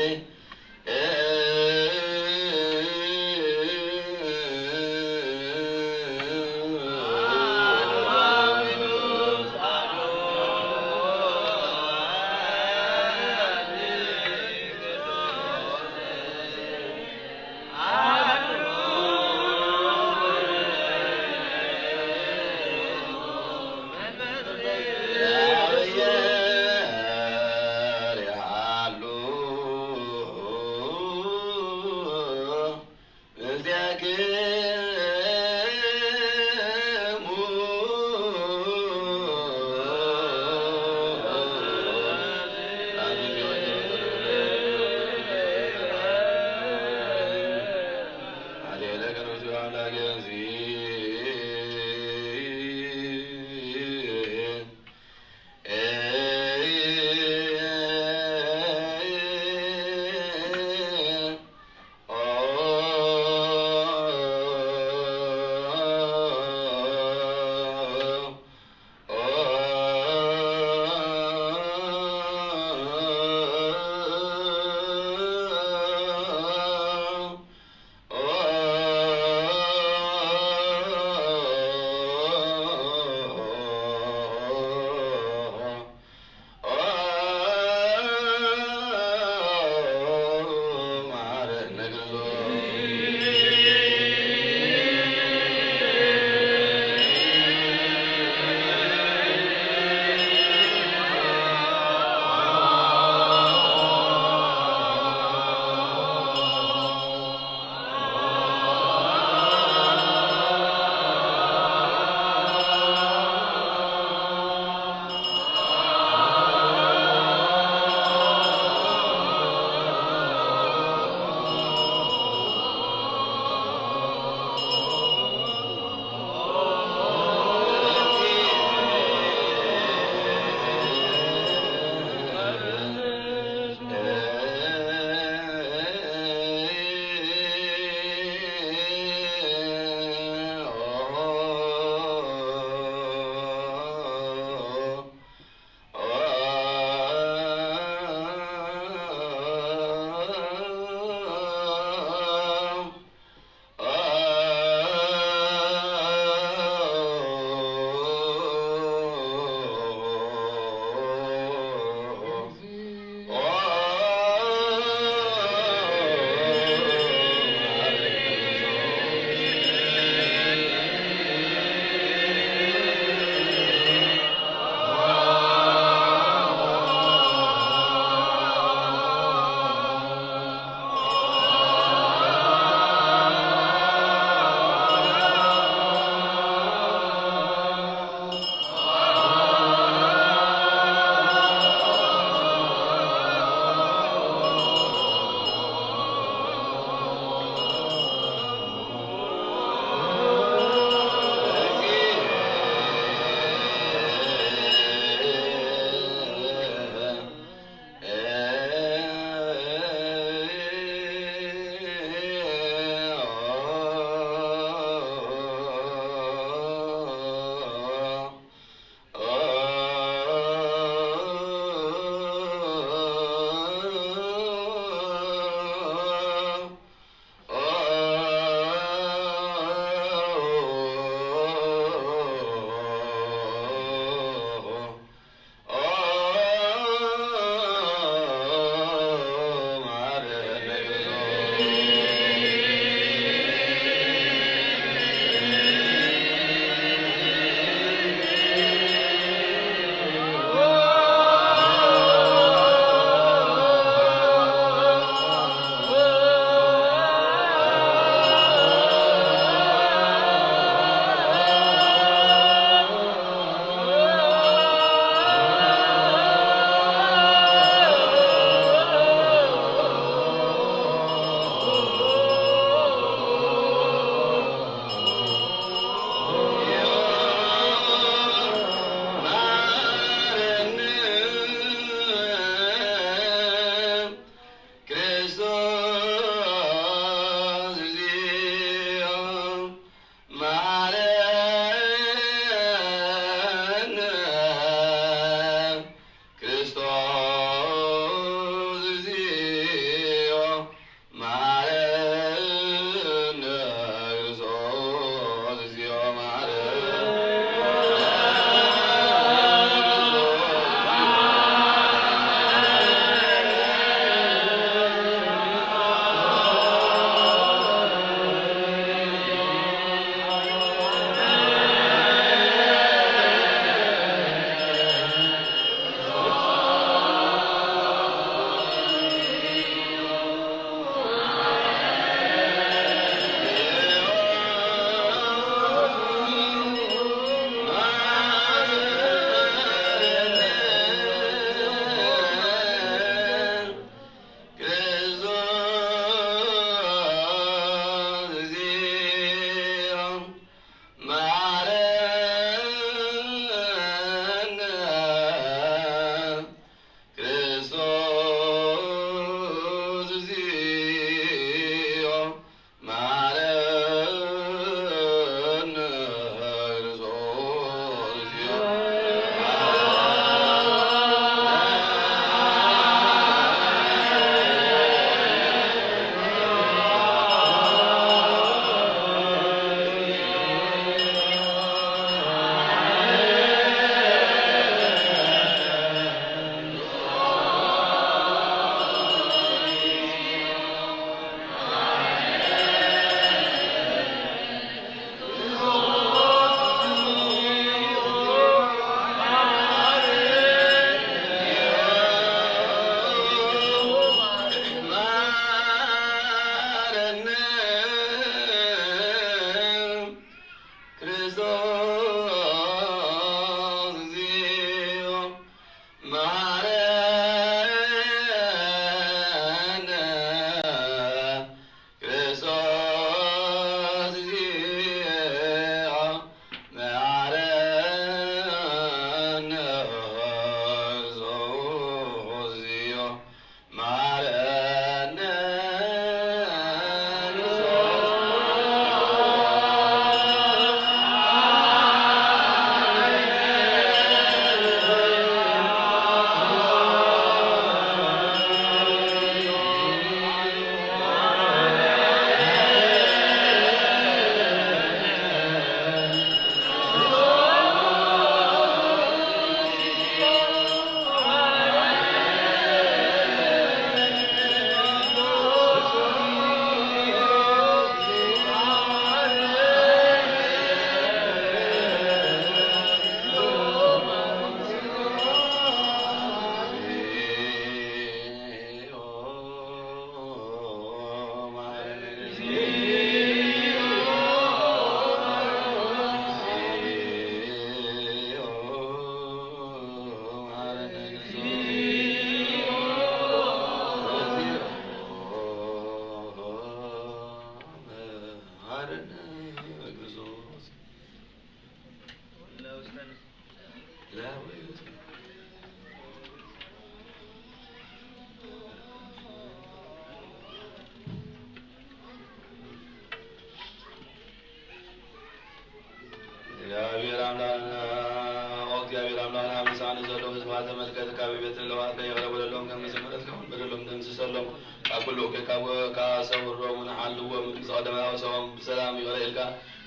ዘሎም ካብ ኩሉ እኩይ ካብ ከኣ ሰውሮም፣ ንሓልዎም ቅድስቲ ቀዳማይ ኣውስኦም ብሰላም ይቕረ ኢልካ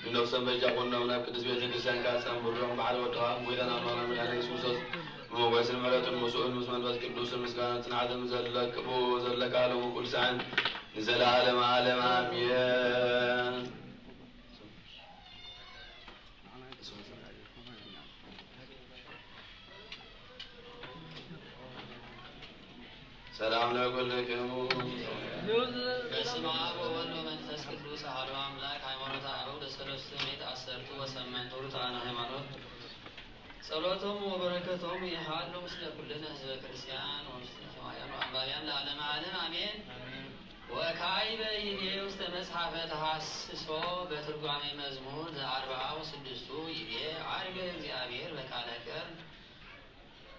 ንነፍሶም በጃ ኩኖም፣ ናብ ቅድስት ቤተ ክርስቲያንካ ጸንብሮም። ብሓደ ወድኻ ጎይታና ኣምላኽና መድሓኒና ኢየሱስ ክርስቶስ ብሞገስን ምሕረትን ምስኡን ምስ መንፈስ ቅዱስን ምስጋናን ጽንዓትን ዘለክ-፣ ዘለካ ሎሚ ኩሉ ሳዕን ንዘለዓለመ ዓለም ኣሜን። ሰላም ለኩልክሙ። በስመ አብ ወወልድ ወመንፈስ ቅዱስ አሐዱ አምላክ። ሃይማኖተ አበው ለሰለስቱ ምዕት አሰርቱ ወሰመንቱ ርቱዓነ ሃይማኖት። ጸሎቶም ወበረከቶም ይሃሉ ምስለ ኩልነ ህዝበ ክርስቲያን ወምስለ ሰማያን ወአንባቢያን ለዓለመ ዓለም አሜን። ወካዕበ ይቤ ውስተ መጽሐፈ ተሐስሶ በትርጓሜ መዝሙር ዘአርብዓ ወስድስቱ ይቤ፣ ዓርገ እግዚአብሔር በቃለ ቀን፣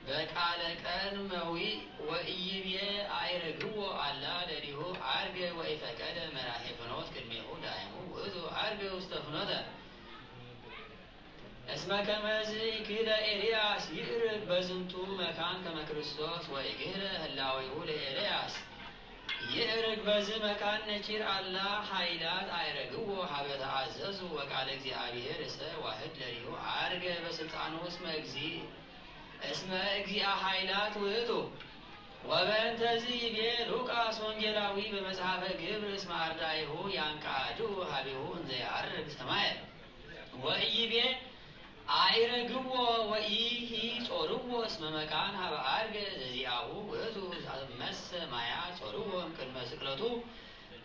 በቃለ ቀን መዊእ ወኢይቤ አይረግዎ አላ ለሊሁ ዓርገ ወኢፈቀደ መራሄ ፍኖት ቅድሜሁ ዳይሙ ውእቱ ዓርገ ውስተ ፍኖተ። እስመ ከመዝ ኢክለ ኤልያስ ይእርግ በዝንቱ መካን ከመ ክርስቶስ ወኢክለ ህላዌሁ ለኤልያስ ይእርግ በዝ መካን ነኪር አላ ኃይላት አይረግዎ ሀበ ተአዘዙ ወቃለ እግዚአብሔር እሰ ዋህድ ለሊሁ አርገ በስልጣኑ እስመ እግዚ እስመ እግዚአ ኃይላት ውእቱ። ወበእንተዝ ይቤ ሉቃስ ወንጌላዊ በመጽሐፈ ግብር እስመ አርዳኢሁ ያንቃዱ ሀቤሁ እንዘ ያርግ ሰማየ። ወኢይቤ አይረግዎ ወኢይጾርዎ እስመ መካን ሀበ አርገ ዘዚአሁ ውእቱ። መሰ ማያ ጾርዎ እምቅድመ ስቅለቱ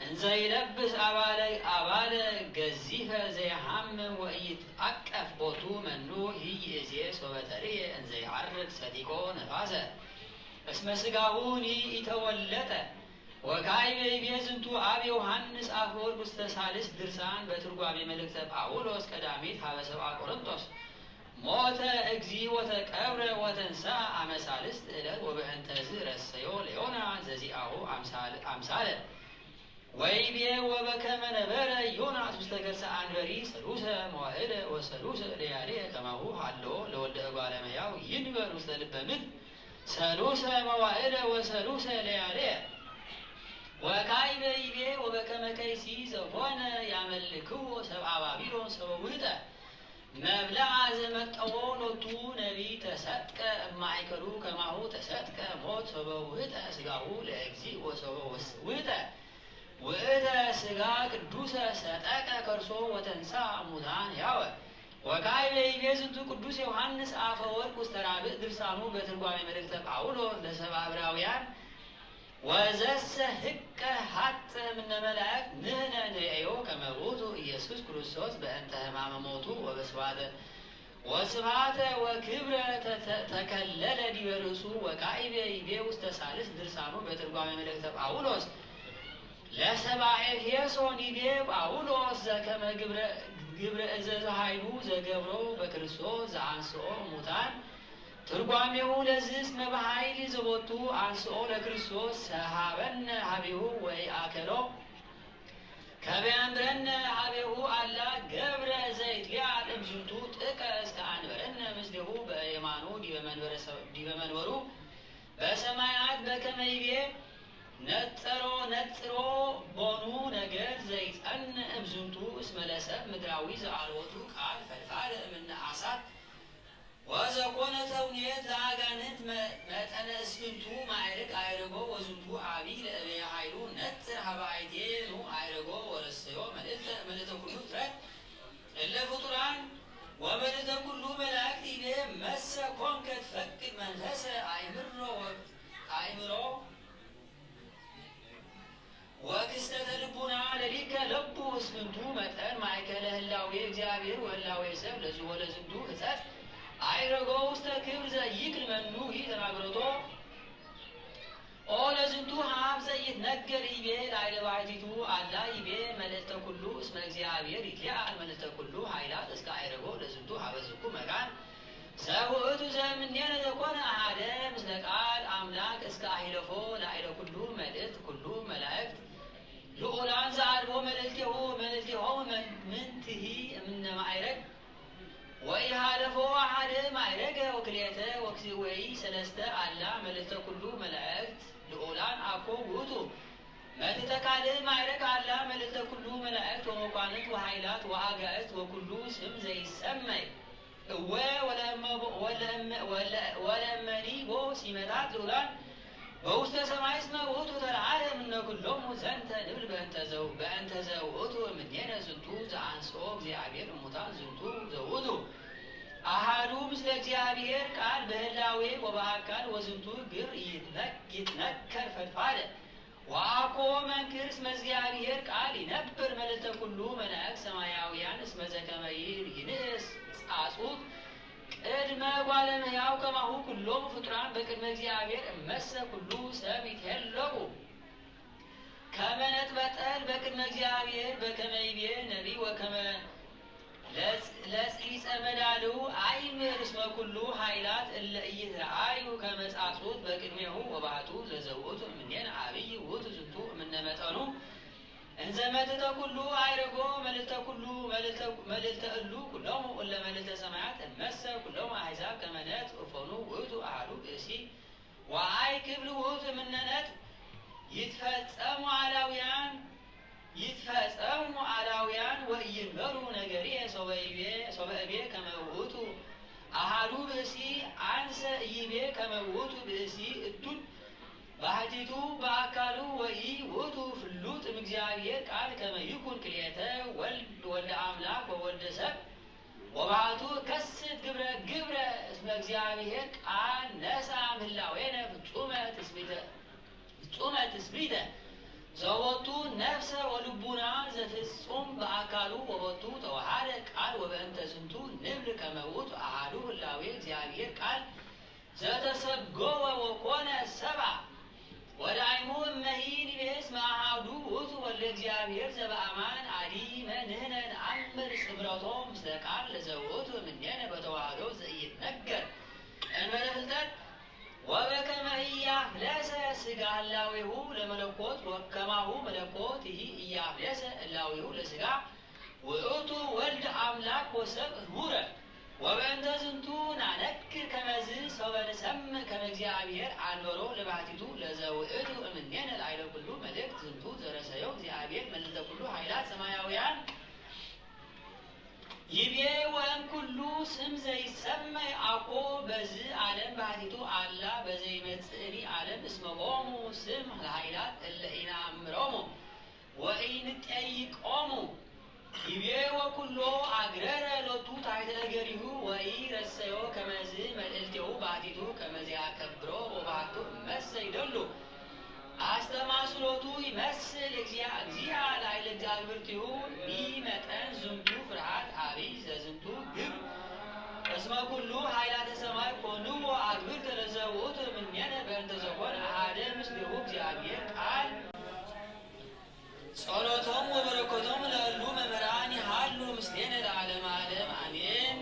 እንዘ ይለብስ አባለ አባለ ገዚፈ ዘይሃምም ወኢይትአቀፍ ቦቱ መኑ ይእዜ ሶበ ተርየ እንዘ ይዐርግ ሰጢቆ ነፋሰ እስመ ስጋሁኒ ኢተወለጠ። ወካዕበ ይቤ ዝንቱ አብ ዮሐንስ አፈወርቅ ውስተ ሳልስ ድርሳን በትርጓሜ መልእክተ ጳውሎስ ቀዳሚት ሀበ ሰብአ ቆሮንቶስ ሞተ እግዚ ወተቀብረ ወተንሳ አመ ሳልስት ዕለት ወበእንተዝ ረሰዮ ለዮናስ ዘዚአሁ አምሳለ ወይቤ ወበከመ ነበረ ዮናስ ውስተ ገርሰ አንበሪ ሰሉሰ መዋዕለ ወሰሉሰ ለያሌ ከማሁ ሀሎ ለወልደ እጓለ እመሕያው ይንበር ውስተ ልበ ምድር ሰሉሰ መዋዕለ ወሰሉሰ ለያሌ። ወካዕበ ይቤ ወበከመ ከይሲ ዘኮነ ያመልክዎ ሰብአ ባቢሎን ሰበ ውህጠ መብልዓ ዘመጠዎ ሎቱ ነቢይ ተሰጥቀ እማእከሉ ከማሁ ተሰጥቀ ሞት ሰበ ውህጠ ስጋሁ ለእግዚእ ወሰበ ውህጠ ውእተ ስጋ ቅዱሰ ሰጠቀ ከርሶ ወተንሳ ሙታን ያወ። ወካዕበ ይቤ ዝንቱ ቅዱስ ዮሐንስ አፈወርቅ ውስተ ራብዕ ድርሳኑ በትርጓሜ መልእክተ ጳውሎስ ለሰብአ ዕብራውያን ወዘሰ ህቀ ሀጥ ምነ መላእክት ንህነ ንርእዮ ከመ ውእቱ ኢየሱስ ክርስቶስ በእንተ ሕማመ ሞቱ ወበስባተ ወስብሐተ ወክብረ ተከለለ ዲበ ርእሱ ወካዕበ ይቤ ውስተ ሳልስ ድርሳኑ በትርጓሜ መልእክተ ጳውሎስ ለሰባ ኤፌሶን ይቤ ጳውሎስ ዘከመ ግብረ እዘዘ ኃይሉ ዘገብሮ በክርስቶስ ዘአንስኦ ሙታን ትርጓሜሁ ለዝስ መባሃይሊ ዘቦቱ አንስኦ ለክርስቶስ ሰሃበነ ሀቤሁ ወይ አከሎ ከመያንብረነ ሀቤሁ አላ ገብረ ዘይትሊያ እምዝንቱ ጥቀ እስከ አንበረነ ምስሌሁ በየማኑ ዲበ መንበሩ በሰማያት በከመ ይቤ ነጸሮ ነጽሮ ቦኑ ነገር ዘይጸን እምዝንቱ እስመ ለሰብ ምድራዊ ዘአልወቱ ቃል ፈድፋድ እምነ አሳት ወዘኮነ ተውኔት ለአጋንንት መጠነ እስፍንቱ ማዕርግ አይረጎ ወዝንቱ አብይ ለእበየ ኃይሉ ነጽር ሀበ አይቴኑ አይረጎ ወረሰዮ መልእልተ መልእተ ኩሉ ፍጥረት እለ ፍጡራን ወመልእተ ኩሉ መላእክት ይቤ መሰ ኮንከ ትፈቅድ መንፈሰ አእምሮ አእምሮ ወክስተተ ልቡና ለሊከ ለቡ እስፍንቱ መጠን ማእከለ ህላዌ እግዚአብሔር ወህላዌ ሰብ ለዝሆ ለዝንቱ ህጸት አይረጎ ውስተ ክብር ዘይክል መኑ ይተናግረቶ ኦ ለዝንቱ ሀብ ዘይትነገር ይቤ ላይለ ባሕቲቱ አላ ይቤ መልእልተ ኩሉ እስመ እግዚአብሔር ይትሊአል መልእልተ ኩሉ ኃይላት እስከ አይረጎ ለዝንቱ ሀበ ዝኩ መካን ሰብ ውእቱ ዘእምኔነ ዘኮነ አሐደ ምስለ ቃል አምላክ እስከ አሂለፎ ላዕለ ኩሉ መልእክት ኩሉ መላእክት ልዑላን ዘአልቦ መልእልቴሁ መልእልቴሆሙ ምንትሂ እምነ ማዕረግ ወኢሃለፎ አሐደ ማዕረገ ወክልኤተ ወክልኤተ ወይ ሰለስተ አላ መልእልተ ኩሉ መላእክት ልዑላን አኮ ውእቱ ተካልእ ማዕረግ ኣላ፣ መልእልተ ኩሉ መላእክት ወመኳንንት ወኃይላት ወኣጋእዝት ወኩሉ ስም ዘይሰመይ። እወ ወለእመ-፣ ወለእመ-፣ ወለ-፣ ወለእመኒ ቦ ሲመታት ልዑላን በውስተ ሰማይ እስመ ውእቱ ተለዓለ እምነ ኩሎሙ። ዘንተ ንብል በእንተ ዘው-፣ በእንተ ዘውእቱ እምኔነ ዝንቱ ዘአንስኦ እግዚአብሔር እሙታን ዝንቱ ዘውእቱ አሃዱ ምስለ እግዚአብሔር ቃል በህላዌ ወበአካል ወዝንቱ ግብር ይትነክ-፣ ይትነከር ፈድፋደ። ወአኮ መንክር እስመ እግዚአብሔር ቃል ይነብር መልዕልተ ኩሉ መላእክት ሰማያውያን እስመ ዘከመ ይንእስ ጻጹት ቅድመ ጓለ እመሕያው ከማሁ ኩሎም ፍጡራን በቅድመ እግዚአብሔር እመሰ ኩሉ ሰብ ይትሄለቁ ከመ ነጥበ ጠል በቅድመ እግዚአብሔር በከመ ይቤ ነቢይ ወከመ ለጽ-፣ ለጽሊጸ መዳልው አይምር እስመ ኩሉ ኃይላት እለ ኢይትረአዩ ከመ ጻጹት በቅድሜሁ ወባሕቱ ለዘውእቱ እምኔነ አብይ ውእቱ ዝንቱ እምነ መጠኑ እንዘ መትተ ኩሉ አይረጎ መልዕልተ ኩሉ መልዕልተ፣ መልዕልተ እሉ ኩሎሙ እለ መልዕልተ ሰማያት እመሰ ኩሎሙ አሕዛብ ከመ ነጽ እፎኑ ውእቱ አሐዱ ብእሲ ወአይ ክብል ውእቱ እምነ ነጥብ ይትፈጸሙ አላውያን ይትፈጸሙ አላውያን ወኢይንበሩ ነገርየ ሶበ ይቤ፣ ሶበ እቤ ከመ ውእቱ አሐዱ ብእሲ አንሰ ኢይቤ ከመ ውእቱ ብእሲ እቱን ባሕቲቱ በአካሉ ወኢ ውእቱ ፍሉጥ እምእግዚአብሔር ቃል ከመ ይኩን ክልኤተ ወልድ ወልደ አምላክ ወወልደ ሰብ ወባሕቱ ከስት ግብረ ግብረ እስመ እግዚአብሔር ቃል ነሳ ምህላዌነ ፍጹመ ትስብእተ ፍጹመ ትስብእተ ዘወቱ ነፍሰ ወልቡና ዘፍጹም በአካሉ ወቦቱ ተዋሃደ ቃል ወበእንተ ዝንቱ ንብል ከመ ውእቱ አሐዱ ህላዌ እግዚአብሔር ቃል ዘተሰገወ ወኮነ ሰብአ። ወዳይሙ እመሂ ንቤስ መአሃዱ ውእቱ ወልደ እግዚአብሔር ዘበአማን አዲ መ ንህነ ነአምር ስምረቶ ምስለ ቃል ለዘውእቱ እምኔነ በተዋህዶ ዘኢይትነገር እንበለ ፍልጠት ወበከመ ኢያፍለሰ ስጋ ህላዌሁ ለመለኮት ወከማሁ መለኮት ይሂ ኢያፍለሰ ህላዌሁ ለስጋ ውእቱ ወልድ አምላክ ወሰብ ህቡረ። ወበእንተ ዝንቱ ናነክር ከመዝ ሶበ ንሰምዕ ከመ እግዚአብሔር አንበሮ ለባሕቲቱ ለዘውእቱ እምኔነ ላዕለ ኩሉ መልእክት ዝንቱ ዘረሰዮ እግዚአብሔር መልዕልተ ኩሉ ኃይላት ሰማያውያን ይቤ ወእም ኩሉ ስም ዘይሰመይ አኮ በዝ ዓለም ባሕቲቱ አላ በዘይመጽእኒ ዓለም እስመ ቦሙ ስም ለኃይላት እለ ኢነአምሮሙ ወኢንጠይቆሙ ይቤ ወኩሎ አግረረ ሎቱ ታሕተ እገሪሁ ወኢረሰዮ ከመዝ መልዕልቴሁ ባሕቲቱ ከመ ዘያከብሮ ወባሕቱ እመሰ ይደሉ አስተማስሎቱ ይመስል እግዚአ እግዚአ ላዕለ እግዚአብሔርቲሁ ሚ መጠን ዝንቱ ፍርሃት አብይ ዘዝንቱ ግብር እስመ ኩሉ ኃይላተ ሰማይ ኮንዎ አግብርተ ለዘውእቱ እምኔነ በእንተ ዘኮነ አሐደ ምስሌሁ እግዚአብሔር ቃል ጸሎቶም ወበረከቶም ለእሉ መምህራን ይሃሉ ምስሌነ ለዓለመ ዓለም አሜን።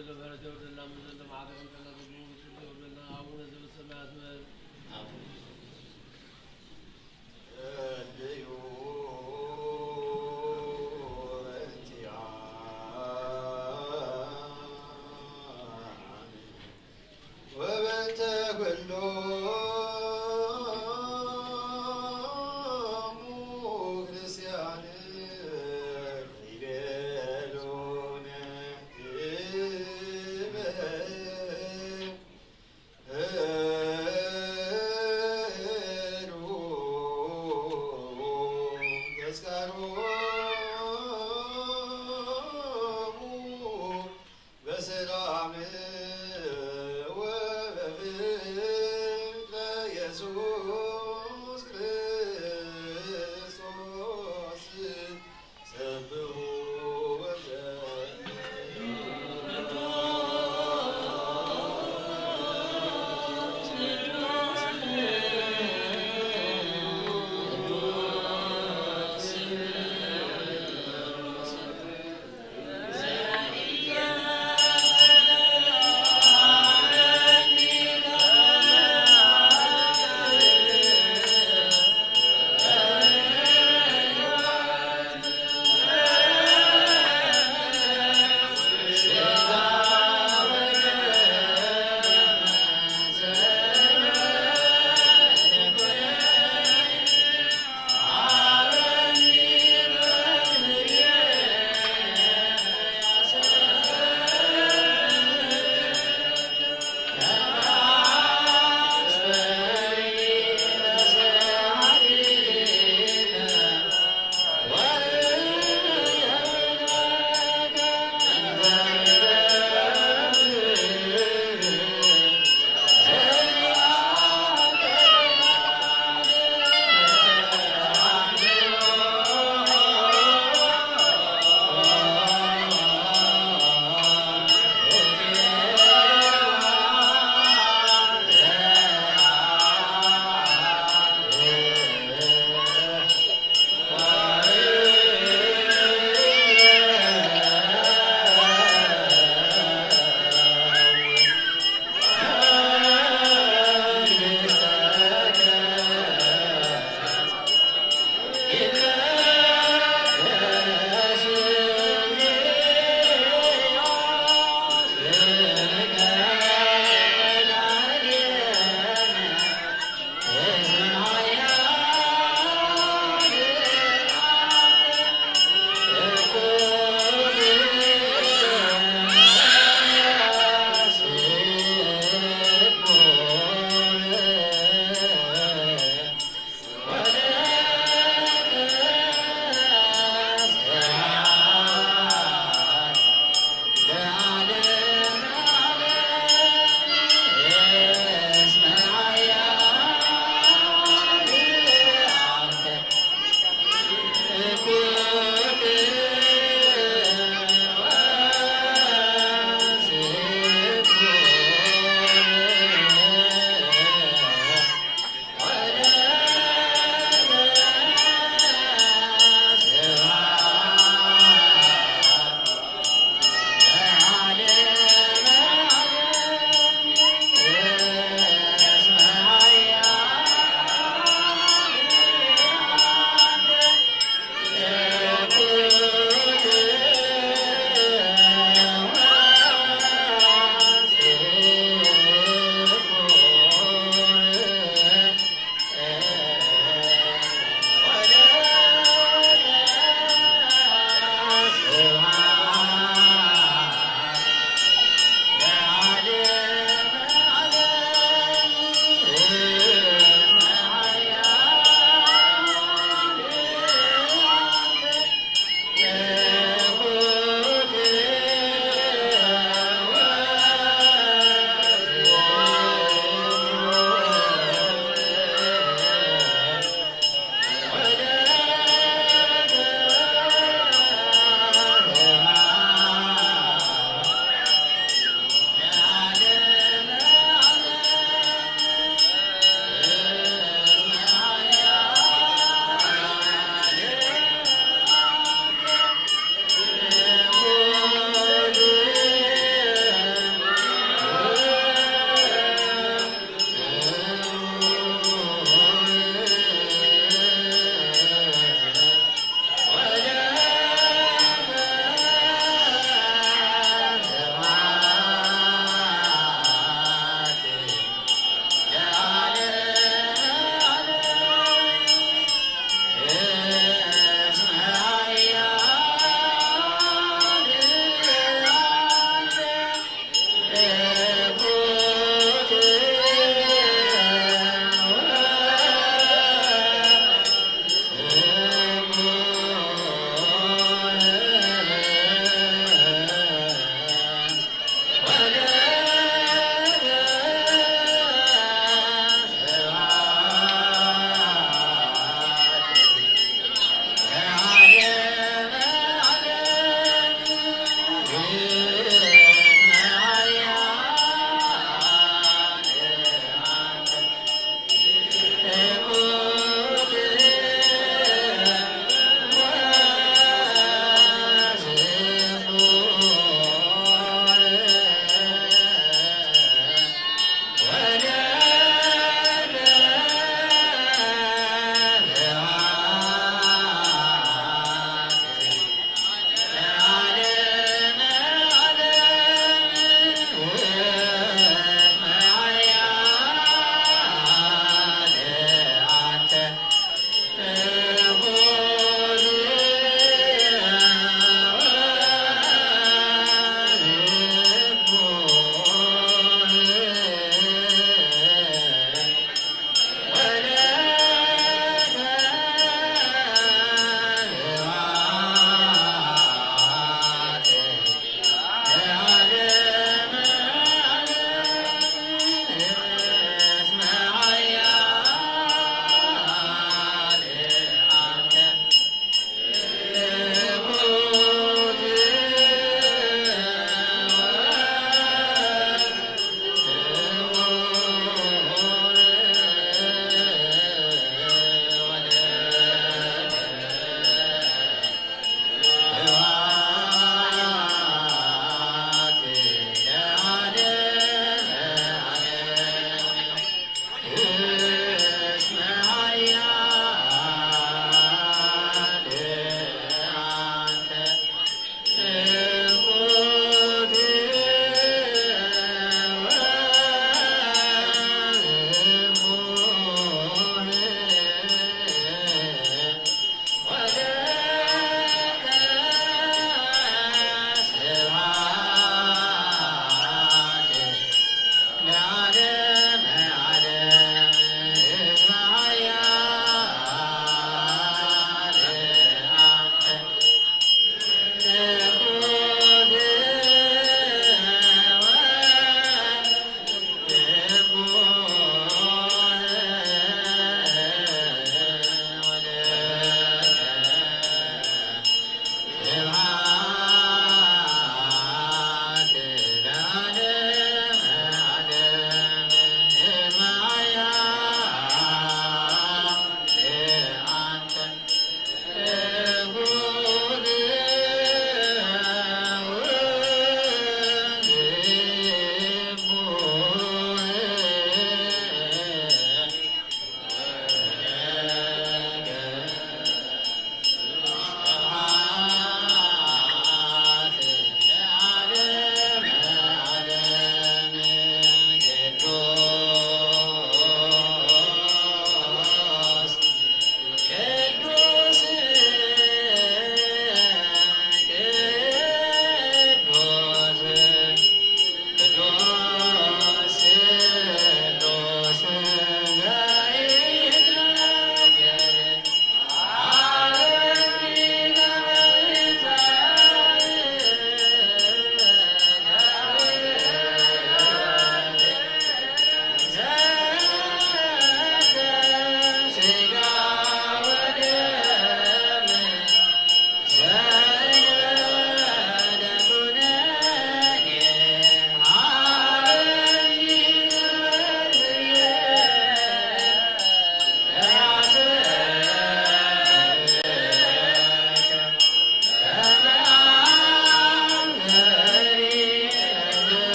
ምሕረት የውርደልና፣ ምሕረት የውርደልና፣ ምሕረት የውርደልና። አቡነ ዘበሰማያት በል። ወበእንተ ኩሎሙ ክርስቲያን ይቤሉነ ተስካሮሙ በሰላም ወበፍቅር ኢየሱስ ክርስቶስ።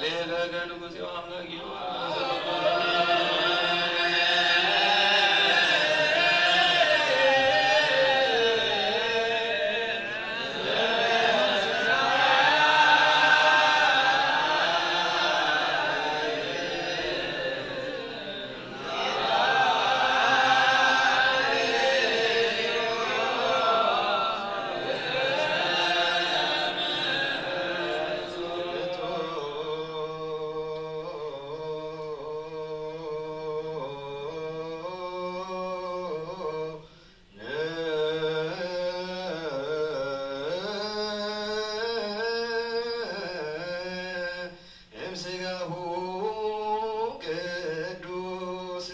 ሌለከ ንጉሴ አምላክ ይሆን። እምስጋሁ ቅዱስ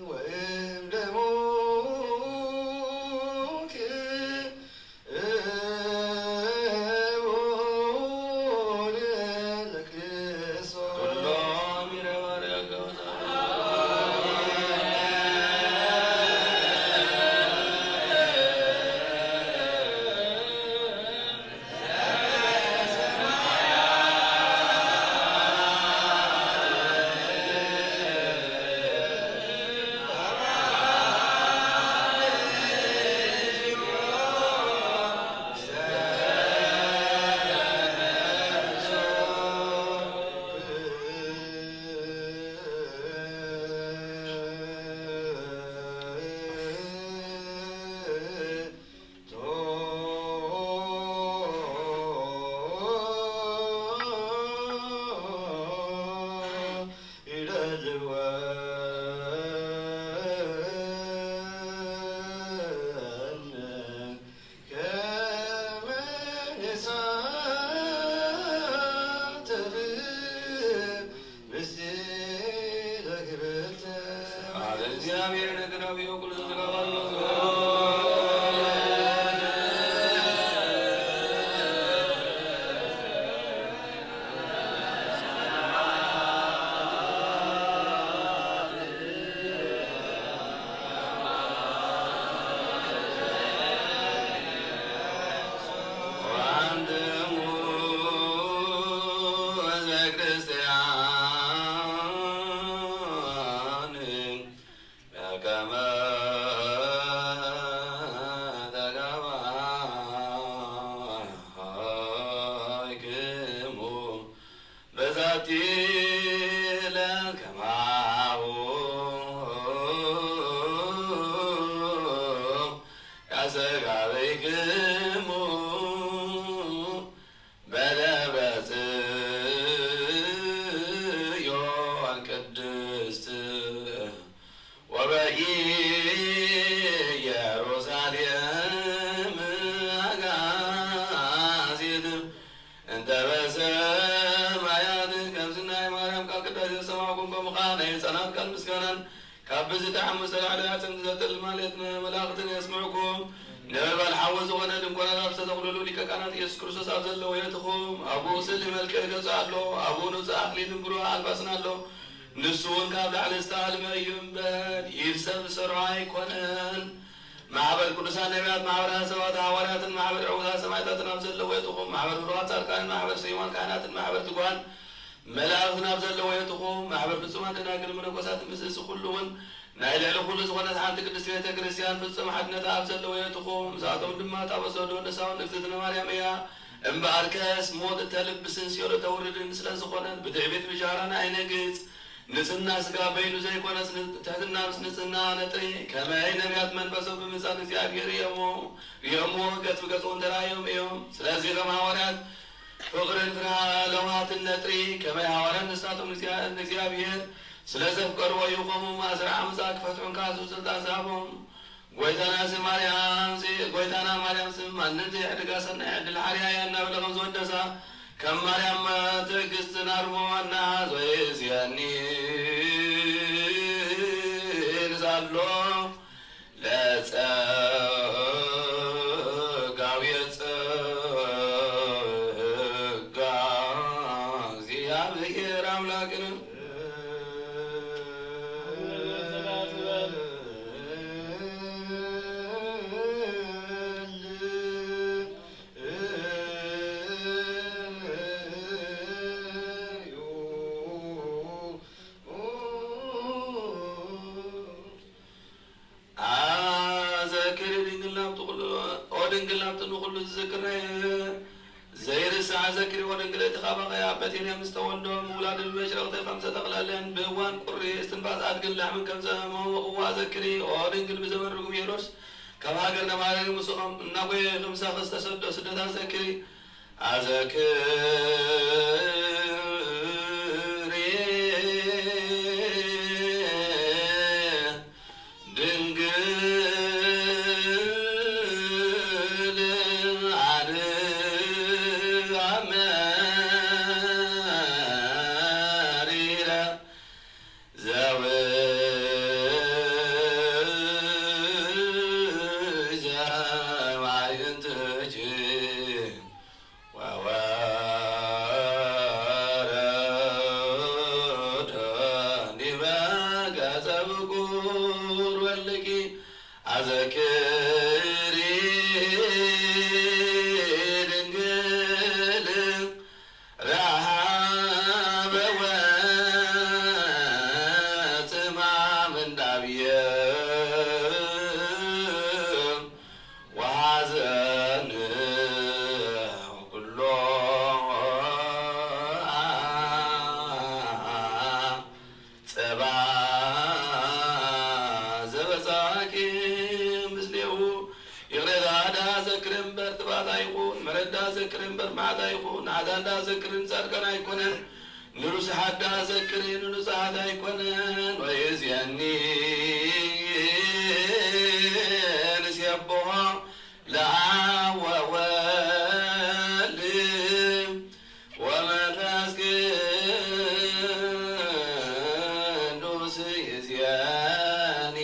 ወእምደሙ ክቡር ለክርስቶስ። ኩሎም ይረባረገው ምስጢረ ክብርተ ቃለ እግዚአብሔር ነግረው የቁል ዝረባሉ። ወአንትሙ ህዝበ ክርስቲያን በከመ ተጋባእክሙ በዛቲ ዕለት ከማሁ ያስተጋብእክሙ በደብረ ጽዮን ቅድስት ወበኢየሩሳሌም አጋዜት እንተ በሰማያት። ከምዚ ናይ ማርያም ቃል ቅዳሴ ዝሰማዕኩም ከምኡ ኸዓ ናይ ህፃናት ቃል ምስጋናን ካብ ብዚ ደሓን ምስ ተላዕለ ኣጽምቲ ዘጥል ማለት መላእኽትን የስምዕኩም። ነበልባል ሓዊ ዝኾነ ድንኳናት ኣብ ዝተተኽሉሉ ሊቀ ካህናት ኢየሱስ ክርስቶስ ኣብ ዘለዎ የእትኹም። ኣብኡ ስእሊ መልክዕ ገጹ ኣሎ። ኣብኡ ንጹሕ ኣኽሊልን ብሩህ ኣልባስን ኣሎ። ንሱ እውን ካብ ላዕሊ ዝተኣልመ እዩ እምበር፣ ኢድ ሰብ ዝሰርሖ ኣይኮነን። ማሕበር ቅዱሳን ነቢያት፣ ማሕበር ሰባተ ሃዋርያትን ማሕበር ዕዉታት ሰማዕታትን ኣብ ዘለዎ የእትኹም። ማሕበር ብሩኻት ጻድቃንን ማሕበር ስዩማን ካህናትን ማሕበር ትጉሃን መላእኽትን ኣብ ዘለዎ የእትኹም። ማሕበር ፍጹማን ደናግል መነኮሳትን ምስ እዚ ኩሉ እውን ናይ ልዕሊ ኩሉ ዝኾነት ሓንቲ ቅድስቲ ቤተ ክርስቲያን ፍጹም ሓድነታ ኣብ ዘለዎ የእትኹም። እዛቶም ድማ እታ በሰዶ ንሳውን እግዝእትነ ማርያም እያ። እምበኣርከስ ሞት እተልብስን ሲኦል እተውርድን ስለ ዝኾነት ብትዕቢት ብጃህራን ኣይነግጽ። ንጽህና ስጋ በይኑ ዘይኮነስ ን-፣ ትሕትና ምስ ንጽህና ነጥሪ። ከመይ ነቢያት መንፈሶም ብምጻን እግዚኣብሔር ርእዮሞ፣ ርእዮሞ ገጽ ብገጽ እውን ተራእዮም እዮም። ስለዚ ከም ሃዋርያት ፍቕርን ፍርሃ ለውሃትን ነጥሪ። ከመይ ሃዋርያት ንሳቶም ንእግዚኣ-፣ ንእግዚኣብሔር ስለ ዘፍቀርዎ እዩ። ከምኡ ማእሰር ዓመፃ ክፈትሑን ክሃስሱ ስልጣን ዝሃቦም። ጎይታና ስም ማርያም ሲ-፣ ጎይታና ማርያም ስም ማንም ዘይሕድጋ ሰናይ ዕድል ሓርያ እያ እናበለ ከም ዝወደሳ ከም ማርያም ትዕግስትን ኣርሞ ዋና ዘይዝየኒ ንሳሎ ለጸጋው የጸጋ እግዚኣብሔር ኣምላክን ዝክር ዘይርስዓ ዘክርዎ ድንግል እቲ ካባኺ ኣብ ቤተልሔም ዝተወልዶ ምውላድ ብመሽረቕቲ ከም ዝተጠቕለለን ብእዋን ቁሪ እስትንፋስ ኣድግን ላሕምን ከም ዘህመሞ እዋ ዘክሪ። ኦ ድንግል ብዘመን ርጉም ሄሮድስ ካብ ሃገር ነማረሪ ምስኡ እናጎየ ክምሳኺ ዝተሰዶ ስደት ኣዘክሪ። ኣዘክሪ ድንግል ኣነ ኣመሪረ ዘውእዘ ማይ እንትች ወወረደ ዲበ ገጸ ብኩር ወልድኪ ኣዘክሪ ድንግል ረሃበ ወጽማም እንዳብየ ወሐዘን ኩሎ ጸባ ዘበጻኪ ምስሌሁ። ይቕሬታ ዳ ዘክር እምበር ጥፋት ኣይኹን፣ ምሕረት ዳ ዘክር እምበር መዓት ኣይኹን፣ ንሓጣን ዳ ዘክርን ጻድቃን ኣይኮነን። ንርሱሓት ደኣ ዘክሪ ንንጹሓት ኣይኮነን። ወይእዜኒ ንሴብሖ ለአብ ወወልድ ወመንፈስ ቅዱስ ይእዜኒ።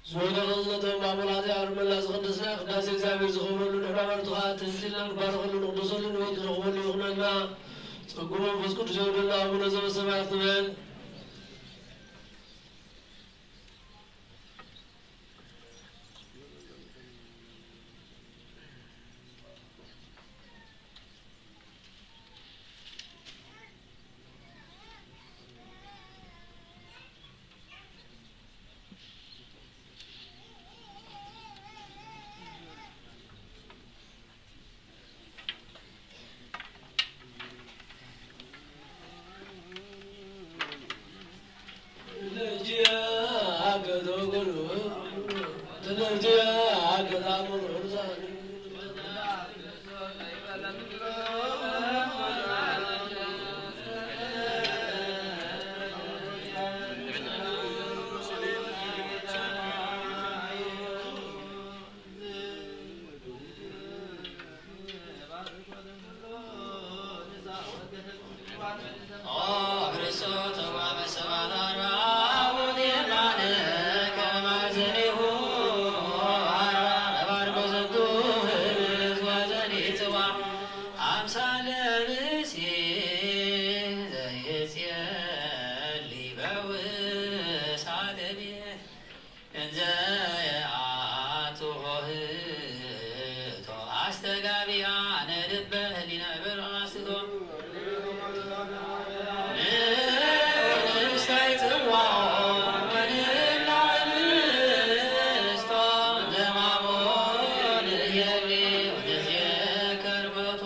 ዝወደቐ ዝነተበ ማዕበላት የኣርመላ፣ ዝቐደስና ቅዳሴ እግዚኣብሔር ዝኸብረሉ ንሕና ባርቱ ኸዓ ትሕት ኢልና ንባረኸሉ ንቕደሰሉ ንቤት ንረኽበሉ ይኹነልና። ጸጉ መንፈስ ቅዱስ የውርደልና። ኣቡነ ዘበሰማያት ንበል። እንዘ የአቱ ኆህቶ አስተጋቢአ ነልበ ህሊና እበር አስቶ ንእስታይ ጽዋኦ ወንብላ እምስቶ ዘማሞ ንየሊ ወንዝየከር ሞቶ።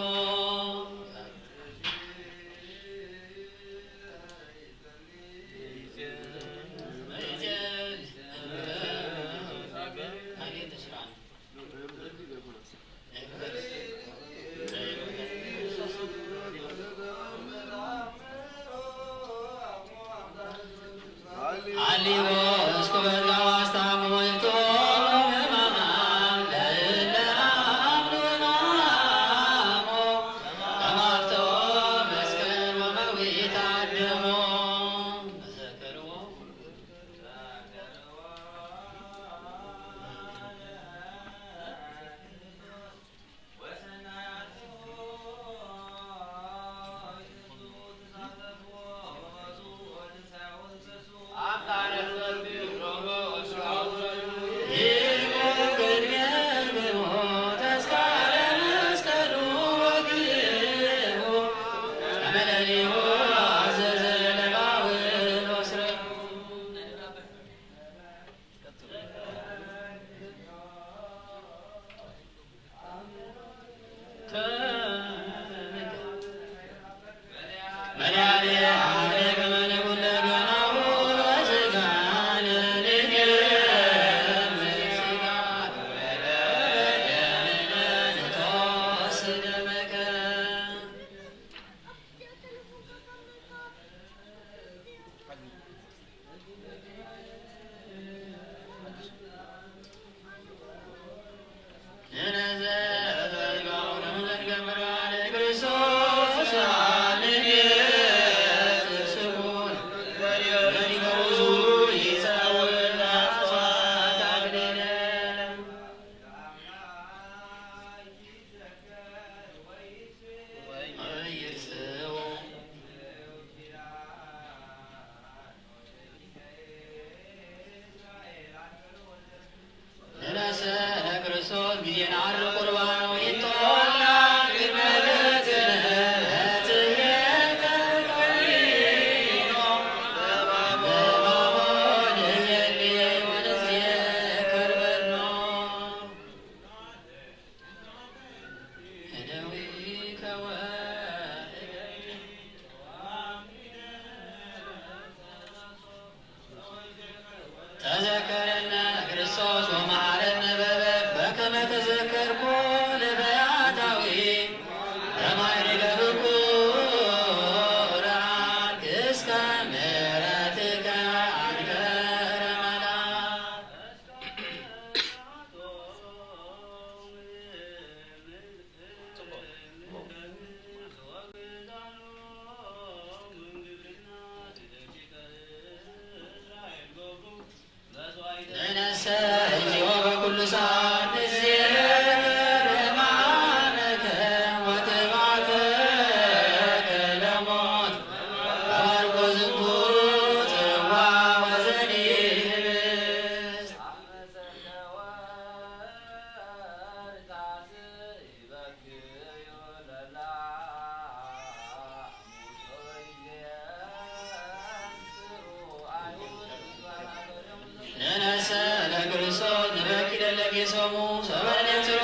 ሰሙ ሰበነ ጽሮ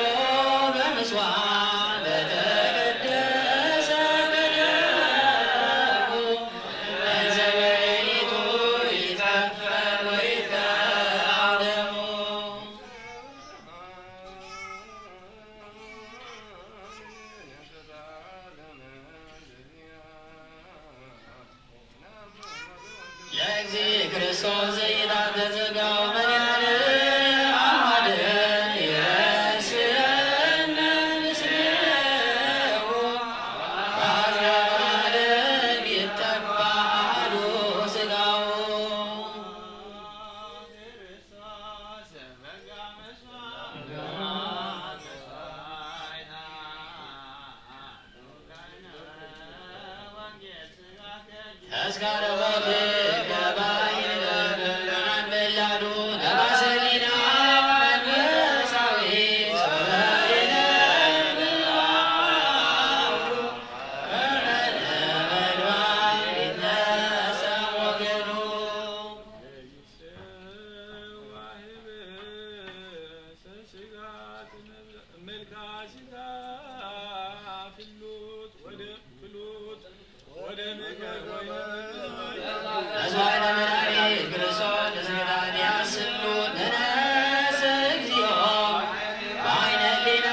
በምስዋ በተቀደሰ በደሙ እንዘ በሌሊቱ ይትከፈል ወይትከአው ደሙ። ለእግዚእ ክርስቶስ ዘይታተ ጸጋው መድኃኔ ዓለም ይረስየነ ምስሌሁ። በአዝራረ ዓለም ይተፋ አሐዱ ሥጋሁ። ተስካረ ሞትከ ባሕረ ብርሃን በላዱ ነፋሰ ሊና መንፈሳዊ ሶበ ይነብር አውዱ በረደ ነጎድጓድ ይትነሳ ወገኑ። መስዋዕተ መድኃኒት ክርስቶስ ለስጋት ያስሉ ተነስ እግዚኦ በዓይነ ሊና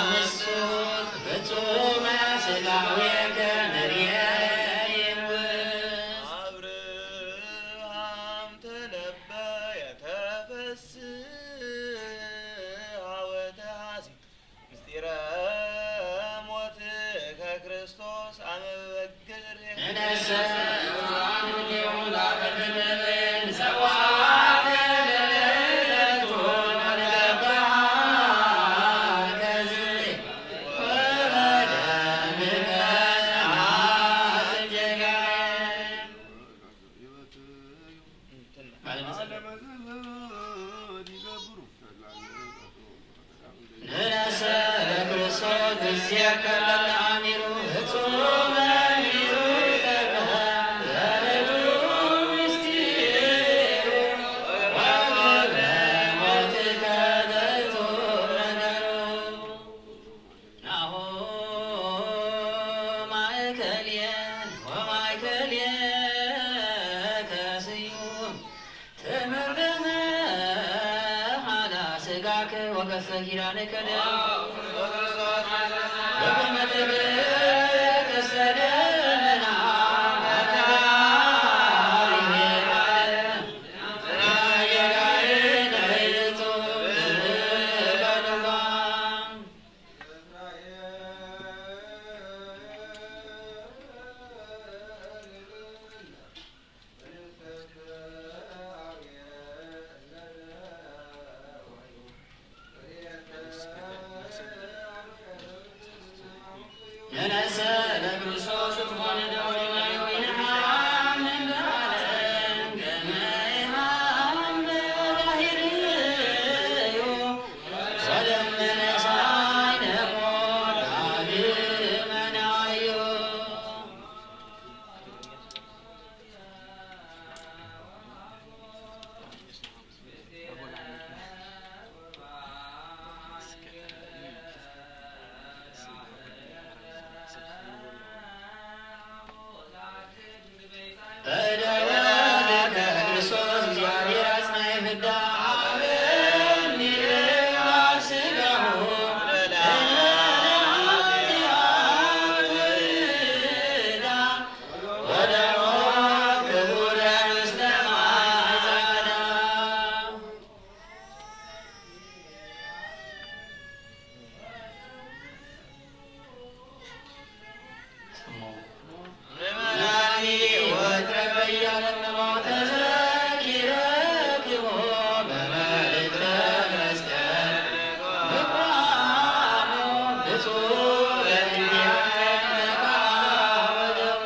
ምሱት ፍጹመ ሥጋዌከ ንርኤ ይንውስ። አብርሃም ተነበየ ተፈስሐ ወተሐሴ ምስጢረ ሞትከ ክርስቶስ አመ በግር ንነሰ ቁርባን ሁሌሁ ላፈተተልን ሰዋዕከ ለለይለቱ ወንገብሐ ከዝይ ወበደምከ አጽጀገ። ንነሰ ለክርስቶስ ንዜከር ለለአሚሩ ፍጹም መምህሩ ተብሃ ዘርቱ ምስጢሩ ወግብረ ሞትከ ዘርቱ ነገሩ። ናሁ ማእከልየ ወማእከልየ ከስዩም ትምህርትነ ኃላ ሥጋከ ወገፈ ኪዳንከ ደም በከመ ትብል ቀስተ ደመና በፈጣሪነ ዓለም። ንነሰ ለክርስቶስ ዝኾነ ደወል ማይ ወይንሓም እምበኣለን ከመ ይሃም ባህርዩ ወደመ ነሳይ ነሞ ዳግመ ናዮ። በእደ ወልድከ ክርስቶስ እግዚአብሔር አጽናየ ፍዳ አበኒ በስጋሁ ለኃጢአት ወደሞ ክቡረ ምስለ ማይ ጸዳ። ምእመናኒ ወትረ በያለመ ተዘኪረክሞ በመልእክተ መስቀል ምኩራሙ ብፁዕ በእንቲአነ ወደሙ።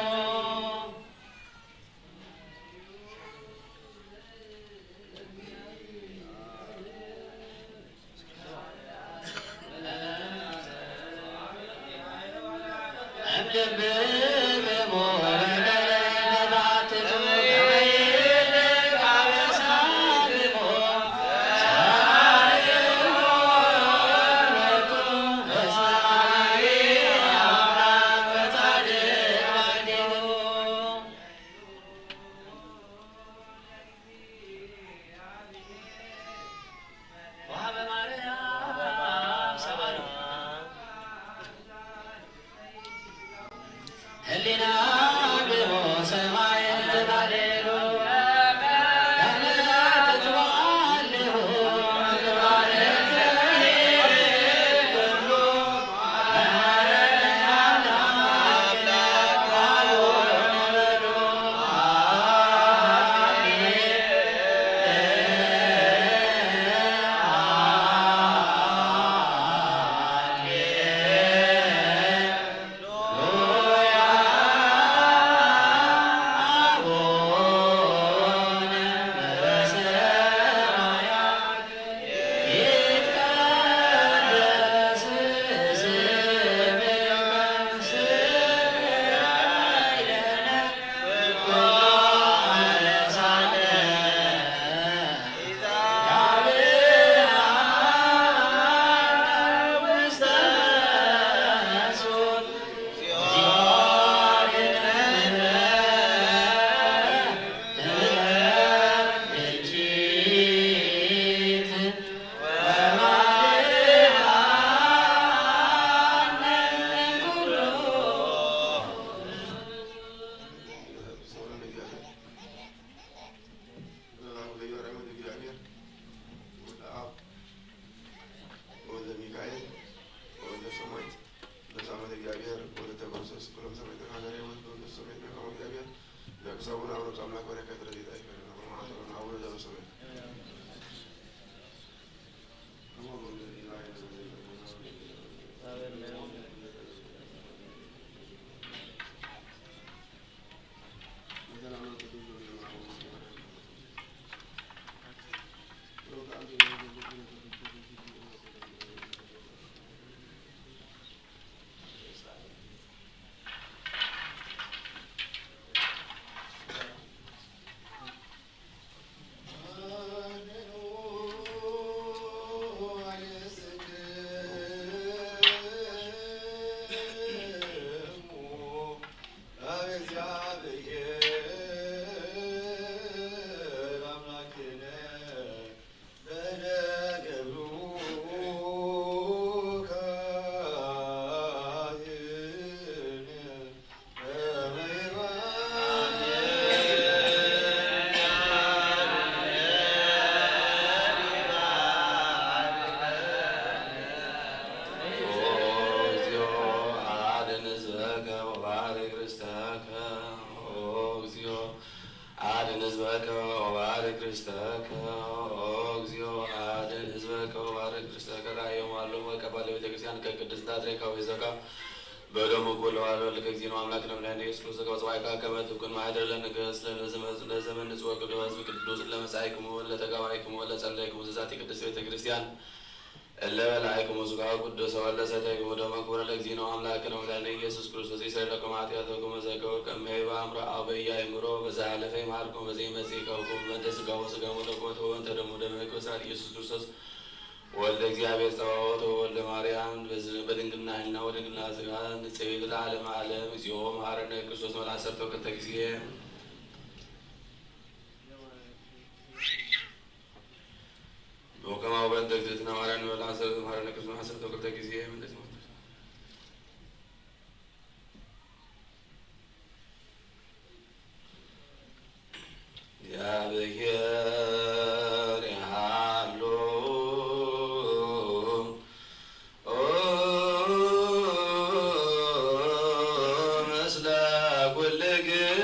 ወወልደ ሚካኤል ወወልደ ሰማዕት። በሰላም እግዚአብሔር ወለተ ክርስቶስ ኩሎም ሰማዕት ተናገረ ወልድ ወልደ ሰማዕት ነካሙ እግዚአብሔር። ለቅሰቡን አብሮት አምላክ በረከት ረድኤት አይፈረን። አቡነ ዘበሰማያት። ኦ እግዚኦ፣ አድን ህዝበከ ወባርክ ርስተከ። ኦ እግዚኦ፣ አድን ህዝበከ ወባርክ ርስተከ። ኦ እግዚኦ፣ አድን ህዝበከ ወባርክ ርስተከ። ራእዮም አሎም ወቀባ ለቤተ ክርስቲያን ከቅድስት ፓትርያርካዊ ዘካ በደሙ ኩሉ ዋህዶ ልከ እግዚእነ አምላክነ ወመድኃኒነ ኢየሱስ ክርስቶስ ዘከመ ጸዋዕካ ከመ ትኩን ማህደር ለነገስ ለዘመን ንጽወ ቅዱስ ህዝብ ቅዱስ ለመጻእክሙ ለተጋባይክሙ ለጸለይክሙ ዘዛቲ ቅድስት ቤተ ክርስቲያን እለ በላዕክሙ ሥጋሁ ቅዱስ ወለ ሰተይክሙ ደሞ ክቡር ለእግዚእነ አምላክነ ወመድኃኒነ ኢየሱስ ክርስቶስ ይስረይ ለኩም ኃጢአተኩም ዘከወ ከመ ይባ አምሮ አበያ ይምሮ በዛ ያለፈ ይማርኩም በዘይ መጽእ ይከውኩም በእንተ ሥጋሁ ሥጋ ወለኮት ወበእንተ ደሙ ደመ ክብሳት ኢየሱስ ክርስቶስ ወልደ እግዚአብሔር ጸባኦት ወወልደ ማርያም በድንግልና ሕሊና ወድንግልና ሥጋ ንጽሕት ለዓለመ ዓለም። እግዚኦ መሐረነ ክርስቶስ መልአ ዐሰርተ ክልተ ጊዜ። ወከማሁ በእንተ እግዝእትነ ማርያም ንበላ ሰብ ማረነ ክርስቶስ ዐሰርተ ክልተ ጊዜ። እግዚአብሔር ይሃሉ ምስለ ኩልክም።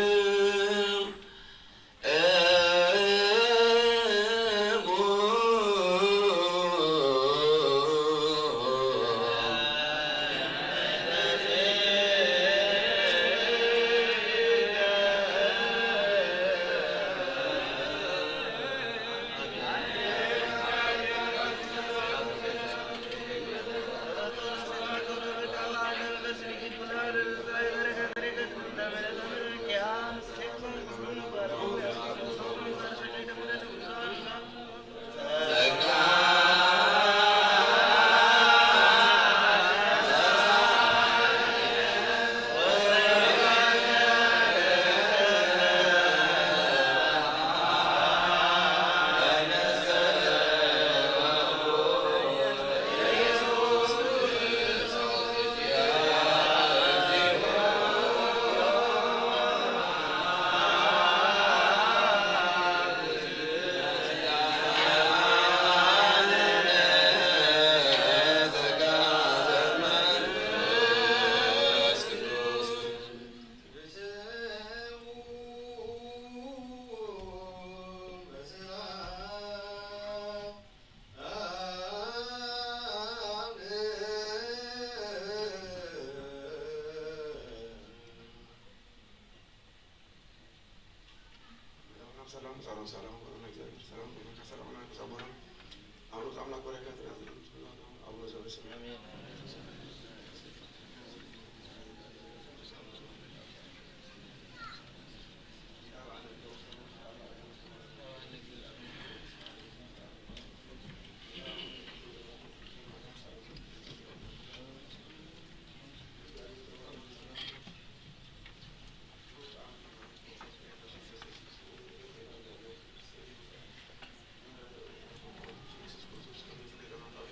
ሰላም ይኹን፣ እግዚኣብሔር ሰላም ይኹን። ሰላም ይኹን። ኣምላኽ በረከት ኣቡነ ዘበሰማያት።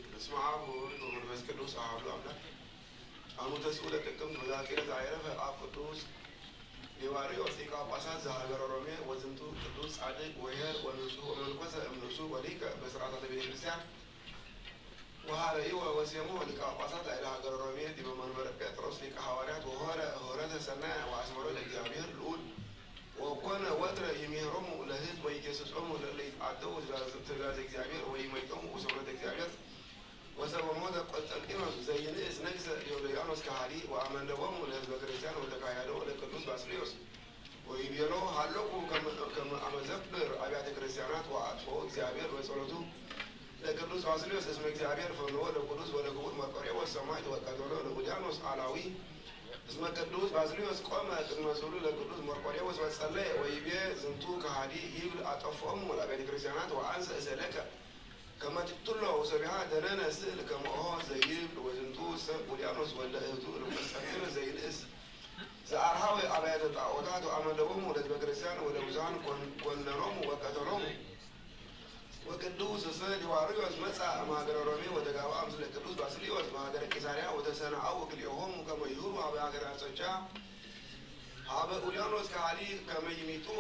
በስመ አብ ወወልድ ወመንፈስ ቅዱስ አሐዱ አምላክ። አመ ተስኡ ለጥቅምት በዛቲ ዕለት አይረፈ አብ ቅዱስ ሊባርዮስ ሊቀ ጳጳሳት ዘሀገረ ሮሜ። ወዝንቱ ቅዱስ ጻድቅ ወኄር ወንጹሕ ወመንኮሰ እምንሱ ወሊቀ በስርዓታተ ቤተ ክርስቲያን። ወሀረይወ ወሴሞ ሊቀ ጳጳሳት ላዕለ ሀገረ ሮሜ ዲበ መንበረ ጴጥሮስ ሊቀ ሐዋርያት ወሆረ ሆረተ ሰናየ ወአስመሮ ለእግዚአብሔር ልዑል። ወኮነ ወትረ ይምህሮሙ ለሕዝብ ወይገስጾሙ ለእለ ይትዓደዉ ትእዛዘ እግዚአብሔር ወይመይጦሙ ውሰኖተ እግዚአብሔር። ወሰበ ሞተ ቆስጠንጢኖስ ዘይንእስ ነግሰ ዲዮቅልጥያኖስ ከሃዲ ወአመለቦሙ ለሕዝበ ክርስቲያን ወተካያደው ለቅዱስ ባስልዮስ። ወይቤሎ ሀሎኩ ከመ አመዘክር አብያተ ክርስቲያናት ወአጥፍኦ እግዚአብሔር በጸሎቱ ለቅዱስ ባስልዮስ እስመ እግዚአብሔር ፈንዎ ለቅዱስ ወለክቡር መርቆሬዎስ ሰማዕት ወቀተሎ ለኡልያኖስ አላዊ። እስመ ቅዱስ ባስልዮስ ቆመ ቅድመ ስሉ ለቅዱስ መርቆሬዎስ ወጸለየ ወይቤ ዝንቱ ከሃዲ ይብል አጠፍኦሙ ለአብያተ ክርስቲያናት ወአንሰ እሰለከ ከመ ትቅትሎ ወሰቢሃ ደነነ ስእል ከመ ኦሆ ዘይብል ወዝንቱ ሰብ ኡልያኖስ ወልደ እህቱ ለቆስጠንጢኖስ ዘይንእስ። ዘአርሃወ አብያተ ጣዖታት ወአመለቦሙ ለሕዝበ ክርስቲያን ወለብዙኃን ኮን- ኮነኖሙ ወቀተሎሙ። ወቅዱስ እሰ ሊዋርዮስ መጻ እምሃገረ ሮሜ ወተጋብአ ምስለ ቅዱስ ባስልዮስ በሃገረ ቂሳርያ ወተሰናአው ክልኤሆሙ ከመ ይሁሩ ሀበ ሃገረ አንጾኪያ ሀበ ኡልያኖስ ከሃዲ ከመ ይሚጥዎ።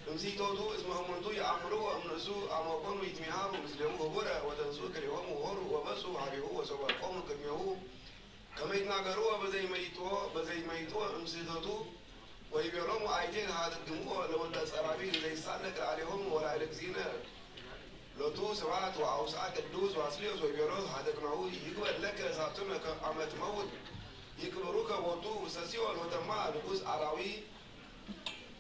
እምሲቶቱ እስመ እሙንቱ የአምርዎ እምንእሱ አመኮኑ ይትሚሃሩ ምስሌሁ ህቡረ ወተንሱ ክልኤሆሙ ሆሩ ወበጹ ሀቤሁ ወሰወርቆሙ ቅድሜሁ። ከመይትናገርዎ በዘይመይጥዎ በዘይመይጥዎ እምስህተቱ። ወይቤሎሙ አይቴ ተሃድግምዎ ለወልደ ጸራቢ ዘይሳለቅ ላዕሌሆሙ ወላዕለ እግዚእነ ሎቱ ስብሐት። ወአውስአ ቅዱስ ባስልዮስ ወይቤሎ ሃደግናሁ ይግበር ለከ እሳቱነ ከመ አመ ትመውት ይቅብሩከ ቦቱ ውስተ ሲኦል። ወተማ ንጉስ አራዊ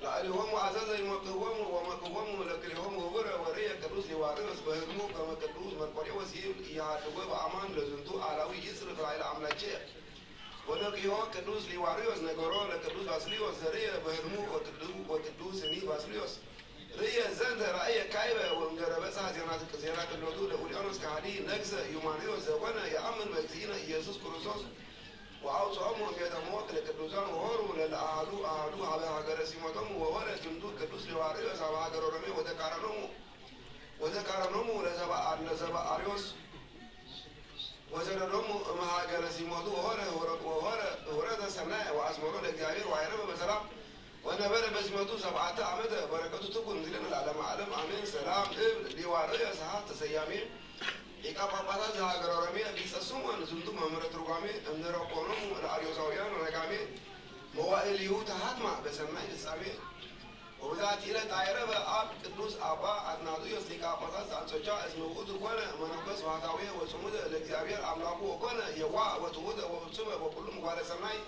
ላዕሌሆሙ አዘዘ ይሞቅህዎሙ ወመቅህዎሙ ለክልኤሆሙ ህቡረ። ወርእየ ቅዱስ ሊባርዮስ በህልሙ ከመ ቅዱስ መርቆሬዎስ ይብል ኢሃድጎ በአማን ለዝንቱ አላዊ ይጽርፍ ላዕለ አምላኬ። ወነቅሆ ቅዱስ ሊባርዮስ ነገሮ ለቅዱስ ባስልዮስ ዘርእየ በህልሙ። ወቅዱስኒ ባስልዮስ ርእየ ዘንተ ራእየ ካይበ ወእምደረ በጽሐ ዜና ቅሎቱ ለኡልያኖስ ከሃዲ ነግሰ ዩማንዮስ ዘኮነ የአምን በእግዚእነ ኢየሱስ ክርስቶስ። ወአውፅኦሙ እምቤተ ሞት ለቅዱሳን ወሆሩ ለለአሃዱ አሃዱ ሀበ ሀገረ ሲሞቶሙ። ወወረ ዝንቱ ቅዱስ ሊባርዮስ ሀበ ሀገረ ሮሜ ወተቃረኖሙ ወተቃረኖሙ ለዘባ አርዮስ ወሰደዶሙ እምሀገረ ሲሞቱ። ወሆረ ወሆረ ህውረተ ሰናየ ወአስመሮ ለእግዚአብሔር ወአይረፈ በሰላም። ወነበረ በሲመቱ ሰብዓተ ዓመተ። በረከቱ ትኩን ምስሌነ ለዓለመ ዓለም አሜን። ሰላም እብል ሊዋርዮስ ሰሓት ተሰያሜ ሊቀ ጳጳሳት ዘሀገረ ሮሜ ቢጸ ስምዖን ዝንቱ መምህረ ትርጓሜ እምድረ ኮኖሙ ለአርዮሳውያን ረጋሜ መዋዕሊሁ ተሃትማ በሰናይ ፍጻሜ። ወበዛቲ ዕለት አይረፈ አብ ቅዱስ አባ አትናቴዎስ ሊቀ ጳጳሳት ዘአንጾኪያ እስመ ውእቱ ኮነ መነኮስ ባህታዊ ወጽሙደ ለእግዚአብሔር አምላኩ ወኮነ የዋህ ወትሑተ ወፍጹመ በኩሉ ምግባረ ሰናይ።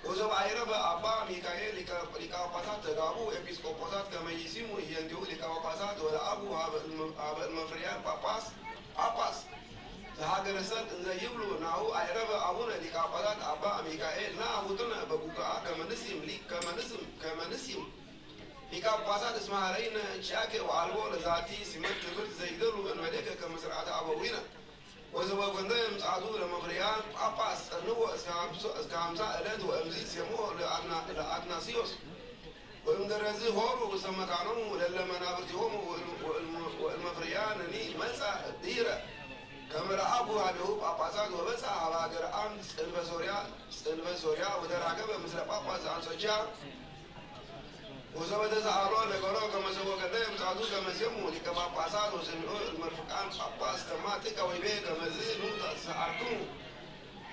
ወሶበ አይረፈ አባ ሚካኤል ሊቀ ጳጳሳት ተጋቡ ኤጲስቆጶሳት ከመ ይሲሙ ህየንቲሁ ሊቀ ጳጳሳት ወለአቡ ሀበ እልመፍርያን ጳጳስ ጳጳስ ዘሀገረ ሰርድ እንዘ ይብሉ ናሁ አይረፈ አቡነ ሊቀ ጳጳሳት አባ ሚካኤል ና ውጡነ በጉግአ ከመ ንሲም ሊቀ ከመ ንስም ከመ ንሲም ሊቀ ጳጳሳት እስመ ሀረይነ እንቺአከ ወአልቦ ለዛቲ ሲመት ክብርት ዘይደሉ እንበሌከ ከመ ስርዓተ አበዊነ። ወዘወገንዶ የምጽአቱ ለመፍርያን ጳጳስ ጸንዎ እስከ ሀምሳ ዕለት ወእምዚ ሴሞ ለአትናሲዮስ ወእምደረዚ ሆሩ ውስተ መካኖሙ ለለ መናብርቲሆሙ ወእልመፍርያንኒ መጻ ዲረ ከመ ረአኩ ሀቤሁ ጳጳሳት ወበጻ ሀበ ሀገረ አምድ ጽልበ ሶርያ ጽልበ ሶርያ ወተራከበ ምስለ ጳጳስ ዘአንጾኪያ። ወሰበ ተሰአሎ ነገሮ ከመ ሰቦ ከለ የምጻቱ ከመ ሴሙ ሊቀ ጳጳሳት ወሰሚዑ እልመርፍቃን ጳጳስ ተማ ጥቀ ወይቤ ከመዝ ኑ ተሰአልክሙ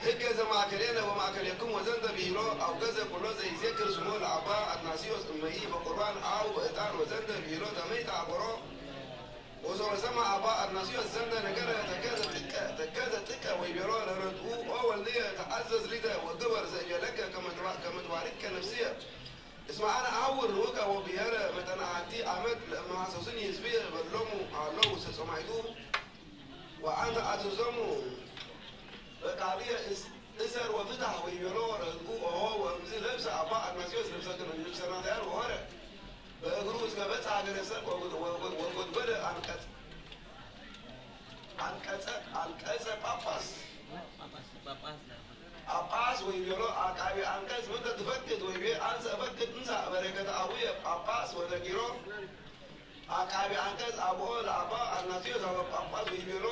ህገ ዘማእከሌነ ወማእከሌክሙ ወዘንተ ብሂሎ አውገዘ ኩሎ ዘይዜክር ስሞ ለአባ አትናሲዮስ እመሂ በቁርባን አው በእጣን ወዘንተ ብሂሎ ተመይተ አኮሮ። ወሶበ ሰማ አባ አትናሲዮስ ዘንተ ነገረ ተከዘ ጥቀ ተከዘ ጥቀ ወይቤሎ ለረድኡ ኦ ወልድየ ተአዘዝ ሊተ ወግበር ዘእቤለከ ከመ ትባርከ ነፍስየ። እስመ አነ አሐውር ልዑከ ወብሔረ መጠነ አሐቲ ዓመት ለእመ ሐሰሱኒ ሕዝብየ በሎሙ ሀለው ውስተ ጸማይቱ ወአንተ አትዞሙ በቃልየ እሰር ወፍትሐ ወይቤሎ ለሕዝቡ ኦሆ። ወእምዝ ለብሰ አባ አትናስዮስ ልብሰ ናታያን ወሖረ በእግሩ እስከ በጽሐ ሀገረ ሰልፍ ወጎድጎደ አንቀጸ አንቀጸ ጳጳስ ጳጳስ ወይቤሎ አቃቢ አንቀጽ ምንተ ትፈቅድ ወይቤ አንሰ እፈቅድ እንሳ በረከተ አቡየ ጳጳስ ወነጊሮ አቃቢ አንቀጽ አብኦ ለአባ አትናስዮስ አበ ጳጳስ ወይቤሎ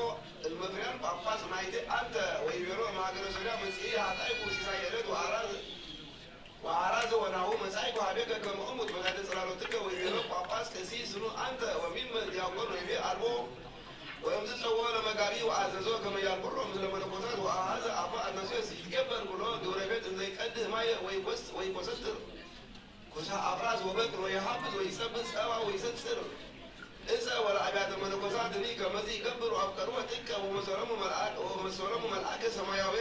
እልመፍሪያን ጳጳስ ናይቲ አንተ ወይቤሎ እምሀገረ ሶርያ መጽኢ ሀጣይኩ ሲሳይ ዕለት ወአራዝ ወአራዘ ወናሁ መጻይኩ ሀቤከ ከመ እሙት በታሕተ ጽላሎትከ ወይቤሎ ጳጳስ ቀሲስ ዝኑ አንተ ወሚመ ዲያቆን ወይቤ አልቦ። ወእምዝ ጸውዖ ለመጋቢ ወአዘዞ ከመ ያልብሮ ምስለ መነኮሳት ወአሐዘ አባ አትናስዮስ ይትገበር ብሎ ግብረ ቤት እንዘይቀድህ ማየ ወይኮስ ወይኮሰትር ኩሳ አፍራስ ወበትር ወይሐፍዝ ወይጸብጥ ጸባ ወይሰጽር እፀ ወለአብያተ መነኮሳትኒ ከመዚ ይገብር ወአፍቀርዎ ጥቀ ወመሰሎሙ መልአክ ወመሰሎሙ መልአከ ሰማያዊ።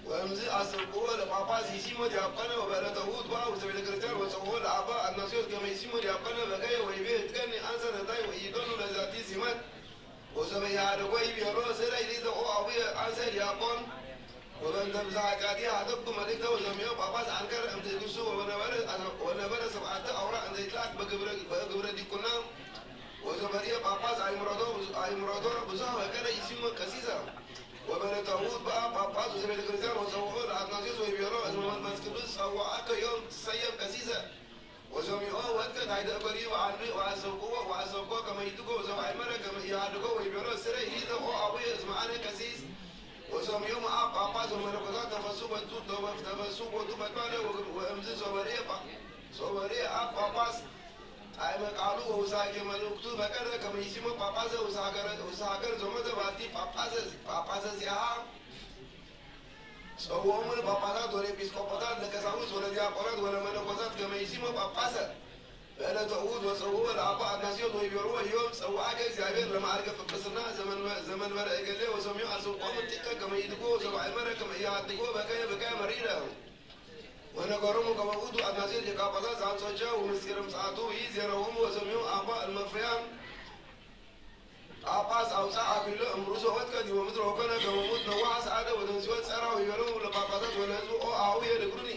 ወእምዝ አስተብቅዎ ለጳጳስ ይሲሞ ዲያቆነ ወበዕለተ ውእቱ ውስተ ቤተ ክርስቲያን ወጸውዖ ለአባ አትናስዮስ ከመ ይሲሞ ዲያቆነ በገየ ወይቤ እትገኒ አንሰ ነታይ ወኢይደሉ ለዛቲ ሲመት ወሰበ ኢሃደጎ ይቤሎ ስረ ይሊተ ኦ አቡየ አንሰ ዲያቆን ወበእንተ ብዝሃ ኃጢአቲ ሀተኩ መልእክተ ወሰሚዖ ጳጳስ አንከረ እምትእግሱ ወነበረ ወነበረ ሰብዓተ አውራ እንዘይትላክ በግብረ በግብረ ዲቁና ወዘበርየ ጳጳስ አይምሮቶ ብዙ- አይምሮቶ ብዙሃ ወቀለ ይሲሞ ቀሲሰ ወበለተውት በአ ጳጳስ ውስተ ቤተ ክርስቲያን ወጸውዖ ለአትናስዮስ ወይቤሎ እስመ መንፈስ ቅዱስ ጸውዓከ ዮም ትሰየም ቀሲሰ ወሰሚዖ ወጥከ ታሕተ እገሪሁ ወአንብዕ ወአሰብክዎ ወአሰብኮ ከመ ይትጎ ወሰብአይ መረ ከመ ኢሃድጎ ወይቤሎ ስረ ይእተ ኦ አቡየ እስመ አነ ቀሲስ ወሰሚዖ መአ ጳጳስ ወመነኮሳት ተፈሱ በቱ ተፈሱ ቦቱ ፈድባደ ወእምዝ ሶበርየ ሶበርየ አብ ጳጳስ ጣዕመ ቃሉ ወውሳጌ መልእክቱ ፈቀደ ከመ ይሲሞ ጳጳሰ ውስተ ሀገረ ውስተ ሀገር ዘሞተ ባቲ ጳጳሰ ጳጳሰ ዚአሃ ጸውዖሙ ለጳጳሳት ወለኤጲስቆጶሳት ለቀሳውስት ወለዲያቆናት ወለመነኮሳት ከመ ይሲሞ ጳጳሰ በዕለተ እሑድ ወጸውዖ ለአባ አትናስዮስ ወይቤልዎ ዮም ጸውዓከ እግዚአብሔር ለማዕርገ ጵጵስና ዘመንበ- ዘመንበረ እገሌ ወሰሚዑ አስንቆሙ ጥቀ ከመ ይድጎ ወሰብአይ መረ ከመ ኢያሃድጎ በከየ በከየ መሪረ ወነገሮሙ ከመ ውእቱ አትናስዮስ ሊቀ ጳጳሳት ዘአንጾኪያ ወምስጢረ ምጽአቱ ይእዜረዎሙ ወሰሚዑ አባ እልመፍሪያን ጳጳስ አውፅአ አክሊሎ እምርእሱ ወወድቀ ዲበ ምድር ወኮነ ከመ ሙት ነዋሐ ሰዓደ ወተንሥኦ ጸራ ወይቤሎሙ ለጳጳሳት ወለሕዝቡ ኦ አበዊየ ንግሩኒ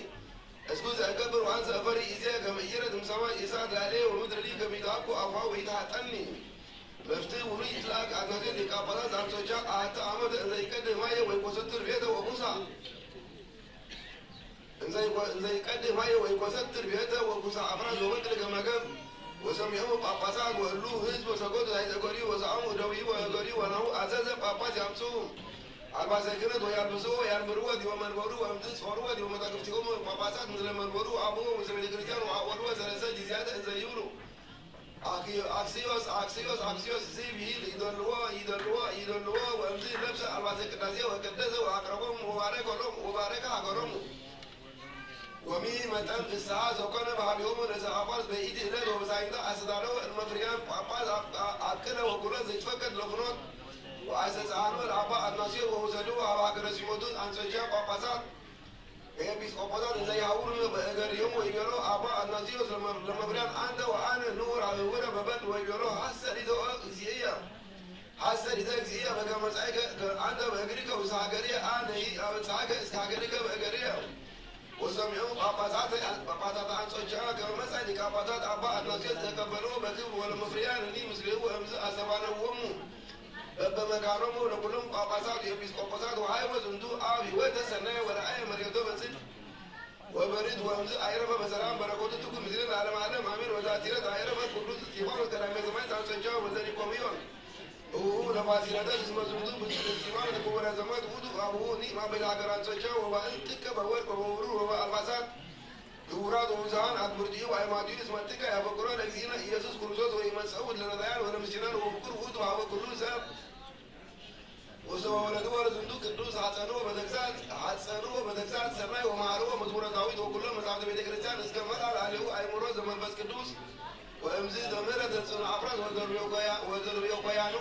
እስኩ ዘእገብር ወአንሰ እፈሪ ኢዜ ከመ ኢይረድ እምሰማይ እሳት ላዕሌየ ወምድር ሊ ከመ ይትአኩ አፉሃ ወይትሃጠኒ መፍትሕ ውሉይ ይትለአክ አትናቴ ሊቀ ጳጳሳት ዘአንጾኪያ አሐተ ዓመተ እንዘ ይቀድህ ማየ ወይኮሰትር ቤተ ወኩሳ እንዘ ይቀድህ ማየ ወይኮሰትር ቤተ ወኩሳ አፍራስ ወበትር ከመ ገብር ወሰሚዖሙ ጳጳሳት ወእሉ ህዝብ ወሰገዱ ላዕለ እገሪሁ ወሰአሙ እደዊሁ ወእገሪሁ ወናሁ አዘዘ ጳጳስ ያምጽኡ አልባሰ ክህነት ወያልብስዎ ወያንብርዎ ዲበ መንበሩ ወእምዝ ጾርዎ ዲበ መጻግብቲሆሙ ጳጳሳት ምስለ መንበሩ አብኡ ምስለ ቤተ ክርስቲያን ወአወልዎ ሰለስተ ጊዜያት እንዘ ይብሉ አክሲዮስ አክሲዮስ አክሲዮስ ዝብ ይል ይደልዎ ይደልዎ ይደልዎ ወእምዝ ለብሰ አልባሰ ቅዳሴ ወቀደሰ ወአቅረቦም ወባረከ ሎም ወባረከ ሀገሮሙ ወሚ መጠን ፍስሐ ዘኮነ ባህቢሆሙ ለዘ ጳጳስ በኢቲ ዕለት ወበሳይንታ አስተዳለወ እልመፍሪያን ጳጳስ አብቅለ ወኩሎ ዘይትፈቀድ ለፍኖት ወአስተጽዓኖ ለአባ አትናስዮስ ወወሰድዎ አብ ሀገረ ሲኖዶስ አንጾኪያ ጳጳሳት ኤጲስቆጶሳት እንዘ ይሃውሩ በእገሪሆሙ ወይቤሎ አባ አትናስዮስ ለመፍሪያን አንተ ወአነ ንዑር አበውነ በበድ ወይቤሎ ሐሰ ሊተኦ እግዚእየ ሐሰ ሊተ እግዚእየ በከመ መጻእከ አንተ በእግሪከ ውስተ ሀገርየ አነ አበጽሐከ እስከ ሀገርከ በእገርየ ወሰሚዑ ጳጳሳት ጳጳሳት አንጾኪያ ከመ መጻ ሊቀ ጳጳሳት አባ አትናስዮስ ተቀበልዎ በክብር ወለመፍሪያን እኒ ምስሌሁ ወእምዝ አስተባነዎሙ በበመካኖሙ ለኩሎም ጳጳሳት ወኤጲስቆጶሳት ወሃይወ ዝንቱ አብ ሕይወተ ሰናየ ወረአየ መሬቶ በጽድቅ ወበርድ ወእምዝ አይረፈ በሰላም በረከቱ ትኩን ምስሌነ ለዓለመ ዓለም አሜን። ወዛቲ ዕለት አይረፈ ቅዱስ እስጢፋኖስ ቀዳማዊ ሰማዕት ዘአንጾኪያ ወዘኒቆምዮን እቡሁ ለፋሲለደስ እስመ ዝንቱ ብፁዕ እስጢፋኖስ ክቡረ ዘማት ውእቱ አቡሁ ኒማ በይነ ሀገረ አንጾኪያ ወባእል ጥቀ በወርቅ ወበብሩር ወበአልባሳት ክቡራት ወብዙኃን አክብርቲሁ ወአዕማዲሁ እስመ ጥቀ ያፈቅሮ ለእግዚእነ ኢየሱስ ክርስቶስ ወኢመጸኡ ለነዳያን ወለምስኪናን ወፍቁር ውእቱ ሀበ ኩሉ ሰብ ወሰበ ወለድወ ለዝንቱ ቅዱስ ሐጸንዎ በተግሳጽ ሐጸንዎ በተግሳጽ ሰናይ ወመሃርዎ መዝሙረ ዳዊት ወኩሎ መጻሕፍተ ቤተ ክርስቲያን እስከ መላ ላዕሌሁ አእምሮ ዘመንፈስ ቅዱስ ወእምዝ ዘምህረ ተጽዕኖ አፍራስ ወዘርብዮ ኮያኑ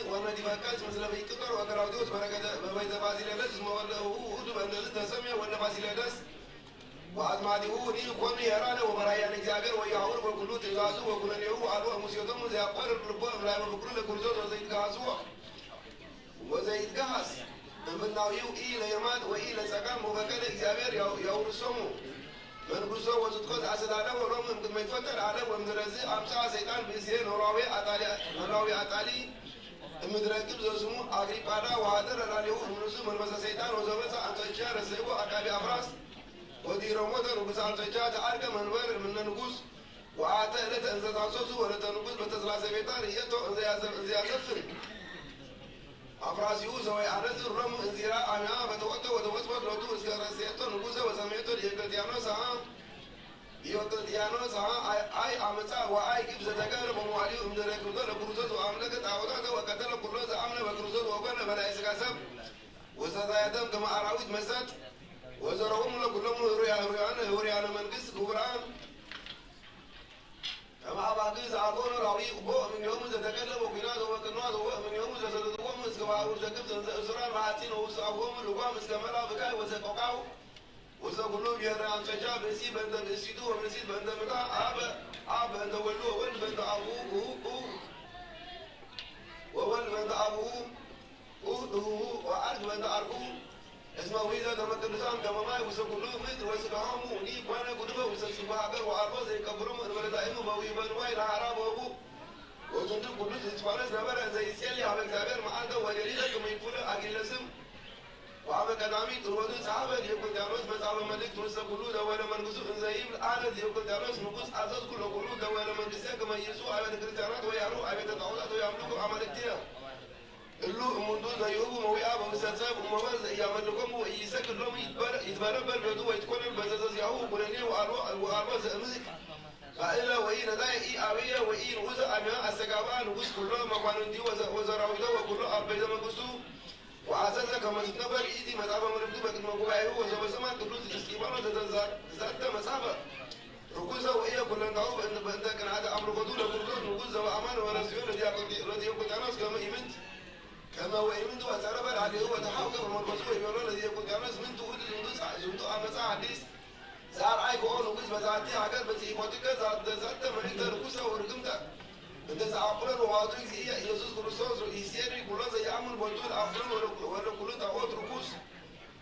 ወነዲፈቅስ ምስለ ፊቅጦር ወክላውዲዮስ በረከተ በበይተ ፋሲለደስ እስመ ወልደ እሁ ውእቱ በእንተዝ ተሰምየ ወልደ ፋሲለደስ ወአዝማዲሁ እኒ ኮኑ የራነ ወበራያን እግዚአብሔር ወያሁር በኩሉ ትእዛዙ ወኩነኔሁ አልቦ ሙሴቶሙ ዘያቋርር ልቦ እምላይመ ፍቅሩ ለኩርዞት ወዘይትጋሃዝዎ ወዘይትጋሃዝ እምፍናዊሁ ኢ ለየማን ወኢ ለጸጋም ወፈቀደ እግዚአብሔር ያው- ያውርሶሙ መንግስቶ ወጽድቆ ዘአስተዳደረ ሎሙ እምቅድመ ይትፈጠር ዓለም ወምድረዚ አምጽአ ሰይጣን ብእሴ ኖላዊ አጣሊ ኖላዊ አጣሊ እምድረ ግብ ዘስሙ አግሪጳዳ ወሃደረ ላሌሁ እምንሱ መንፈሰ ሰይጣን ወዘመጸ አንጾኪያ ረሰይዎ አቃቢ አፍራስ ወዲረሞተ ንጉስ አንጾኪያ ተአርገ መንበር እምነ ንጉስ ወአተ ዕለተ እንዘ ታንሶሱ ወለተ ንጉስ በተስላሴ ቤታ ርእየቶ እንዘ ያዘ- እንዘ ያዘፍን አፍራሲሁ ሰወይ አነዝር ሎሙ እንዚራ አሚያ በተወተ ወተወስወት ሎቱ እስከ ረሰየቶ ንጉሰ ወሰሜቶ ዲዮቅልጥያኖስ አ ዲዮቅልጥያኖስ አ አይ አይ አመፃ ወአይ ግብ ዘተገብረ በመዋሊሁ እምድረ ክብዶ ለክርስቶስ ወአምለከ ጣዖታተ ወቀተለ ኩሎ ዘአምነ በክርስቶስ ወኮነ በላይ ስጋ ሰብ ወሰታየተም ከመ አራዊት መሰጥ ወዘረኦም ለኩሎም ህሩያ- ህሩያነ ህሩያነ መንግስት ክቡራን ከመ አባግዕ ዘአኮኑ ራዊ እቦ እምኔሆሙ ዘተቀደመ ኲናት ወበቅንዋት ወእምኔሆሙ ዘሰደድዎሙ እስከ ባሕሩ ሸክብ ዘእንዘ እሱራን መሓጺን ወውስአሆሙ ልጓም እስከ መላ ብካይ ወሰቆቃው ውስተ ኩሉ ብሔረ አንጾኪያ ብእሲ በእንተ ብእሲቱ ወብእሲት በእንተ ምታ አበ አብ በእንተ ወልዱ ወወልድ በእንተ አቡሁ ኡ ኡ ወወልድ በእንተ አቡሁ ኡ እሁ ወአርግ በእንተ አርጉ እስመ ውሒዘ ደመ ቅዱሳን ከመ ማይ ውስተ ኩሉ ምድር ወስጋሆሙ ኒ ኮነ ጉድፈ ውስተ ጽጉ ሀገር ወአልቦ ዘይቀብሮም እንበለ ዳይሙ በዊበ ንዋይ ለሃራ በቡ ወዝንቱ ቅዱስ እስጢፋኖስ ነበረ እንዘ ይጼሊ ሀበ እግዚአብሔር መዓልተ ወሌሊተ ከመ ይኩሉ አጊለ ስም ወአመ ቀዳሚ ጥልወቱ ጸሐፈ ዲዮቅልጥያኖስ መጽሐፈ መልእክት ውስተ ኩሉ ደወለ መንግስቱ እንዘ ይብል አነ ዲዮቅልጥያኖስ ንጉስ አዘዝኩ ለኩሉ ደወለ መንግስተ ከመ ይእትዉ አብያተ ክርስቲያናት ወያሩ አብያተ ጣዖታት ወያምልኩ አማልክትየ እሉ እሙንቱ ዘይህቡ መዊአ በውስተ ሰብ እሞበር ዘኢያመልኮሙ ወኢይሰግድ ሎሙ ይትበረ- ይትበረበር ቤቱ ወይትኮነን በዘዘዚያሁ ኩነኔ ወአልቦ ወአልቦ ዘእምልክ ካእለ ወኢ ነዳይ ኢ አብየ ወኢ ንዑሰ አሚያ አስተጋብአ ንጉስ ኩሎ መኳንንቲ ወዘ- ወዘራዊቶ ወኩሎ አበይተ መንግስቱ ወአዘዘ ከመ ትትነበብ ይእቲ መጽሐፈ መልእክቱ በቅድመ ጉባኤሁ ወዘበሰማ ቅዱስ እስጢፋኖስ ዘተዘ- ዘተ መጽሐፈ ርኩሰ ወኢየ ኩለንታሁ በእንተ በእንተ ቅንዓተ አምልኮቱ ለክርስቶስ ንጉስ ዘበአማን ወረስዮ ለዲያቆ- ለዲዮቅልጥያኖስ ከመ ኢምንት ከመ ወኢምንት ወጸረፈ ላዕሌሁ ወተሐውከ በመንፈሱ ወይቤሎ ለዲዮቅልጥያኖስ ምንቱ ውእቱ ዝንቱ ጻ- ዝንቱ አመፃ ሐዲስ ዘአርአይከኦ ንጉስ በዛቲ ሀገር ብጽሒፎትከ ዘተ መልእክተ ርኩሰ ወርግምተ እንተ ዘአቁረን ወዋቱ እግዚእየ ኢየሱስ ክርስቶስ ይሴሪ ኩሎ ዘየአምን ቦቱ ለአፍርን ወለኩሉ ጣዖት ርኩስ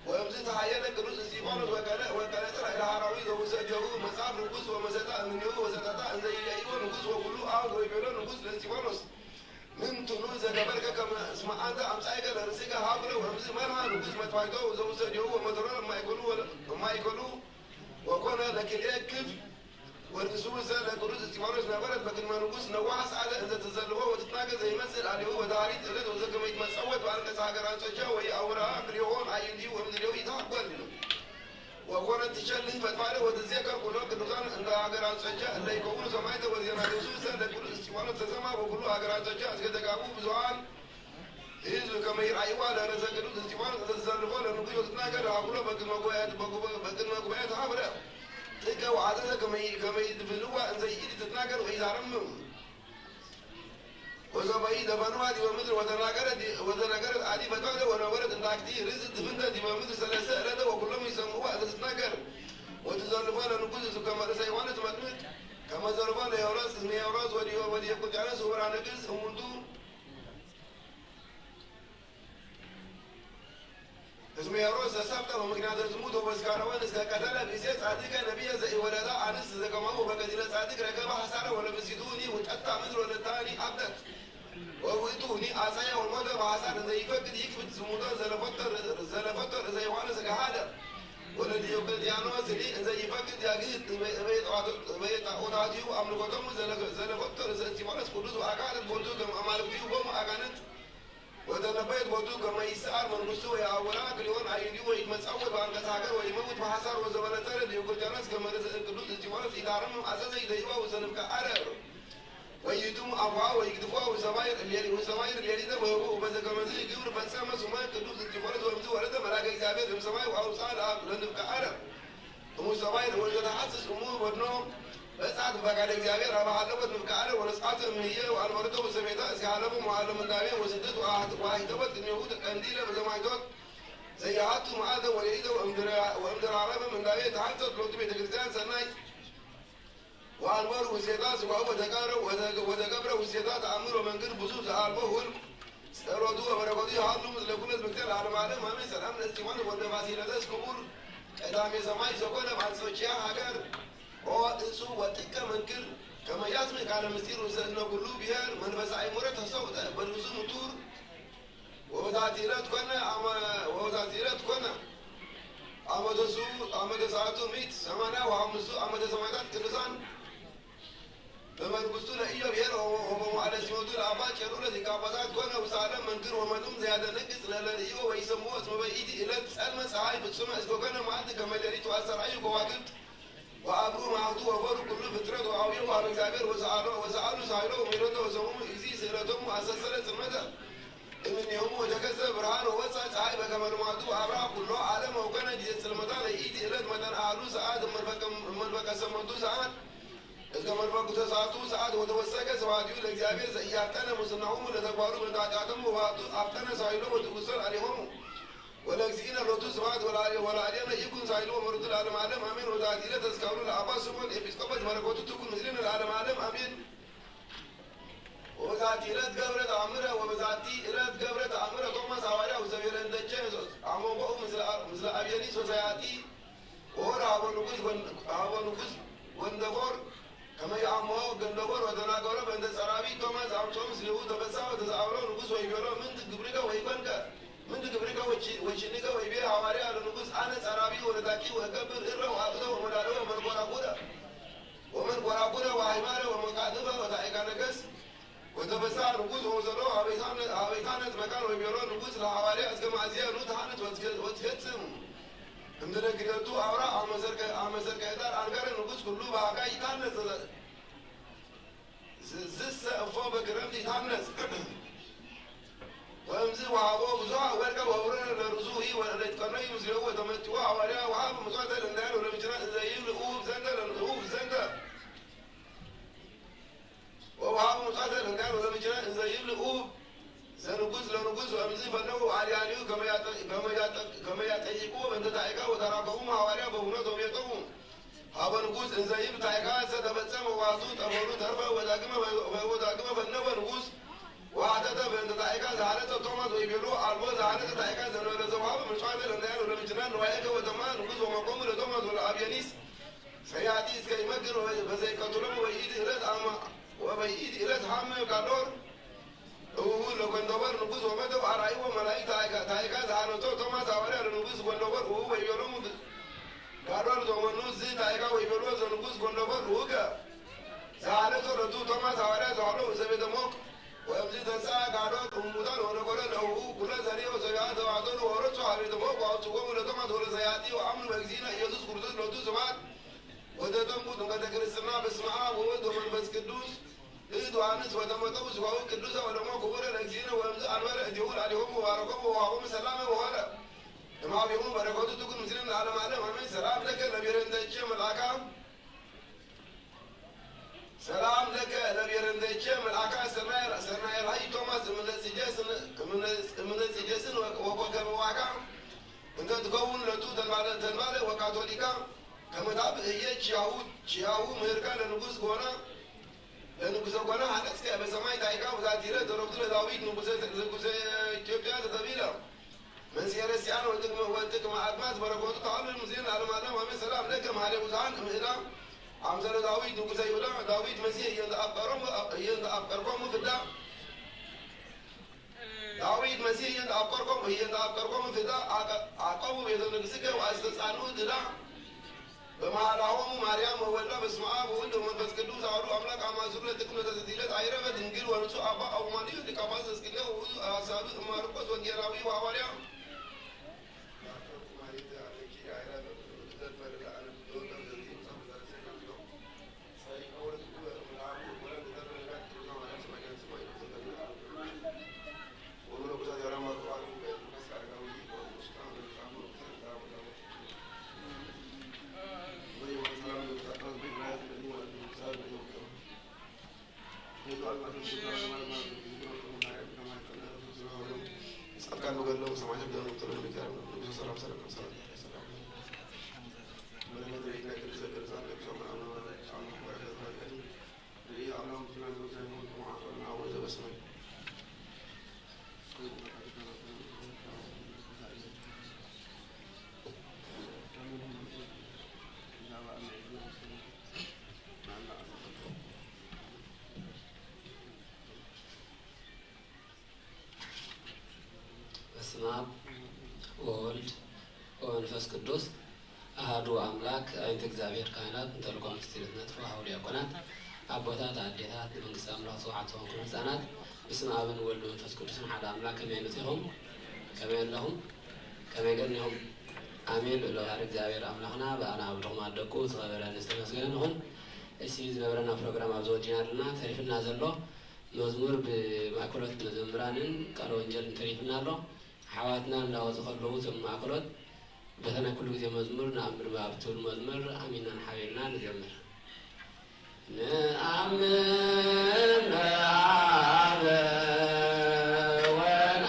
ወእምዝ ተሃየለ ቅዱስ እስጢፋኖስ ወቀለ ወቀለጥር ላዕለ ሐራዊ ዘውሰጀሁ መጽሐፍ ርኩስ ወመሰጣ እምኔሁ ወሰጠጣ እንዘ ይለይዎ ንጉስ ወኩሉ አብ ወይቤሎ ንጉስ ለእስጢፋኖስ ምን ትኑ ዘገበርከ ከመ እስመ አንተ አምጻእከ ለርእስከ ሀፍረ ወእምዝ መርሃ ንጉስ መጥፋይቶ ዘውሰጀሁ ወመተሮ እማይከሉ ወለ- እማይከሉ ወኮነ ለክልኤ ክፍ ወርእሱ ሰለ ቅዱስ እስጢፋኖስ ነበረት በቅድመ ንጉስ ነዋሕ ሰዓተ እንዘ ትዘልፎ ወትትናገር ዘይመጽእ ላዕሌሁ ወዳሪት ዕለት ወዘከመ ይትመጸወት በአንቀጸ ሀገር አንጾኪያ ወኢአውራ ክልኤሆን አዕይንቲሁ ወእምድሬሁ ይትሃጎል ወኮነት ትሸልል ፈድፋደ ወትዜከር ኩሎ ቅዱሳን እንተ ሀገር አንጾኪያ እለ ይከውኑ ሰማዕተ ወዜና ንሱ ሰለ ቅዱስ እስጢፋኖስ ተሰማ ወኩሉ ሀገር አንጾኪያ እስከ ተጋቡ ብዙኃን ህዝብ ከመ ይርአይዋ ለርእሰ ቅዱስ እስጢፋኖስ እንተ ትዘልፎ ለንጉሥ ወትትናገር ሀብሎ በቅድመ ጉባኤ በቅድመ ጉባኤ ተሀብረ ጥቀ ወአዘዘ ከመ ይድፍንዋ እንዘ ይእቲ ትትናገር ወኢታረምም ወዘበኢ ደፈንዋ ዲበ ምድር ወተናገረት ወተናገረት አዲ ፈትዋተ ወነበረት እንታክቲ ርእስ ድፍንተ ዲበ ምድር ሰለስተ ዕለተ ወኩሎም ይሰምዕዋ እንተ ትትናገር ወትዘልፎ ለንጉሥ ከመ ርእሰ ዮሐንስ መጥምቅ ከመ ዘልፎ ለሄሮድስ እዝነ ሄሮድስ ወዲዮ ወዲዮቅልጥያኖስ ወበራ ንግሥት እሙንቱ እስመ ሄሮድስ ዘሰብጠ በምክንያተ ዝሙት ወበስካረወን እስከ ቀተለ ብእሴ ጻድቀ ነቢየ ዘኢወለዳ አንስት ዘከማሁ በገዲለ ጻድቅ ረከበ ሐሳረ ወለብእሲቱኒ ውጠታ ምድር ወለታኒ አብደት ወውእቱኒ አጻየ ወሞተ በሐሳር እንዘ ይፈቅድ ይክብድ ዝሙቶ ዘለፈቶ ርእሰ ዮሐንስ ገሃደ ወለዲዮቅልጥያኖስ እሊ እንዘ ይፈቅድ ያግህድ እበየ ጣዖታቲሁ አምልኮቶሙ ዘለፈቶ ርእሰ እስጢፋኖስ ቅዱስ ወአካህደት ቦቱ ከመ አማልክቲሁ ቦሙ አጋንንት ወተነበየት ቦቱ ከመ ይስአር መንግስቱ ወየአውራ ክልኦን አዕይንቲሁ ወይትመጻወት በአንቀጸ ሀገር ወይመውት በሐሳር ወዘበለተረ ዲዮቅልጥያኖስ ከመ ርእሰ ቅዱስ እስጢፋኖስ ኢታረምም አዘዘ ይደይዋ ውሰንፍከ አረር ወይቱም አፍዋ ወይግድፍዋ ውሰማይር ሌሊ ውሰማይር ሌሊተ ወህቡ በዘከመዚ ግብር ፈጸመ ሱመ ቅዱስ እስጢፋኖስ ወእምዝ ወረደ መልአከ እግዚአብሔር እምሰማይ ወአውፅአ ለአብ ለንፍከ አረር እሙ ሰማይ ወዘተሐስስ እሙ በድኖ በጻት ፈቃደ እግዚአብሔር አብ ሀለወት ንፍቃደ ወነስአት እምህየ ወአልበርቶ ውሰቤታ እስከ ሀለፉ መዋለ ምንዳቤ ወስደት ወአህተወት ቅድሜሁ ቀንዲለ በዘማይቶት ዘይሓቱ መዓልተ ወለዒተ ወእምድራረበ ምንዳቤ ተሓተት ሎቱ ቤተ ክርስቲያን ሰናይ ወአንበሩ ውስቴታ ስጋሁ ወተገብረ ውስቴታ ተአምሮ መንክር ብዙ ዘአልቦ ሁልኩ ጸሎቱ ወበረከቱ ይሃሉ ምስለ ኩሉ ህዝብ ለዓለመ ዓለም አሜን። ሰላም ለእስጢፋኖስ ወልደ ፋሲለደስ ክቡር ቀዳሜ ሰማይ ዘኮነ በአንጾኪያ ሀገር ኦ እጹ ወጥቀ መንክር ከመ ያስምዕ ቃለ ምስጢር ውስተ እዝነ ኩሉ ብሔር መንፈሰ አይምሮ ተሰውጠ በልብሱ ምጡር ወበዛቲ ዕለት ኮነ አመ ወበዛቲ ዕለት ኮነ አመ ተስኡ አመ ተስዓቱ ምእት ሰማንያ ወሐምስቱ አመተ ሰማዕታት ቅዱሳን በመንግስቱ ለኢዮብ ኄር ወበመዋዕለ ሲመቱ ለአባ ቄርሎስ ሊቀ ጳጳሳት ኮነ ውስተ ዓለም መንክር ወመኑም ዘያደነግጽ ለለርእዮ ወይሰምዎ እስመ በይእቲ ዕለት ጸልመ ፀሐይ ፍጹመ እስከ ኮነ መዓልቲ ከመ ሌሊት ወአስተርአዩ ከዋክብት ወአብሩ መዓልቱ ወፈሩ ኩሉ ፍጥረት ወአውየው ሀበ እግዚአብሔር ወሰአሎ ወሰአሉ ሳይሎ ወሜሮተ ወሰሙ እግዚእ ስእለቶሙ አሰሰለ ጽልመተ እምኔሆሙ ወተከስተ ብርሃን ወወፅአ ፀሐይ በከመ ልማዱ ወአብርሃ ኩሎ ዓለም ወኮነ ጊዜ ጽልመታ ለይእቲ ዕለት መጠን አሐዱ ሰዓት እመልፈቀ ሰመንቱ ሰዓት እስከ መልፈቁ ተስዓቱ ሰዓት ወተወሰከ ስብሐቲሁ ለእግዚአብሔር ዘኢያፍጠነ ሙስናሆሙ ለተግባሩ በእንተ ኃጢአቶሙ ወባቱ አፍጠነ ሳይሎ ወትጉሰል አሌሆሙ ወለእግዚእነ ሎቱ ስብሐት ወለአሌነ ይኩን ሳይሎ ወመርቱ ለዓለመ ዓለም አሜን። ወዛቲ ዕለት ተስካሩ ለአባ ስምዖን ኤጲስቆጶስ በረከቱ ትኩን ምስሌነ ለዓለመ ዓለም አሜን። ወበዛቲ ዕለት ገብረ ተአምረ ወበዛቲ ዕለት ገብረ ተአምረ ቶማስ ሐዋርያ ውስተ ብሔረ ህንደኬ አሞንጎኡ ምስለ አብየኒስ ወሰያጢ ወሆረ ሀበ ንጉስ ወን- ሀበ ንጉስ ወንደፎር ከመ ይአምሆ ገንደፎር ወተናገሮ በእንተ ጸራቢ ቶማስ አምጾ ምስሌሁ ተፈሳ ወተሰአሎ ንጉስ ወይቤሎ ምንት ግብርከ ወይኮንከ ምንት ግብርከ ወቺ- ወቺኒከ ወይቤ ሐዋርያ ለንጉስ አነ ጸራቢ ወነጣቂ ወገብር እረ ወአብተ ወመዳሎ ወመንኮራኩረ ወመንኮራኩረ ወአይማረ ወመቃጥፈ ወታይካ ነገስ ወተፈሳ ንጉስ ወውሰዶ ሀበይታነት መካን ወይቤሎ ንጉስ ለሐዋርያ እስከ ማእዝየ ኑ ተሐንጽ ወትፈጽም እምድረ ክልኤቱ አውራ አመሰርቀ ህዳር አንገረ ንጉስ ኩሉ በአጋ ይታነጽ ዝሰ እፎ በክረምት ይታነጽ ወእምዝ ወሃቦ ብዙሃ ወርቀ ወብረ ለርዙ ወለይትቀነዩ ምስሌሁ ወተመጽኦ ሐዋርያ ወሃብ ምጽዋተ ለእንዳያን ወለምችና እንዘ ይብል እሁብ ዘንተ ለእሁብ ዘንተ ወውሃቡ ሙጻተ ለእንዳያን ወለምችና እንዘ ይብል እሁብ ዘንጉስ ለንጉስ ወእምዝ ፈነው አልያልዩ ከመያጠይቁ በእንተ ታይካ ወተራከቡ ሐዋርያ በሁነት ወቤቶሙ ሀበ ንጉስ እንዘ ይብል ታይካ ሰተፈጸመ ዋሱ ጠበሉ ተርፈ ወዳግመ ወዳግመ ፈነወ ንጉስ ወአተተ በእንተ ታይካ ዘሃለተ ቶማስ ወይቤሎ አልቦ ዘሃለተ ታይካ ዘንበለ ዘውሃብ ምጽዋተ ለእንዳያን ወለምችና ንዋየከ ወተማ ንጉስ ወመቆሙ ለቶማስ ወለአብየኒስ ሰያጢ እስከ ይመግር በዘይቀትሎም ወይኢድ ዕለት አማ ወበይኢድ ዕለት ሐመ ጋዶር እውሁ ለጎንደበር ንጉስ ወመደብ አርአይዎ መላእክት ታይካ ታይካ ዘሃለቶ ቶማስ ሐዋርያ ለንጉስ ጎንደበር እውሁ ወይቤሎሙ ጋዶር ዘመኑ ዝ ታይካ ወይቤሎ ዘንጉስ ጎንደበር እውከ ዘሃለቶ ለቱ ቶማስ ሐዋርያ ዘሃሎ ዘቤተ ሞቅ ወእምዝ ተንሳ ጋዶር እሙታን ወነገሮ ለእውሁ ኩለ ዘሪኦ ሰቢያ ተባተሉ ወረሱ ሀቤተ ሞቅ ወአውፅዎሙ ለቶማስ ወለሰያጢ ወአምኑ በእግዚእነ ኢየሱስ ክርስቶስ ለቱ ስብሐት ወተጠምቁ ጥምቀተ ክርስትና በስመ አብ ወወልድ ወመንፈስ ቅዱስ እድ ዮሐንስ ወተመጠው ስጋሁ ቅዱሰ ወደሞ ክቡረ ለእግዚእነ ወእምዝ አንበረ እዲሁ ላሊሆሙ ወባረኮሙ ወውሃቦሙ ሰላመ ወሆረ እምአቢሆሙ በረከቱ ትኩን ምስሌነ ለዓለመ ዓለም አሜን። ሰላም ለከ ለብሔረ እንተ እቼ መልአካ ሰላም ለከ ለብሔረ እንተ እቼ መልአካ ሰናይ ራእይ ቶማስ እምነ ጽጌስን ወኮከበ ዋካ እንተ ትከውን ለቱ ተንባለ ተንባለ ወካቶሊካ ከመታብ እየ ቺያሁ ቺያሁ ምህርካ ለንጉስ ጎና ለንጉሰ ጎና ሀነጽከ በሰማይ ታይካ ወዛቲረ ተረብቱ ለዳዊት ንጉሰ ንጉሰ ኢትዮጵያ ተተቢለ መንስኤ ረሲያን ወጥቅመ ወጥቅመ አድማስ በረከቱ ተዓሉ ምስሌነ ለዓለመ ዓለም አሜን። ሰላም ለከ መኃልየ ብዙኃን እምዕዳ አምሰለ ዳዊት ንጉሰ ይሁዳ ዳዊት መሲሕ እየንተ አፍቀሮም እየንተ አፍቀርኮሙ ፍዳ ዳዊት መሲሕ እየንተ አፍቀርኮሙ እየንተ አፍቀርኮሙ ፍዳ አቀቡ ቤተ ንግሥከ ወአስተጻንኡ ድዳ በመሃላሆሙ ማርያም ወወልዳ በስመ አብ ወወልድ ወመንፈስ ቅዱስ አሐዱ አምላክ አማስሩ ለጥቅምት ለተሰትይለት አይረፈ ድንግል ወንጹ አባ አቡማንዮስ ሊቀ ጳጳስ ዘእስክንድርያ ወውእቱ ሐሳዊ እማርቆስ ወንጌላዊ ወሐዋርያ ጻድቃን ንገድሎም ሰማዕታት በስመ አብ ወወልድ ወመንፈስ ቅዱስ አሐዱ አምላክ። ኣይንተ እግዚኣብሔር ካህናት፣ እንተ ልኳም ክስቲል ነጥፎ ሐው ዲያቆናት፣ ኣቦታት፣ ኣዴታት፣ ንመንግስቲ ኣምላኽ ጽዋዓት ዝኾንኩም ህጻናት፣ ብስመ ኣብን ወልድ መንፈስ ቅዱስን ሓደ ኣምላክ ከመይ መጺኹም? ከመይ ኣለኹም? ከመይ ገኒኹም? ኣሜን። ልዑል እግዚኣብሔር ኣምላኽና ብኣና ኣብ ድኹማት ደቁ ዝኸበረን ዝተመስገነን ይኹን። እሲ ዝነበረና ፕሮግራም ኣብዚ ወዲና ኣለና። ተሪፍና ዘሎ መዝሙር ብማእከሎት መዘምራንን ቃለ ወንጌልን ተሪፍና ኣሎ። ኣሕዋትና እንዳወፁ ከለዉ እቶም ማእከሎት በተና ኩሉ ግዜ መዝሙር ንኣምን ብኣብ ትብል መዝሙር ኣሚናን ሓቢርና ንዘምር። ንኣምን ብኣብ ወና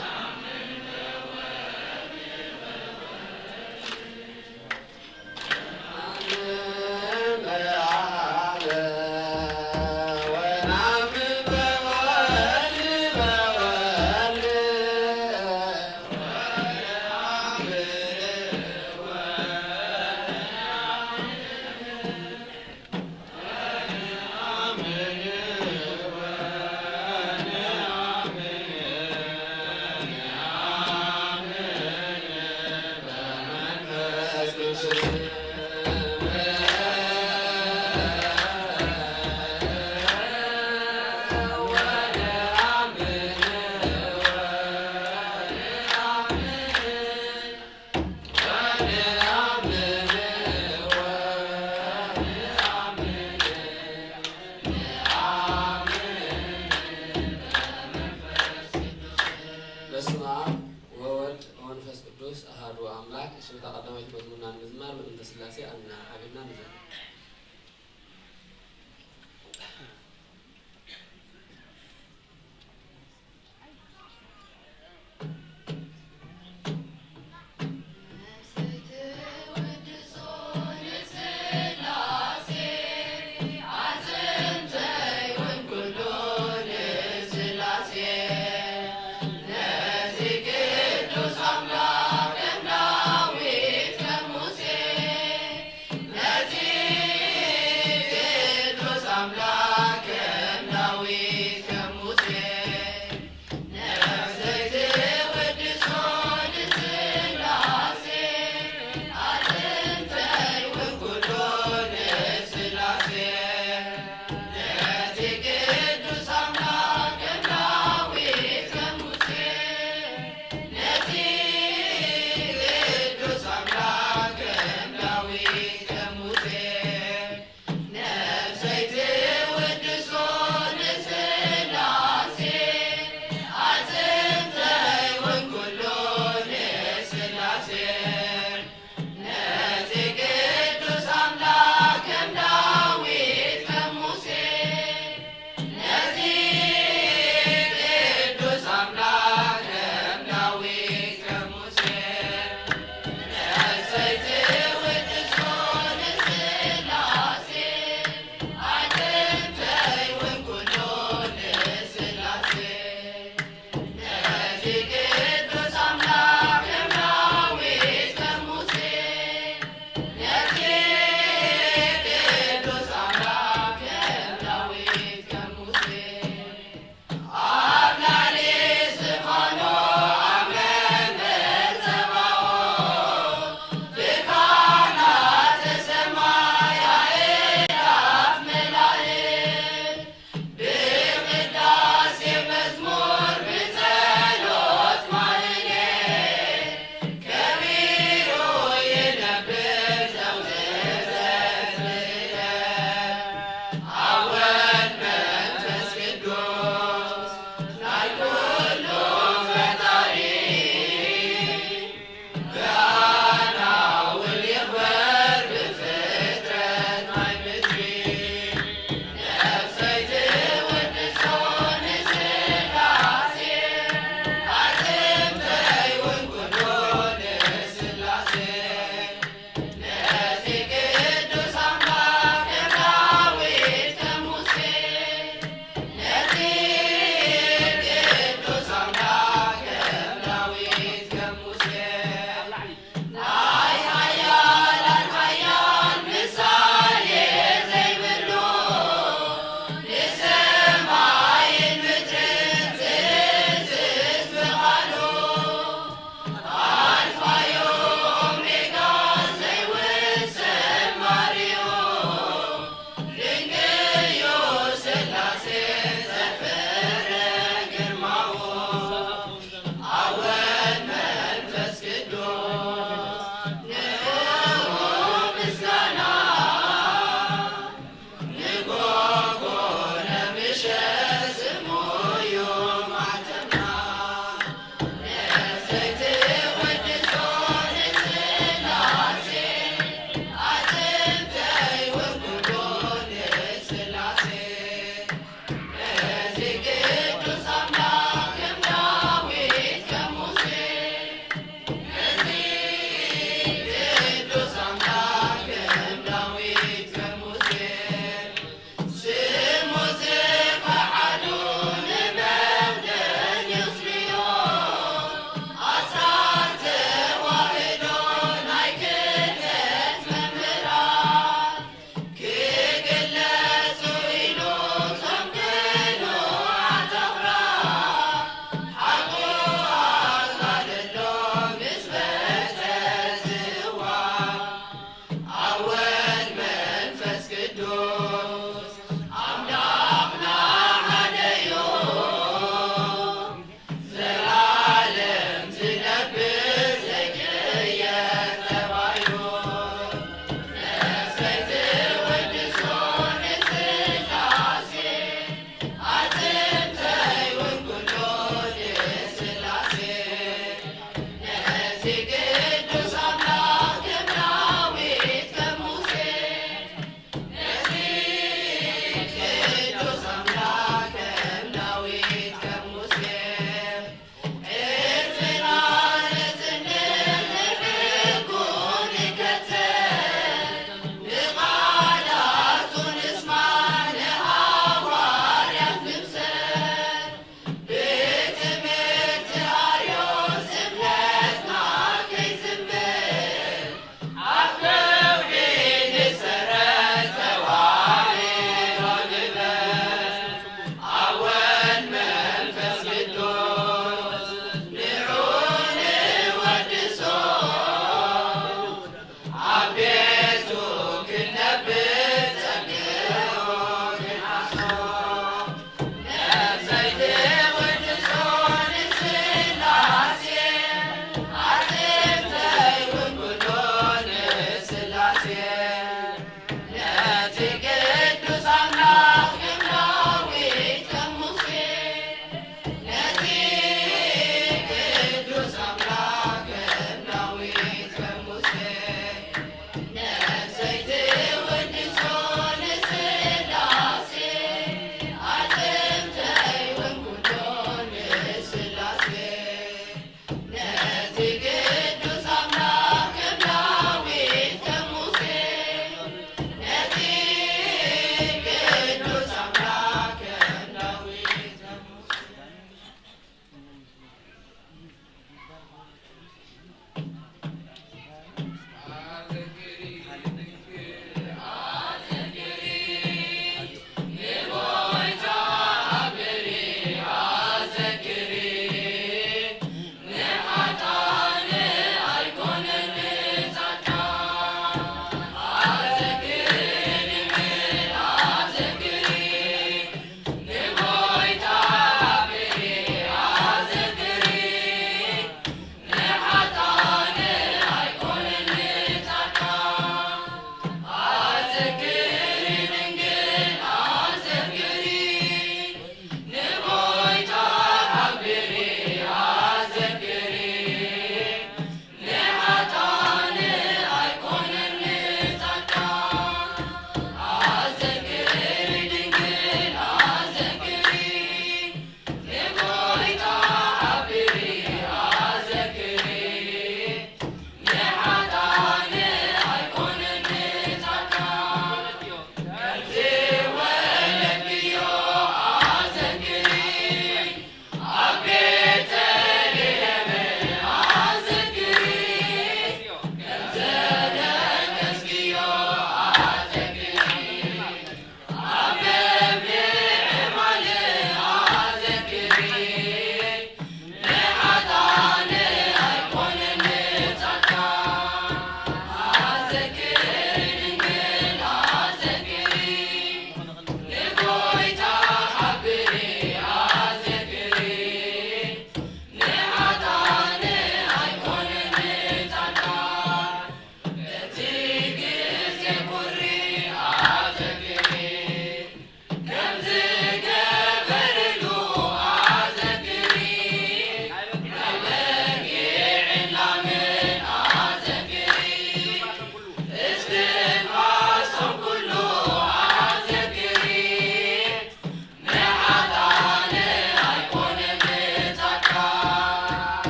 በስመ አብ ወወልድ ወመንፈስ ቅዱስ አሐዱ አምላክ። እሺ፣ እታ ቀዳማዊት መዝሙርና ንምዝማር ምእንተ ሥላሴ ኣሚና ሓቢርና ንዘምር።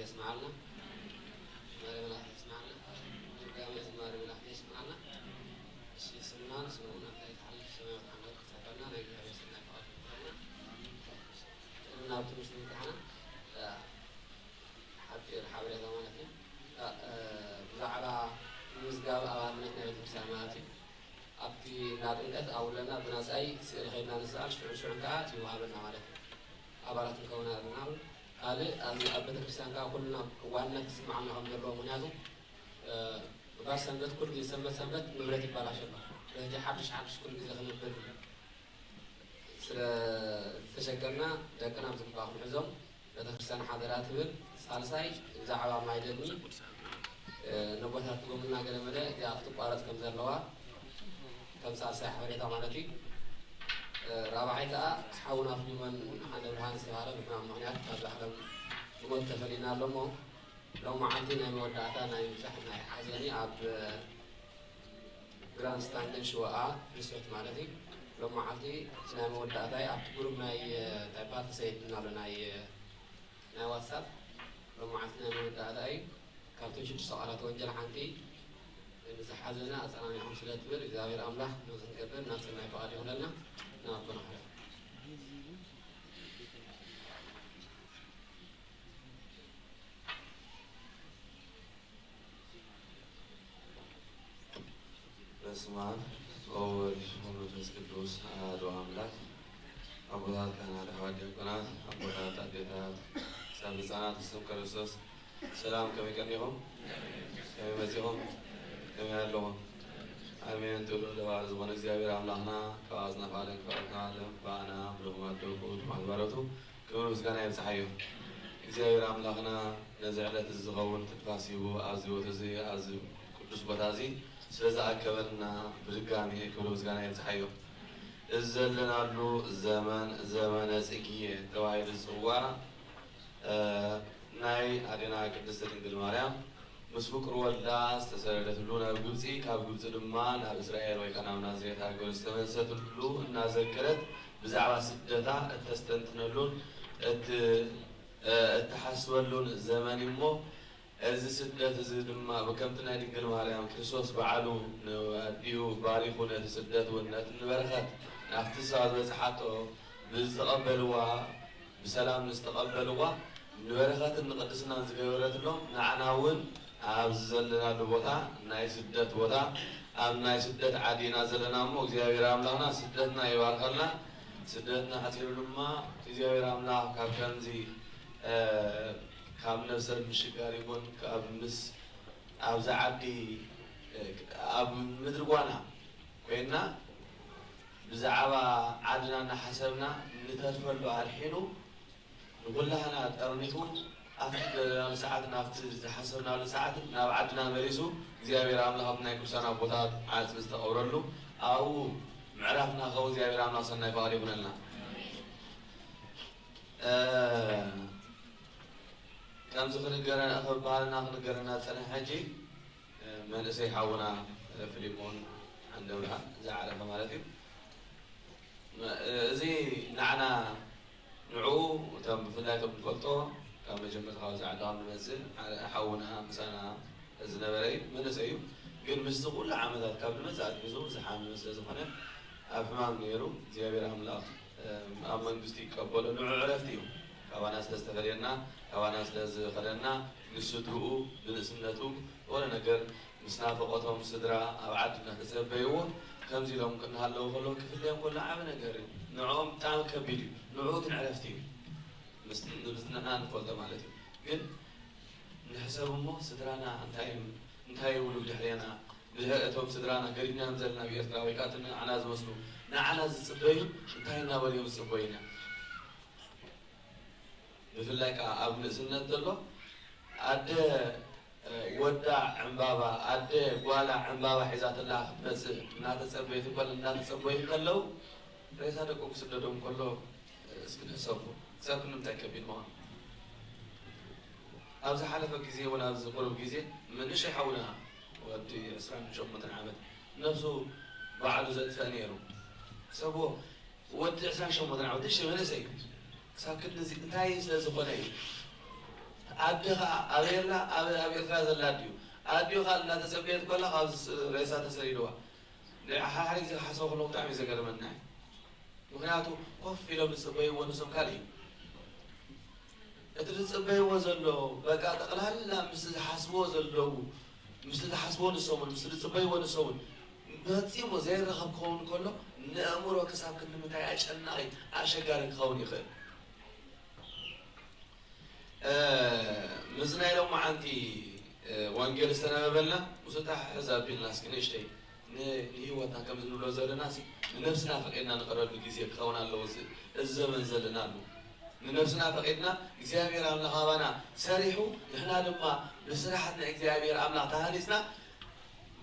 የስምዓልና። ዝማሬ መላእክት የስምዓልና። ድጋሜ ዝማሬ መላእክት የስምዓልና። እሺ፣ ስምና ንስምኡ ናብታ ይትሓልፍ ሰማያዊት ዓንዳር ክጸበና ናይ እግዚኣብሔር ሰናይ ፍቓድ ይግበረልና። ቅድሚ ናብ ትምህርቲ ምብጻሕና፣ እ፣ ሓጺር ሓበሬታ ማለት እዩ። እ፣ ብዛዕባ ምዝጋብ ኣባልነት ናይ ቤተክርስትያን ማለት እዩ። ኣብቲ እንዳ ጥምቀት ኣብኡ ኣለና፣ ብናጻይ ስእሊ ከይድና ንስኣል፣ ሽዑ ሽዑ ከኣ ይወሃበና ማለት እዩ። ኣባላት ንከውን ኣለና። ካልእ ኣብዚ ኣብ ቤተክርስትያን ከኣ ኩልና ዋንነት ዝስምዓና ከም ዘለዎ፣ ምኽንያቱ፣ እ፣ እባ ሰንበት ኩሉ ግዜ ሰንበት ሰንበት ንብረት ይባላሽ ኣሎ። ስለዚ ሓድሽ ሓድሽ ኩሉ ግዜ ክንብል ስለ ዝተሸገርና ደቅና ብዝግባእ ክንሕዞም ቤተክርስትያን ሓደራ ትብል። ሳልሳይ ብዛዕባ ማይ ደልሚ፣ እ፣ ነቦታት ትጎምና ገለ መለ እዚኣ ክትቋረጽ ከም ዘለዋ ከም ሳልሳይ ሓበሬታ ማለት እዩ። እ፣ ራብዓይ ከኣ ሓውና ፍሊሞን ዓንደ ብርሃን ዝተባህለ ብሕማም ምኽንያት ካብዛ ዓለም ብሞት ተፈልዩና ኣሎ እሞ ሎም መዓልቲ ናይ መወዳእታ ናይ ምብጻሕ ናይ ሓዘኒ ኣብ ግራንድ ስታንደን ሽወኣ ሪሶርት ማለት እዩ። ሎም መዓልቲ ናይ መወዳእታ እዩ። ኣብቲ ግሩፕ ናይ፣ እ፣ እንታይ ይበሃል ተሰይድና ኣሎ ናይ፣ እ፣ ናይ ዋትሳፕ ሎም መዓልቲ ናይ መወዳእታ እዩ። ካብቶም ሽዱሽተ ቃላት ወንጀል ሓንቲ ንዝሓዘነ ኣጸናኒዕኩም ስለ ትብል እግዚኣብሔር ኣምላኽ ንክንገብር ናብ ሰናይ ፍቓድ ይኹነልና። ናብ ኣቦና ሓረግ። በስመ አብ ወወልድ ወመንፈስ ቅዱስ አሐዱ አምላክ። ኣቦታት ካህናት፣ ኣሕዋት ዲያቆናት፣ ኣቦታት ኣዴታት፣ ክሳብ ህፃናት ብስም ክርስቶስ ሰላም፣ ከመይ ቀኒኹም? ከመይ መፂኹም? ከመይ ኣለኹም? ኣሜን ትብሉ ለባህሪ ዝኾነ እግዚኣብሔር ኣምላኽና ካብ ኣጽናፈ ዓለም ክሳብ ኣጽናፈ ዓለም ብኣና ብድኹማት ደቁ ድኹማት ባሮቱ ክብሪ ምስጋና ይብጽሓዮ። እግዚኣብሔር ኣምላኽና ነዚ ዕለት እዚ ዝኸውን ትንፋስ ሂቡ ኣብዚ ቦታ እዚ ኣብዚ ቅዱስ ቦታ እዚ ስለ ዝኣከበና ብድጋሚ ክብሪ ምስጋና ይብጽሓዮ። እዚ ዘለናሉ ዘመን ዘመነ ጽጌ ተባሂሉ ዝጽዋዕ እ፣ ናይ ኣዴና ቅድስት ድንግል ማርያም ምስ ፍቁር ወልዳ ዝተሰደደትሉ ናብ ግብጺ፣ ካብ ግብጺ ድማ ናብ እስራኤል ወይ ከዓ ናብ ናዝሬት ሃገር ዝተመልሰትሉ እናዘከረት ብዛዕባ ስደታ እተስተንትነሉን እት-፣ እ፣ እትሓስበሉን ዘመን እዩ እሞ፣ እዚ ስደት እዚ ድማ ብከምቲ ናይ ድንግል ማርያም ክርስቶስ ባዕሉ ንኣዲኡ ባሪኹ ነቲ ስደት እውን ነቲ ንበረኸት ናብቲ ንሳ ዝበጽሓቶ ብዝተቐበልዋ ብሰላም ንዝተቐበልዋ ንበረኸትን ንቕድስናን ዝገበረትሎም ንዓና እውን ኣብዚ ዘለናሉ ቦታ ናይ ስደት ቦታ ኣብ ናይ ስደት ዓዲ ኢና ዘለና እሞ እግዚኣብሔር ኣምላኽና ስደትና ይባርከልና። ስደትና ሓፂሩ ድማ እግዚኣብሔር ኣምላኽ ካብ ከምዚ እ፣ ካብ ነብሰ ምሽጋር ይኹን ካብ ምስ ኣብዛ ዓዲ እ፣ ኣብ ምድሪ ጓና ኮይና ብዛዕባ ዓድና እናሓሰብና ንተርፈሉ ኣድሒኑ ንኹላህና ጠርኒፉ ኣብቲ ዘለናሉ ሰዓት ናብቲ ዝሓሰብናሉ ሰዓት ናብ ዓድና መሊሱ እግዚኣብሔር ኣምላኽ ኣብቲ ናይ ቅዱሳን ኣቦታት ዓጽሚ ዝተቐብረሉ ኣብኡ ምዕራፍና ከው እግዚኣብሔር ኣምላኽ ሰናይ ፍቓድ ይኹነልና። እ፣ ከምዚ ክንገረና ክበሃልና ክንገረና ዝጸንሐ ሕጂ፣ እ፣ መንእሰይ ሓውና፣ እ፣ ፊሊሞን ዓንደብርሃን ዝዓረፈ ማለት እዩ። መ-፣ እ፣ እዚ ንዓና ንዕኡ እቶም ብፍላይ እቶም ንፈልጦ ካብ መጀመርታ ካብ ዝዓዲ ካብ ንመጽእ ዓ-፣ ሓውና ምሳና ዝነበረ እዩ፣ መንእሰይ እዩ። ግን ምስቲ ኩሉ ዓመታት ካብ ንመጽእ ኣትሒዙ ዝሓመመ ስለ ዝኾነ ኣብ ሕማም ነይሩ እግዚኣብሔር ኣምላኽ ኣብ መንግስቱ ይቀበሎ። ንዑ ዕረፍቲ እዩ። ካባና ስለ ዝተፈለየና፣ ካባና ስለ ዝኸደና፣ ንስድርኡ ብንእስነቱ ዝኾነ ነገር ምስ ናፈቆቶም ስድራ ኣብ ዓዲ እናተጸበይዎ ከምዚ ኢሎም እናሃለዉ ከለዉ ክፍለዮም ከሎ ዓቢ ነገር እዩ። ንዕኦም ብጣዕሚ ከቢድ እዩ። ንዕኡ ግን ዕረፍቲ እዩ። ምስ፣ ምስ ንሕና ንፈልጦ ማለት እዩ። ግን ንሕሰብ እሞ ስድራና እንታይ፣ እንታይ ይብሉ ብድሕሬና? ብድሕሪ እቶም ስድራና ገዲፍናዮም ዘለና ኣብ ኤርትራ ወይ ከዓ እቲ ንዓና ዝመስሉ ንዓና ዝጽበዩ እንታይ እናበሉ እዮም ዝጽበዩና? ብፍላይ ከዓ ኣብ ንእስነት ዘሎ ኣደ፣ እ፣ ወዳ ዕምባባ፣ ኣደ ጓላ ዕምባባ ሒዛትላ ክትመጽእ እናተጸበየት እንከሎ፣ እናተጸበዩ እንከለዉ ሬሳ ደቆም ክስደዶም ከሎ እስኪ ንሕሰቡ፣ ክሳብ ክንምንታይ ከቢድ ምዃኑ። ኣብ ዝሓለፈ ግዜ እውን ኣብዚ ቁሩብ ግዜ መንእሸይ ሓውና ወዲ ዕስራን ሸሞንተን ዓመት ነብሱ ባዕሉ ዘጥፍአ ነይሩ። ሕሰብዎ፣ ወዲ ዕስራን ሸሞንተን ዓመት ንእሽተይ መንእሰይ እዩ። ክሳብ ክንድዚ እንታይ ስለ ዝኾነ እዩ? ኣደ ኸዓ ኣበይ ኣላ? ኣብ ኣብ ኤርትራ ዘላ ኣዲኡ። ኣዲኡ ኸዓ እናተጸበየት ከላ ካብ ስ- ሬሳ ተሰዲድዋ። ንሓድሓደ ግዜ ክሓስቦ ከለኹ ብጣዕሚ እዩ ዘገርመና እዩ። ምኽንያቱ ኮፍ ኢሎም ዝጽበይዎ ንሶም ካልእ እዩ። እቲ ዝጽበይዎ ዘለዉ በቃ ጠቕላላ ምስ ዝሓስብዎ ዘለዉ፣ ምስ ዝሓስብዎ ንሶምን ምስ ዝጽበይዎ ንሶምን ፈጺሙ ዘይራኸብ ክኸውን ከሎ፣ ንኣእምሮ ክሳብ ክንዲ ምንታይ ኣጨናቒ ኣሸጋሪ ክኸውን ይኽእል። ምስ ናይ ሎማዓንቲ ወንጌል ዝተነበበልና ምስኡ ተሓሕዝ ኣቢልና እስኪ ንእሽተይ ንህይወትና ከምዚ ንብሎ ዘለና ንነብስና ፈቂድና ንቐረሉ ግዜ ክኸውን ኣለዎ። እዚ ዘመን ዘለናሉ ንነብስና ፈቂድና እግዚኣብሔር ኣምላኽ ኣባና ሰሪሑ ንሕና ድማ ብስራሕት ንእግዚኣብሔር ኣምላኽ ተሃኒፅና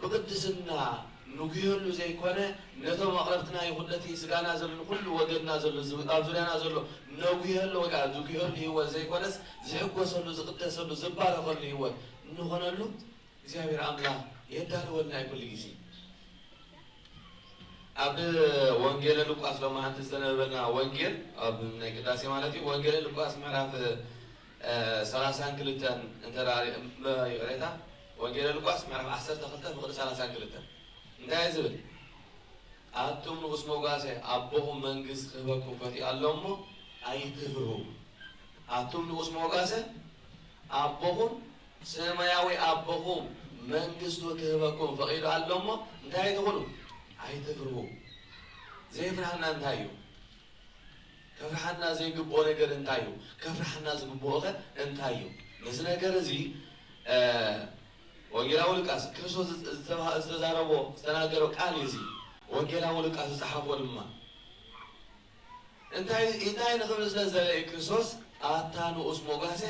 ብቕድስና ንጉየሉ ዘይኮነ ነቶም ኣቕረብትና ይኹን ነቲ ስጋና ዘሎ ንኩሉ ወገንና ዘሎ ኣብ ዙርያና ዘሎ ነጉየሉ ወይ ከዓ ዝጉየሉ ህይወት ዘይኮነስ ዝሕጎሰሉ ዝቕደሰሉ ዝባረኸሉ ህይወት እንኾነሉ እግዚኣብሔር ኣምላኽ የዳልወልና እዩ ኩሉ ግዜ። ኣብ ወንጌለ ሉቃስ ሎማዓንቲ ዝተነበበልና ወንጌል ኣብ ናይ ቅዳሴ ማለት እዩ። ወንጌለ ሉቃስ ምዕራፍ ሰላሳን ክልተን እንተ ይቕሬታ ወንጌለ ሉቃስ ምዕራፍ ዓሰርተ ክልተ ፍቕዲ ሰላሳን ክልተን እንታይ ዝብል? ኣቱም ንኡስ መጓሰ ኣቦኹም መንግስት ክህበኩም ፈትዩ ኣሎ እሞ ኣይትፍርሁ። ኣቱም ንኡስ መጓሰ ኣቦኹም ሰማያዊ ኣቦኹም መንግስቱ ክህበኩም ፈቒዱ ኣሎ እሞ እንታይ ኣይትኹኑ? ኣይትፍርሁ። ዘይፍርሃና እንታይ እዩ? ከፍርሓና ዘይግብኦ ነገር እንታይ እዩ? ከፍርሓና ዝግብኦ ኸ እንታይ እዩ? ነዚ ነገር እዚ ወንጌላዊ ሉቃስ ክርስቶስ ዝተዛረቦ ዝተናገሮ ቃል እዩ። እዚ ወንጌላዊ ሉቃስ ዝፀሓፎ ድማ እንታይ እንታይ ንኽብል ስለ ዝደለ እዩ ክርስቶስ ኣታ ንኡስ ሞጋሰ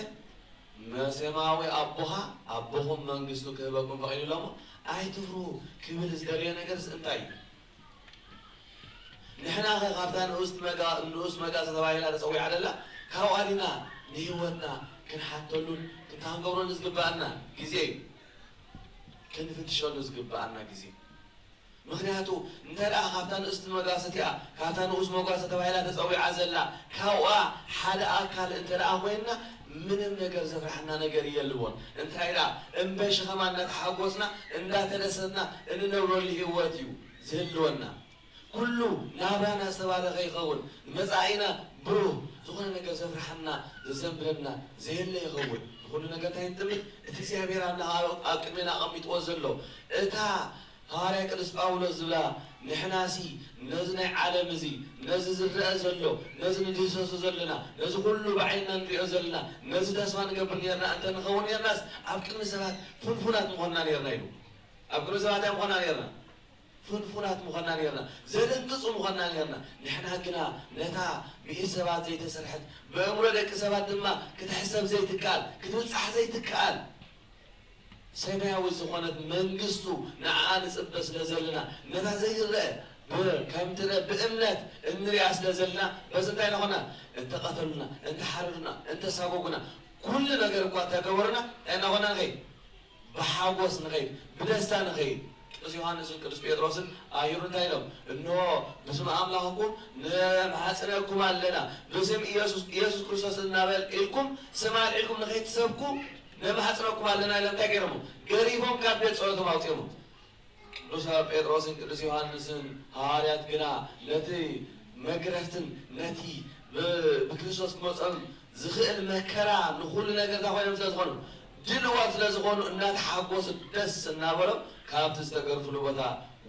መሰማዊ ኣቦኻ ኣቦኹም መንግስቱ ክህበኩም ፈቒዱ ኣሎ እሞ ኣይትፍርሁ ክብል ዝደለዮ ነገርስ እንታይ እዩ? ንሕና ኸ ካብታ ንኡስ መጋ ንኡስ መጋሰ ተባሂላ ተጸዊዓ ዘላ ካብኣ ዲና ንህይወትና ክንሓተሉን ክንታ ክንገብረሉ ዝግብኣና ግዜ እዩ። ክንፍትሸሉ ዝግብኣና ግዜ። ምኽንያቱ እንተ ደኣ ካብታ ንእስቲ መጋሰ እቲኣ ካብታ ንኡስ መጋሰ ተባሂላ ተጸዊዓ ዘላ ካብኣ ሓደ ኣካል እንተ ደኣ ኮይንና ምንም ነገር ዘፍርሓና ነገር የልቦን። እንታይ ደኣ እምበ ሽኸማ እንዳተሓጎስና እንዳተደሰትና እንነብረሉ ህይወት እዩ ዝህልወና። ኩሉ ናብራና ዝተባረኸ ይኸውን። መጻኢና ብሩህ ዝኾነ ነገር ዘፍርሓና ዘዘንብለና ዘየለ ይኸውን። ንኹሉ ነገር እንታይ ንጥምት እቲ እግዚኣብሔር ኣምላኽ ኣብ ቅድሜና ኣቐሚጥዎ ዘሎ እታ ሃዋርያ ቅዱስ ጳውሎስ ዝብላ ንሕናሲ ነዚ ናይ ዓለም እዚ ነዚ ዝረአ ዘሎ ነዚ ንድህሰሶ ዘለና ነዚ ኩሉ ብዓይንና ንሪኦ ዘለና ነዚ ተስፋ ንገብር ነርና እንተ ንኸውን ነርናስ ኣብ ቅድሚ ሰባት ፍንፉናት ምኾንና ነርና ኢሉ። ኣብ ቅድሚ ሰባት እንታይ ምኾንና ነርና? ፍንፉናት ምኾንና ነርና፣ ዘደንግጹ ምኾንና ነርና። ንሕና ግና ነታ ብኢድ ሰባት ዘይተሰርሐት ብእምሮ ደቂ ሰባት ድማ ክትሕሰብ ዘይትከኣል ክትብጻሕ ዘይትከኣል ሰማያዊት ዝኾነት መንግስቱ ንዓኣ ንጽበ ስለ ዘለና ነታ ዘይረአ ከም ትረአ ብእምነት እንሪኣ ስለ ዘለና በዚ እንታይ ንኾና እንተቐተሉና እንተሓረዱና እንተሳጎጉና ኩሉ ነገር እኳ እንተገበሩና እንታይ እናኾና ንኸይድ ብሓጎስ ንኸይድ፣ ብደስታ ንኸይድ። ቅዱስ ዮሃንስን ቅዱስ ጴጥሮስን ኣይሩ እንታይ ኢሎም? እንሆ ብስመ ኣምላኽኩም ነማሕጽነኩም ኣለና፣ ብስም ኢየሱስ ኢየሱስ ክርስቶስ እናበል ኢልኩም ስም ኣልዒልኩም ንኸይትሰብኩ ነማሕጽነኩም ኣለና ኢሎም እንታይ ገይሮሞ? ገሪፎም ካብ ቤት ጸሎቶም ኣውጺኦሞ። ቅዱስ ጴጥሮስን ቅዱስ ዮሃንስን ሃዋርያት ግና ነቲ መግረፍትን ነቲ ብክርስቶስ ክመጾም ዝኽእል መከራ ንኹሉ ነገር እንታይ ኮይኖም ስለ ዝኾኑ ድልዋት ስለ ዝኾኑ እናተሓጎሱ ደስ እናበሎም ካብቲ ዝተገርፍሉ ቦታ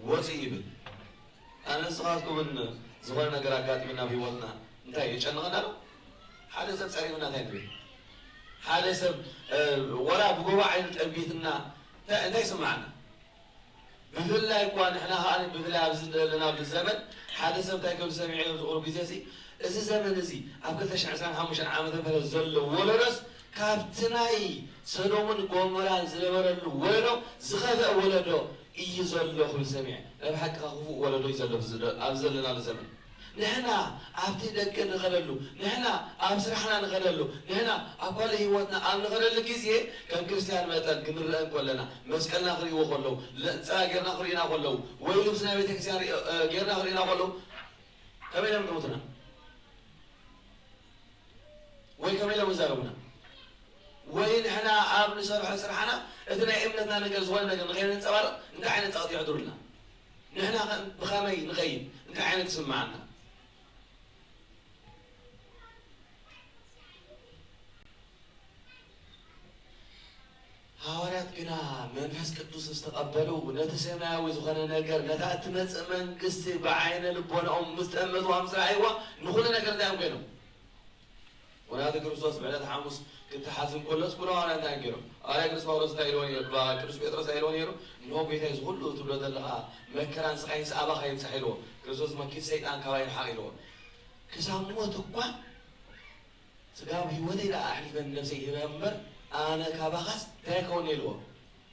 ወፁ ይብል። ኣነ ንስኻትኩምን ዝኾነ ነገር ኣጋጢምና ኣብ ህይወትና እንታይ የጨንቐና ዶ? ሓደ ሰብ ፀሪብና እንታይ ንብል? ሓደ ሰብ ወላ ብጎቦ ዓይኑ ጠቢትና እንታይ ይስማዓና? ብፍላይ እኳ ንሕና ከኣ ብፍላይ ኣብዚ ዘለናሉ ዘመን ሓደ ሰብ እንታይ ከም ዝሰሚዐ ኣብዚ ቁሩብ ግዜ እዚ እዚ ዘመን እዚ ኣብ ክልተ ሽሕን ዕስራን ሓሙሽተን ዓመተ ምህረት ዘሎ ወለዶስ ካብቲ ናይ ሰዶምን ጎሞራን ዝነበረሉ ወለዶ ዝኸፍአ ወለዶ እዩ ዘሎ ክብል ሰሚዐ። ናይ ብሓቂ ክፉእ ወለዶ እዩ ዘሎ ኣብዚ ዘለናሉ ዘመን። ንሕና ኣብቲ ደገ ንኸደሉ፣ ንሕና ኣብ ስራሕና ንኸደሉ፣ ንሕና ኣብ ካልእ ህይወትና ኣብ ንኸደሉ ግዜ ከም ክርስትያን መጠን ክንረአ እንከለና መስቀልና ክርእይዎ ከለዉ፣ ነፀላ ጌርና ክርእዩና ከለዉ፣ ወይ ልብሲ ናይ ቤተክርስትያን ጌርና ክርእዩና ከለዉ ከመይ ኢሎም ይጥምቱና? ወይ ከመይ ኢሎም ይዛረቡና? ወይ ንሕና ኣብ ንሰርሖ ስራሕና እቲ ናይ እምነትና ነገር ዝኾነ ነገር ንኸይነንጸባርቕ እንታይ ዓይነት ጸቕጢ የሕድሩልና? ንሕና ኸ ብኸመይ ንኸይድ? እንታይ ዓይነት ይስምዓና? ሃዋርያት ግና መንፈስ ቅዱስ ምስ ተቐበሉ፣ ነቲ ሰማያዊ ዝኾነ ነገር፣ ነታ እትመጽእ መንግስቲ ብዓይነ ልቦናኦም ምስ ጠመትዋ፣ ምስ ረኣይዋ፣ ንኹሉ ነገር እንታይ እዮም ኮይኖም? ወናቲ ክርስቶስ ብዕለት ሓሙስ ክትሓዝን ከሎስ፣ ኩሉ ሃዋርያት እንታይ ገይሮም? ሃዋርያ ቅዱስ ጳውሎስ እንታይ ኢልዎ ነይሩ? ባ-፣ ቅዱስ ጴጥሮስ እንታይ ኢልዎ ነይሩ? እንሆ ጐይታይ፣ እዚ ኩሉ ትብሎ ዘለኻ መከራን ስቓይንስ ኣባኻ ይብጻሕ ኢልዎ። ክርስቶስ መኪት ሰይጣን ካባይ ርሓቕ ኢልዎ። ክሳብ ሞት እኳ ስጋብ ህይወተይ ደኣ ኣሕሊፈ ንነብሰይ ይህበ እምበር፣ ኣነ ካባኻስ እንታይ ክኸውን ኢልዎ?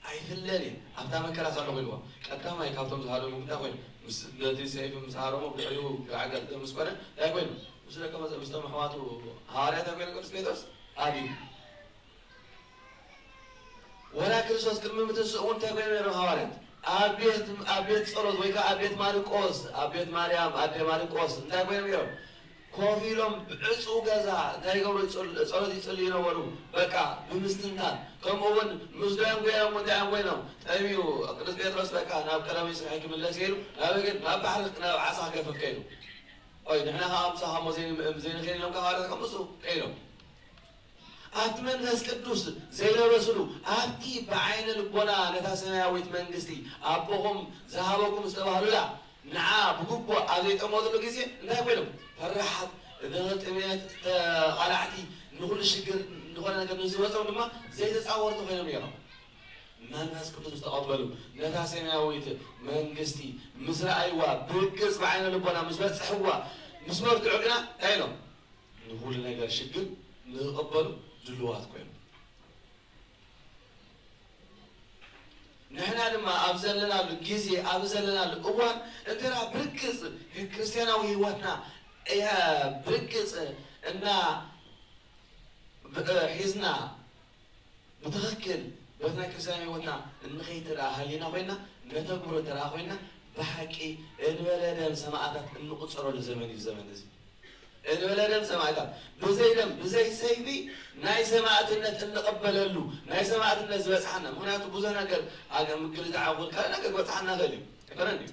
ኣይፍለን እየ፣ ኣብታ መከራስ ኣለኹ ኢልዎ። ቀዳማይ ካብቶም ዝሃደሙ እንታይ ኮይኑ? ምስ፣ ነቲ ሰይፊ ምስ ሃረሞ፣ ብድሕሪኡ ጋዕጋዕ ምስ ኮነ፣ እንታይ ኮይኑ? ምስ ደቀ መዘ-፣ ምስቶም ኣሕዋቱ ሃዋርያት እንታይ ኮይኑ? ቅዱስ ጴጥሮስ ኣብዩ። ወላ ክርስቶስ ቅድሚ ምትንስኡ እውን እንታይ ኮይኖም ነይሮም ሃዋርያት? ኣብ ቤት፣ ኣብ ቤት ጸሎት ወይ ከዓ ኣብ ቤት ማርቆስ፣ ኣብ ቤት ማርያም ኣደ ማርቆስ እንታይ ኮይኖም ነይሮም? ኮፍ ኢሎም ብዕጹው ገዛ እንታይ ይገብሩ? ይጽል-፣ ጸሎት ይጽልዩ ነበሩ። በቃ ብምስትንታን። ከምኡ እውን ምስ ደንጎዮም እንታይ እዮም ኮይኖም? ጠምዩ ቅዱስ ጴጥሮስ በቃ ናብ ቀዳማይ ስርሒ ክምለስ ኢሉ ናብ ግን ናብ ባሕሪ ናብ ዓሳ ክገፍፍ ከይዱ። ኦይ ንሕና ከዓ ምሳኻ እሞ ዘይን-፣ ዘይንኽእል ኢሎም ከዓ ሃዋርያት ከምሱ ከይዶም። ኣብቲ መንፈስ ቅዱስ ዘይለበስሉ፣ ኣብቲ ብዓይነ ልቦና ነታ ሰማያዊት መንግስቲ ኣቦኹም ዝሃበኩም ዝተባህሉላ ንዓ ብግቡእ ኣብ ዘይጠመትሉ ግዜ እንታይ ኮይኖም? ፈራሓት፣ ንጥሜት ተቓላዕቲ፣ ንኹሉ ሽግር፣ ንኾነ ነገር ንዝመጾም ድማ ዘይተጻወርቱ ኮይኖም ነይሮም። መንፈስ ቅዱስ ዝተቐበሉ፣ ነታ ሰማያዊት መንግስቲ ምስ ረኣይዋ፣ ብርግጽ ብዓይነ ልቦና ምስ በጽሕዋ፣ ምስ መርትዑ ግና እንታይ ኢሎም? ንኹሉ ነገር ሽግር ንኽቕበሉ ድሉዋት ኮይኖም። ንሕና ድማ ኣብ ዘለናሉ ግዜ፣ ኣብ ዘለናሉ እዋን፣ እንተ ደኣ ብርግጽ ክርስትያናዊ ህይወትና፣ እያ፣ ብርግጽ እና ብ-፣ ሒዝና ብትኽክል በቲ ናይ ክርስትያን ህይወትና እንኸይድ እንተ ደኣ ሃሊና ኮይንና፣ ነተግብሮ እንተ ደኣ ኮይንና፣ ብሓቂ እንበለ ደም ሰማእታት እንቑጸረሉ ዘመን እዩ ዘመን እዚ። እንበለ ደም ሰማእታት፣ ብዘይ ደም፣ ብዘይ ሰይፊ ናይ ሰማእትነት እንቕበለሉ፣ ናይ ሰማእትነት ዝበጽሓና። ምኽንያቱ ብዙሕ ነገር፣ ኣገ-፣ ምግልታዕ ይኹን ካልእ ነገር ክበጽሓና ይኽእል እዩ። ኣይኮነን ድዩ?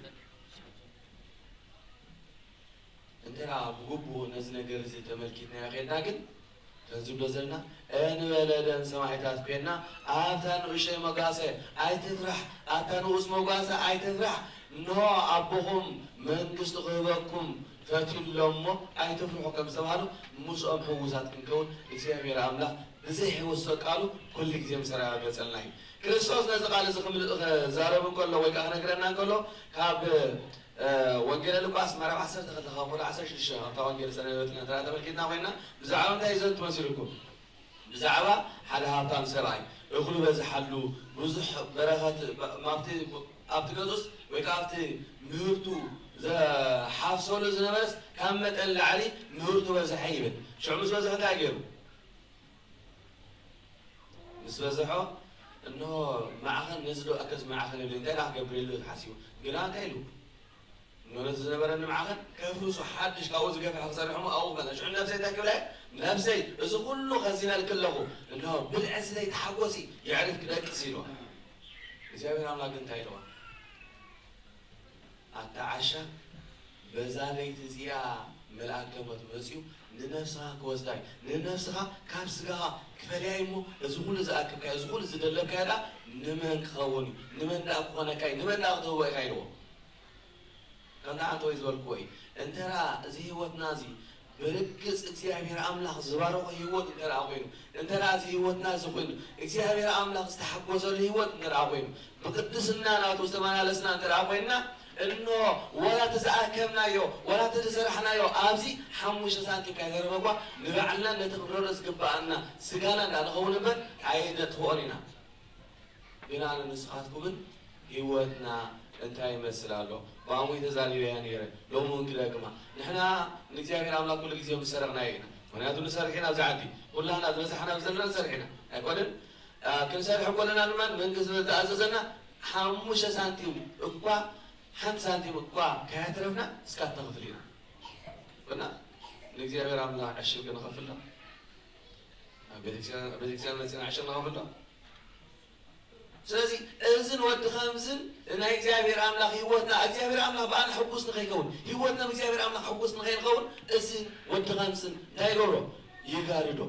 እንተ ደኣ ብግቡእ ነዚ ነገር እዚ ተመልኪትናዮ ኬድና ግን፣ ከምዚ ንብሎ ዘለና፣ እንበለ ደም ሰማእታት ኬድና፣ ኣብታ ንእሽተይ መጓሰ ኣይትፍራሕ፣ ኣብታ ንኡስ መጓሰ ኣይትፍራሕ፣ እንሆ ኣቦኹም መንግስቲ ክህበኩም ፈትዩ ኣሎ እሞ ኣይትፍርሑ ከም ዝተባህሉ፣ ምስኦም ሕዉሳት ክንከውን እግዚኣብሔር ኣምላኽ ብዘይ ሕውሶ ቃሉ ኩሉ ግዜ ምሰ ኣረጋገጸልና እዩ። ክርስቶስ ነዚ ቃል እዚ ክምል-፣ ክዛረብ እንከሎ ወይ ከኣ ክነግረና እንከሎ፣ ካብ እ፣ ወንጌለ ሉቃስ ምዕራፍ ዓሰርተ ክልተ ካብ ቁጥሪ ዓሰርተ ሽዱሽተ ካብታ ወንጌል ዝተነበበትና እንተ ተመልኪትና ኮይና፣ ብዛዕባ እንታይ እዩ ዘንቱ መሲልኩም? ብዛዕባ ሓደ ሃብታም ሰብኣይ፣ እኽሉ በዝሓሉ፣ ብዙሕ በረኸት፣ ብ-፣ ኣብቲ፣ ኣብቲ ገዙስ ወይ ከዓ ኣብቲ ምህርቱ ዝሓፍሰሉ ዝነበረስ ካብ መጠን ላዕሊ ምህርቱ በዝሐ ይብል። ሽዑ ምስ በዝሐ እንታይ ገይሩ? ምስ በዝሖ፣ እንሆ ማዕኸን ነዚ ዶ ኣከዝ ማዕኸን ይብል፣ እንታይ ደኣ ክገብር ኢሉ ተሓሲቡ። ግና እንታይ ኢሉ? እነሆ ነቲ ዝነበረኒ ማዕኸን ከፍርሶ፣ ሓድሽ ካብኡ ዝገፍሐ ክሰርሕ እሞ ኣብኡ ክመጽእ። ሽዑ ነብሰይ እንታይ ክብላ እየ? ነብሰይ፣ እዚ ኩሉ ከዚነልኪ ኣለኹ፣ እንሆ ብልዒ፣ ስተዪ፣ ተሓጎሲ፣ የዕሪፍኪ፣ ደቅሲ ኢልዋ። እግዚኣብሔር ኣምላኽ ግን እንታይ ኢልዋ? ኣታ ዓሻ፣ በዛ ለይቲ እዚኣ መልኣከ ሞት መጺኡ ንነፍስኻ ክወስዳ እዩ። ንነፍስኻ ካብ ስጋኻ ክፈልያ እዩ እሞ፣ እዚ ኩሉ ዝኣክብካዮ፣ እዚ ኩሉ ዝደለብካዮ ደኣ ንመን ክኸውን እዩ? ንመን ደኣ ክኾነካ እዩ? ንመን ደኣ ክትህቦ ኢኻ? ኢልዎ። ከምታ ዓንተወይ ዝበልክዎ እዩ። እንተ ደኣ እዚ ህይወትና እዚ ብርግጽ እግዚኣብሔር ኣምላኽ ዝባረኾ ህይወት እንተ ደኣ ኮይኑ፣ እንተ ደኣ እዚ ህይወትና እዚ ኮይኑ፣ እግዚኣብሔር ኣምላኽ ዝተሓጎሰሉ ህይወት እንተ ደኣ ኮይኑ፣ ብቅድስና ናቱ ዝተመላለስና እንተ ደኣ ኮይንና፣ እንሆ፣ ዋላ እቲ ዝኣከብናዮ፣ ዋላ እቲ ዝሰራሕናዮ ኣብዚ ሓሙሽተ ሳንቲም ከይተረፈ እኳ ንባዕልና ነቲ ክንረዶ ዝግብኣና ስጋና እንዳ ንኸውን እምበር ኣይነጥፍኦን ኢና። ግን ኣነ ንስኻትኩምን ህይወትና እንታይ ይመስል ኣሎ? ብኣሙይ ተዛሪበያ ነይረ፣ ሎሚ እውን ክደግማ። ንሕና ንእግዚኣብሔር ኣምላኽ ኩሉ ግዜ ምስ ሰረቕናዮ ኢና። ምኽንያቱ ንሰርሕ ኢና ኣብዚ ዓዲ። ኩላህና ዝበዛሕና ዘለና ንሰርሕ ኢና። ኣይኮነን? ኣ፣ ክንሰርሕ ከለና ድማ መንግስቲ ዝተኣዘዘና ሓሙሽተ ሳንቲም እኳ፣ ሓንቲ ሳንቲም እኳ ከያትረፍና እስካ ተኽፍል ኢና። እና ንእግዚኣብሔር ኣምላኽ ዕሽል ክንኸፍል ነው። ኣብ ቤተክርስትያን መፅና ዕሽርና ከፍሎ። ስለዚ እዝን ወዲ ከምዝን ናይ እግዚኣብሔር ኣምላኽ ህይወትና እግዚኣብሔር ኣምላኽ ብኣና ሕጉስ ንኸይከውን ህይወትና እግዚኣብሔር ኣምላኽ ሕጉስ ንኸይንኸውን እዚ ወዲ ከምዝን እንታይ ይገብሮ? ይጋርዶ።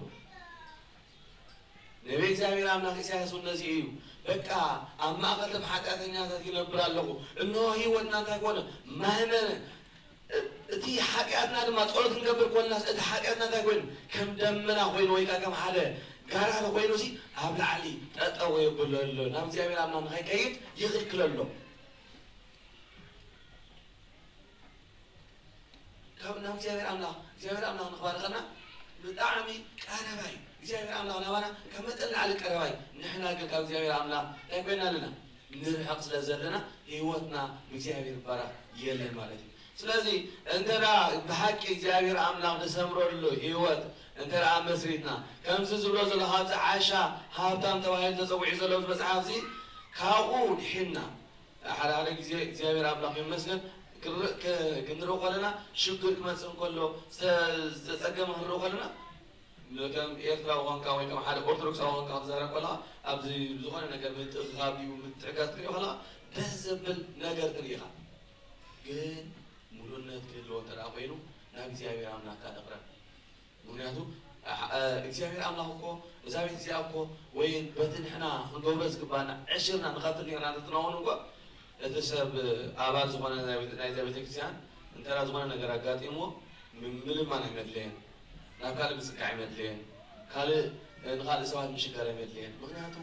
ነቢ እግዚኣብሔር ኣምላኽ ኢሳያስ እውን ነዚ እዩ። በቃ ኣብ ማእኸል ቶም ሓጢኣተኛታት ይነብር ኣለኹ። እንሆ ህይወትና እንታይ ኮነ? ማህመነ። እቲ ሓጢኣትና ድማ ጸሎት ክንገብር ኮንናስ እቲ ሓጢኣትና እንታይ ኮይኑ? ከም ደመና ኮይኑ ወይ ከዓ ከም ሓደ ጋራሪ ኮይኑ ሲ ኣብ ላዕሊ ጠጠው የብሎ ኣሎ። ናብ እግዚኣብሔር ኣምላኽ ንኸይከይድ ይኽልክለሎ። ካብ ናብ እግዚኣብሔር ኣምላኽ እግዚኣብሔር ኣምላኽ ንኽባርኸና ብጣዕሚ ቀረባይ እግዚኣብሔር ኣምላኽ ናባና ካብ መጠን ላዕሊ ቀረባይ። ንሕና ግን ካብ እግዚኣብሔር ኣምላኽ እንታይ ኮይና ኣለና? ንርሕቕ ስለ ዘለና ህይወትና ብእግዚኣብሔር ይባረኽ የለን ማለት እዩ። ስለዚ እንተ ደኣ ብሓቂ እግዚኣብሔር ኣምላኽ ንሰምረሉ ህይወት እንተ ደኣ መስሪትና ከምዚ ዝብሎ ዘሎ ካብዚ ዓሻ ሃብታም ተባሂሉ ተጸዊዑ ዘሎ ኣብዚ መጽሓፍ እዚ ካብኡ ድሒንና ሓደ ሓደ ግዜ እግዚኣብሔር ኣምላኽ ይመስገን ክንርኢ ከለና ሽግር ክመፅእ እንከሎ ዝተፀገመ ክንርኢ ከለና ከም ኤርትራዊ ኾንካ ወይ ከም ሓደ ኦርቶዶክሳዊ ኾንካ ክትዛረብ ከለኻ ኣብዚ ዝኾነ ነገር ምትእኽኻብ ድዩ ምትዕጋዝ ክትሪኦ ከለኻ ደስ ዘብል ነገር ትርኢ ኢኻ። ግን ሙሉነት ክህልዎ እንተ ደኣ ኮይኑ ናብ እግዚኣብሔር ኣምላኽካ ተቕረብ። ምክንያቱ እግዚኣብሔር ኣምላኽ እኮ እዛ ቤት እዚኣ እኮ ወይ በቲ ንሕና ክንገብሮ ዝግባና ዕሽርና ንኸፍል ነርና እንተትኸውን እኮ እቲ ሰብ ኣባል ዝኾነ ናይዛ ቤተክርስትያን እንተ ዝኾነ ነገር ኣጋጢምዎ ምልማን ኣይመድለየን፣ ናብ ካልእ ምፅጋዕ ኣይመድለየን፣ ካልእ ንኻልእ ሰባት ምሽጋር ኣይመድለየን። ምክንያቱ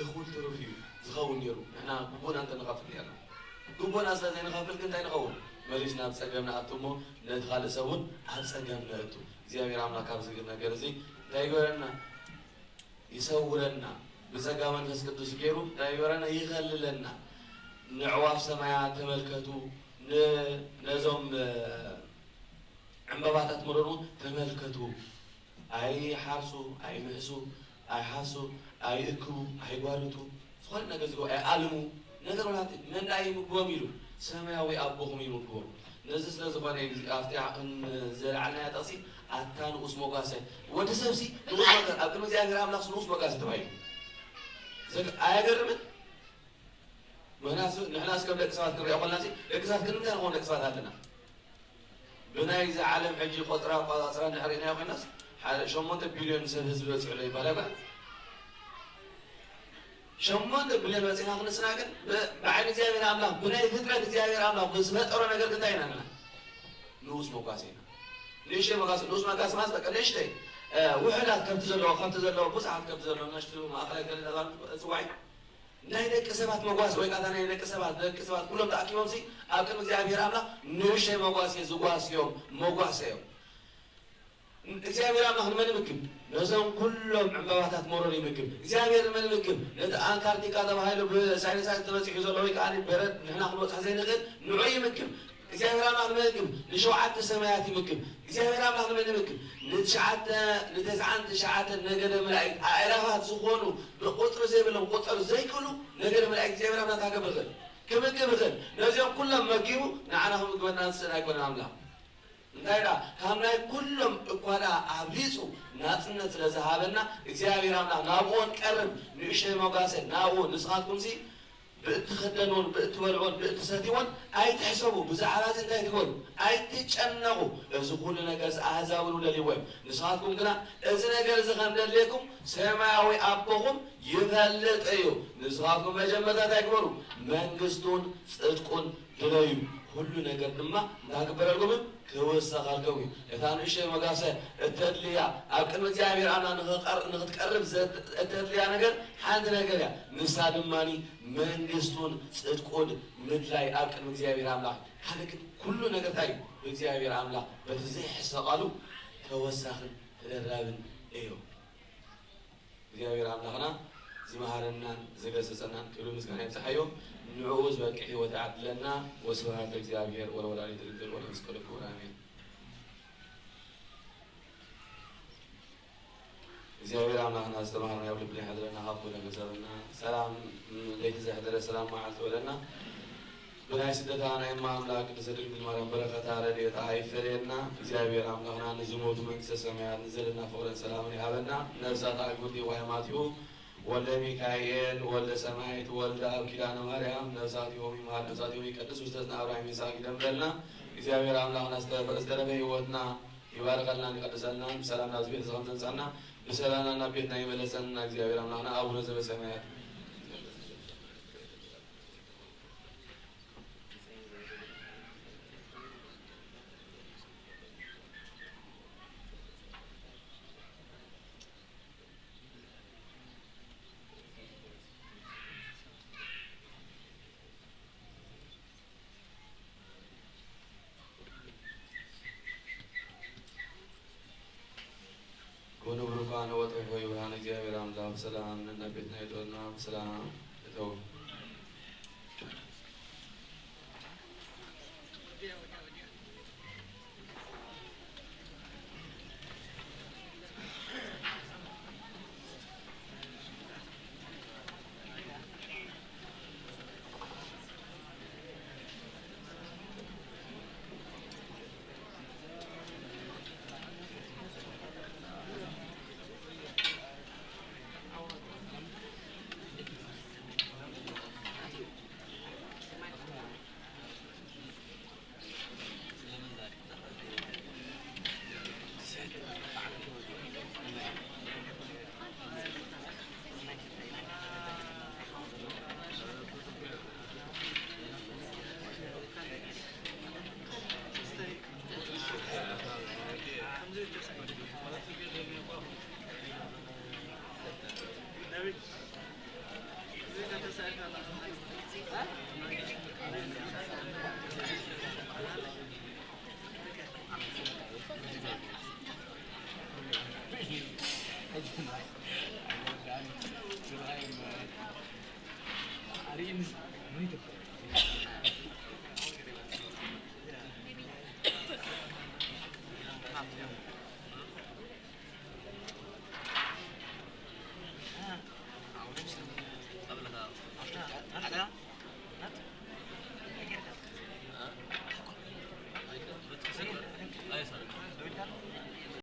እኹል ትሩፍ እዩ ዝኸውን ነይሩ። ንሕና ግቡእና እንተንኸፍል ነርና። ግቡእና ስለ ዘይንኸፍል ግን እንታይ ንኸውን? መሊስ ናብ ፀገም ንኣቱ እሞ ነቲ ካልእ ሰብ እውን ኣብ ፀገም ነእቱ። እግዚኣብሔር ኣምላኽ ካብዚ ነገር እዚ እንታይ ይግበረና? ይሰውረና። ብጸጋ መንፈስ ቅዱስ ገይሩ እንታይ ይግበረና? ይኸልለና። ንዕዋፍ ሰማያት ተመልከቱ፣ ን- ነዞም ዕምባባታት መረሩ ተመልከቱ። ኣይሓርሱ፣ ኣይምሕሱ፣ ኣይሓሱ፣ ኣይእክቡ፣ ኣይጓርቱ፣ ዝኾነ ነገር ዝገብሩ ኣይኣልሙ። ነገር ወላ መን ደኣ ይምግቦም ኢሉ ሰማያዊ ኣቦኹም ይምግቦም። ነዚ ስለ ዝኾነ እዩ ኣብቲ ዘለዓልናያ ጥቕሲ ኣታ ንኡስ መጓሰ ወዲ ሰብሲ ንኡስ መጓሰ ኣብ ቅድሚ እግዚኣብሔር ኣምላኽሲ ንኡስ መጓሰ ተባሂሉ። ዘግ- ኣየገርምን? ምኽንያቱ ንሕናስ ከም ደቂ ሰባት ክንሪኦ ከለና ደቂ ሰባት ክንምንታይ ንኸውን ደቂ ሰባት ኣለና? ብናይዚ ዓለም ሕጂ ቆፅራ ኣቆፃፅራ እንድሕር ርኢናዮ ኮይናስ ሓደ ሸሞንተ ቢልዮን ሰብ ህዝቢ በፂሑ ዶ ይባል ኣይኮነን? ሸሞንተ ቢልዮን በፂሕና ክንስና ግን ብዓይኒ እግዚኣብሔር ኣምላኽ ብናይ ፍጥረት እግዚኣብሔር ኣምላኽ ብዝፈጠሮ ነገር እንታይ ኢና ንና ንኡስ መጓሰ ኢና። ንእሽተይ መጓሰ ንኡስ መጓሰ ማለት በቃ ንእሽተይ ውሕዳት ከብቲ ዘለዎ ከብቲ ዘለዎ ብዙሓት ከብቲ ዘለዎ ነሽቱ ማእኸላይ ገለ ነዛ እፅዋይ ናይ ደቂ ሰባት መጓሰ ወይ ከዓ ናይ ደቂ ሰባት ደቂ ሰባት ኩሎም ተኣኪቦም ሲ ኣብ ቅድሚ እግዚኣብሔር ኣምላኽ ንእሽተይ መጓሰ ዝጓስዮም መጓሰ እዮም። እግዚኣብሔር ኣምላኽ ንመን ይምግብ? ነዞም ኩሎም ዕምባባታት መሮር ይምግብ። እግዚኣብሔር ንመን ይምግብ? ነቲ ኣንታርክቲካ ተባሂሉ ብሳይንሳት ተበፂሑ ዘሎ ወይ ከዓ በረድ ንሕና ክንበፅሖ ዘይንኽእል ንዑ ይምግብ። እግዚኣብሔር ኣምላኽ ንመን ይምግብ? ንሸውዓተ ሰማያት ይምግብ። እግዚኣብሔር ኣምላኽ ንመን ይምግብ? ንትሽዓተ ንተስዓን ትሽዓተ ነገደ መላእክት ኣእላፋት ዝኾኑ ብቁፅሪ ዘይብሎም ቁፅር ዘይክእሉ ነገደ መላእክት እግዚኣብሔር ኣምላኽ ታገብር ይኽእል ክምግብ ይኽእል። ነዚኦም ኩሎም መጊቡ ንዓና ክምግበና ዝስእን ኣይኮነን ኣምላኽ። እንታይ ደኣ ካብ ናይ ኩሎም እኳ ደኣ ኣብሊፁ ናፅነት ስለ ዝሃበና እግዚኣብሔር ኣምላኽ ናብኡ ንቀርብ ንእሽተይ መጓሰ ናብኡ ንስኻትኩምሲ ብእትኽደንዎን ብእትበልዕዎን ብእትሰትይዎን ኣይትሕሰቡ። ብዛዕባ እዚ እንታይ ትበሉ ኣይትጨነቑ። እዚ ኩሉ ነገርስ ኣህዛብ እውን ደልይዎ እዮም። ንስኻትኩም ግና እዚ ነገር እዚ ከም ደልየኩም ሰማያዊ ኣቦኹም ይፈልጥ እዩ። ንስኻትኩም መጀመርታ እንታይ ግበሩ? መንግስቱን ፅድቁን ድለዩ፣ ኩሉ ነገር ድማ እንታይ ክበረልኩም እዩ? ክውሰኸልኩም እዩ። እታ ንእሽተይ መጋሰ እተድልያ ኣብ ቅድሚ እግዚኣብሔር ኣምና ንኽትቀርብ እተድልያ ነገር ሓንቲ ነገር እያ። ንሳ ድማ መንግስቱን ፅድቁን ምድላይ ኣብ ቅድሚ እግዚኣብሔር ኣምላኽ። ሓደ ግን ኩሉ ነገር እንታይ እዩ? ብእግዚኣብሔር ኣምላኽ በቲ ዘይሕሰ ቃሉ ተወሳኽን ተደራብን እዩ። እግዚኣብሔር ኣምላኽና ዝመሃረናን ዝገሰጸናን ክብሪ ምስጋና ይብጽሓዮ። ንዕኡ ዝበቅዕ ህይወት ይዓድለና። ወስብሐት ለእግዚኣብሔር ወለወላዲቱ ድንግል ወለመስቀሉ ክቡር ኣሜን። እግዚኣብሔር ኣምላኽና ዝተማሃርናዮ ኣብ ልብና ይሕድረና፣ ካብ ኩሉ ገንዘብና። ሰላም ለይቲ ዘሕደረ ሰላም መዓልቲ ወለና። ብናይ ስደታ ናይ እማ ኣምላክ ቅድስት ድንግል ማርያም በረከታ ረድኤታ ኣይፈለየና። እግዚኣብሔር ኣምላኽና ንዝሞቱ መንግስተ ሰማያት፣ ንዘለና ፍቕርን ሰላምን ይሃበና። ነፍሳት ኣግብርቲኡ ዋይማቲኡ ወልደ ሚካኤል፣ ወልደ ሰማይት፣ ወልደ ኣብ ኪዳነ ማርያም፣ ነፍሳቲሆም ይምሃር፣ ነፍሳቲሆም ይቀድስ፣ ውስተ እዝነ አብርሃም ይስሐቅ ይደምረልና። እግዚኣብሔር ኣምላኽና ዝተረፈ ህይወትና ይባርኸልና፣ ይቀድሰልና፣ ብሰላም ናብዚ ቤት ከም ዘምጻና፣ ብሰላምና ናብ ቤትና ይመለሰልና። እግዚኣብሔር ኣምላኽና ኣቡነ ዘበሰማያት። ኮኑ ብሩካን ወተፎ ይብርሃን። እግዚኣብሔር ኣምላኽ ሰላም ነናብ ቤትና ይእተወልና። ብሰላም እተው።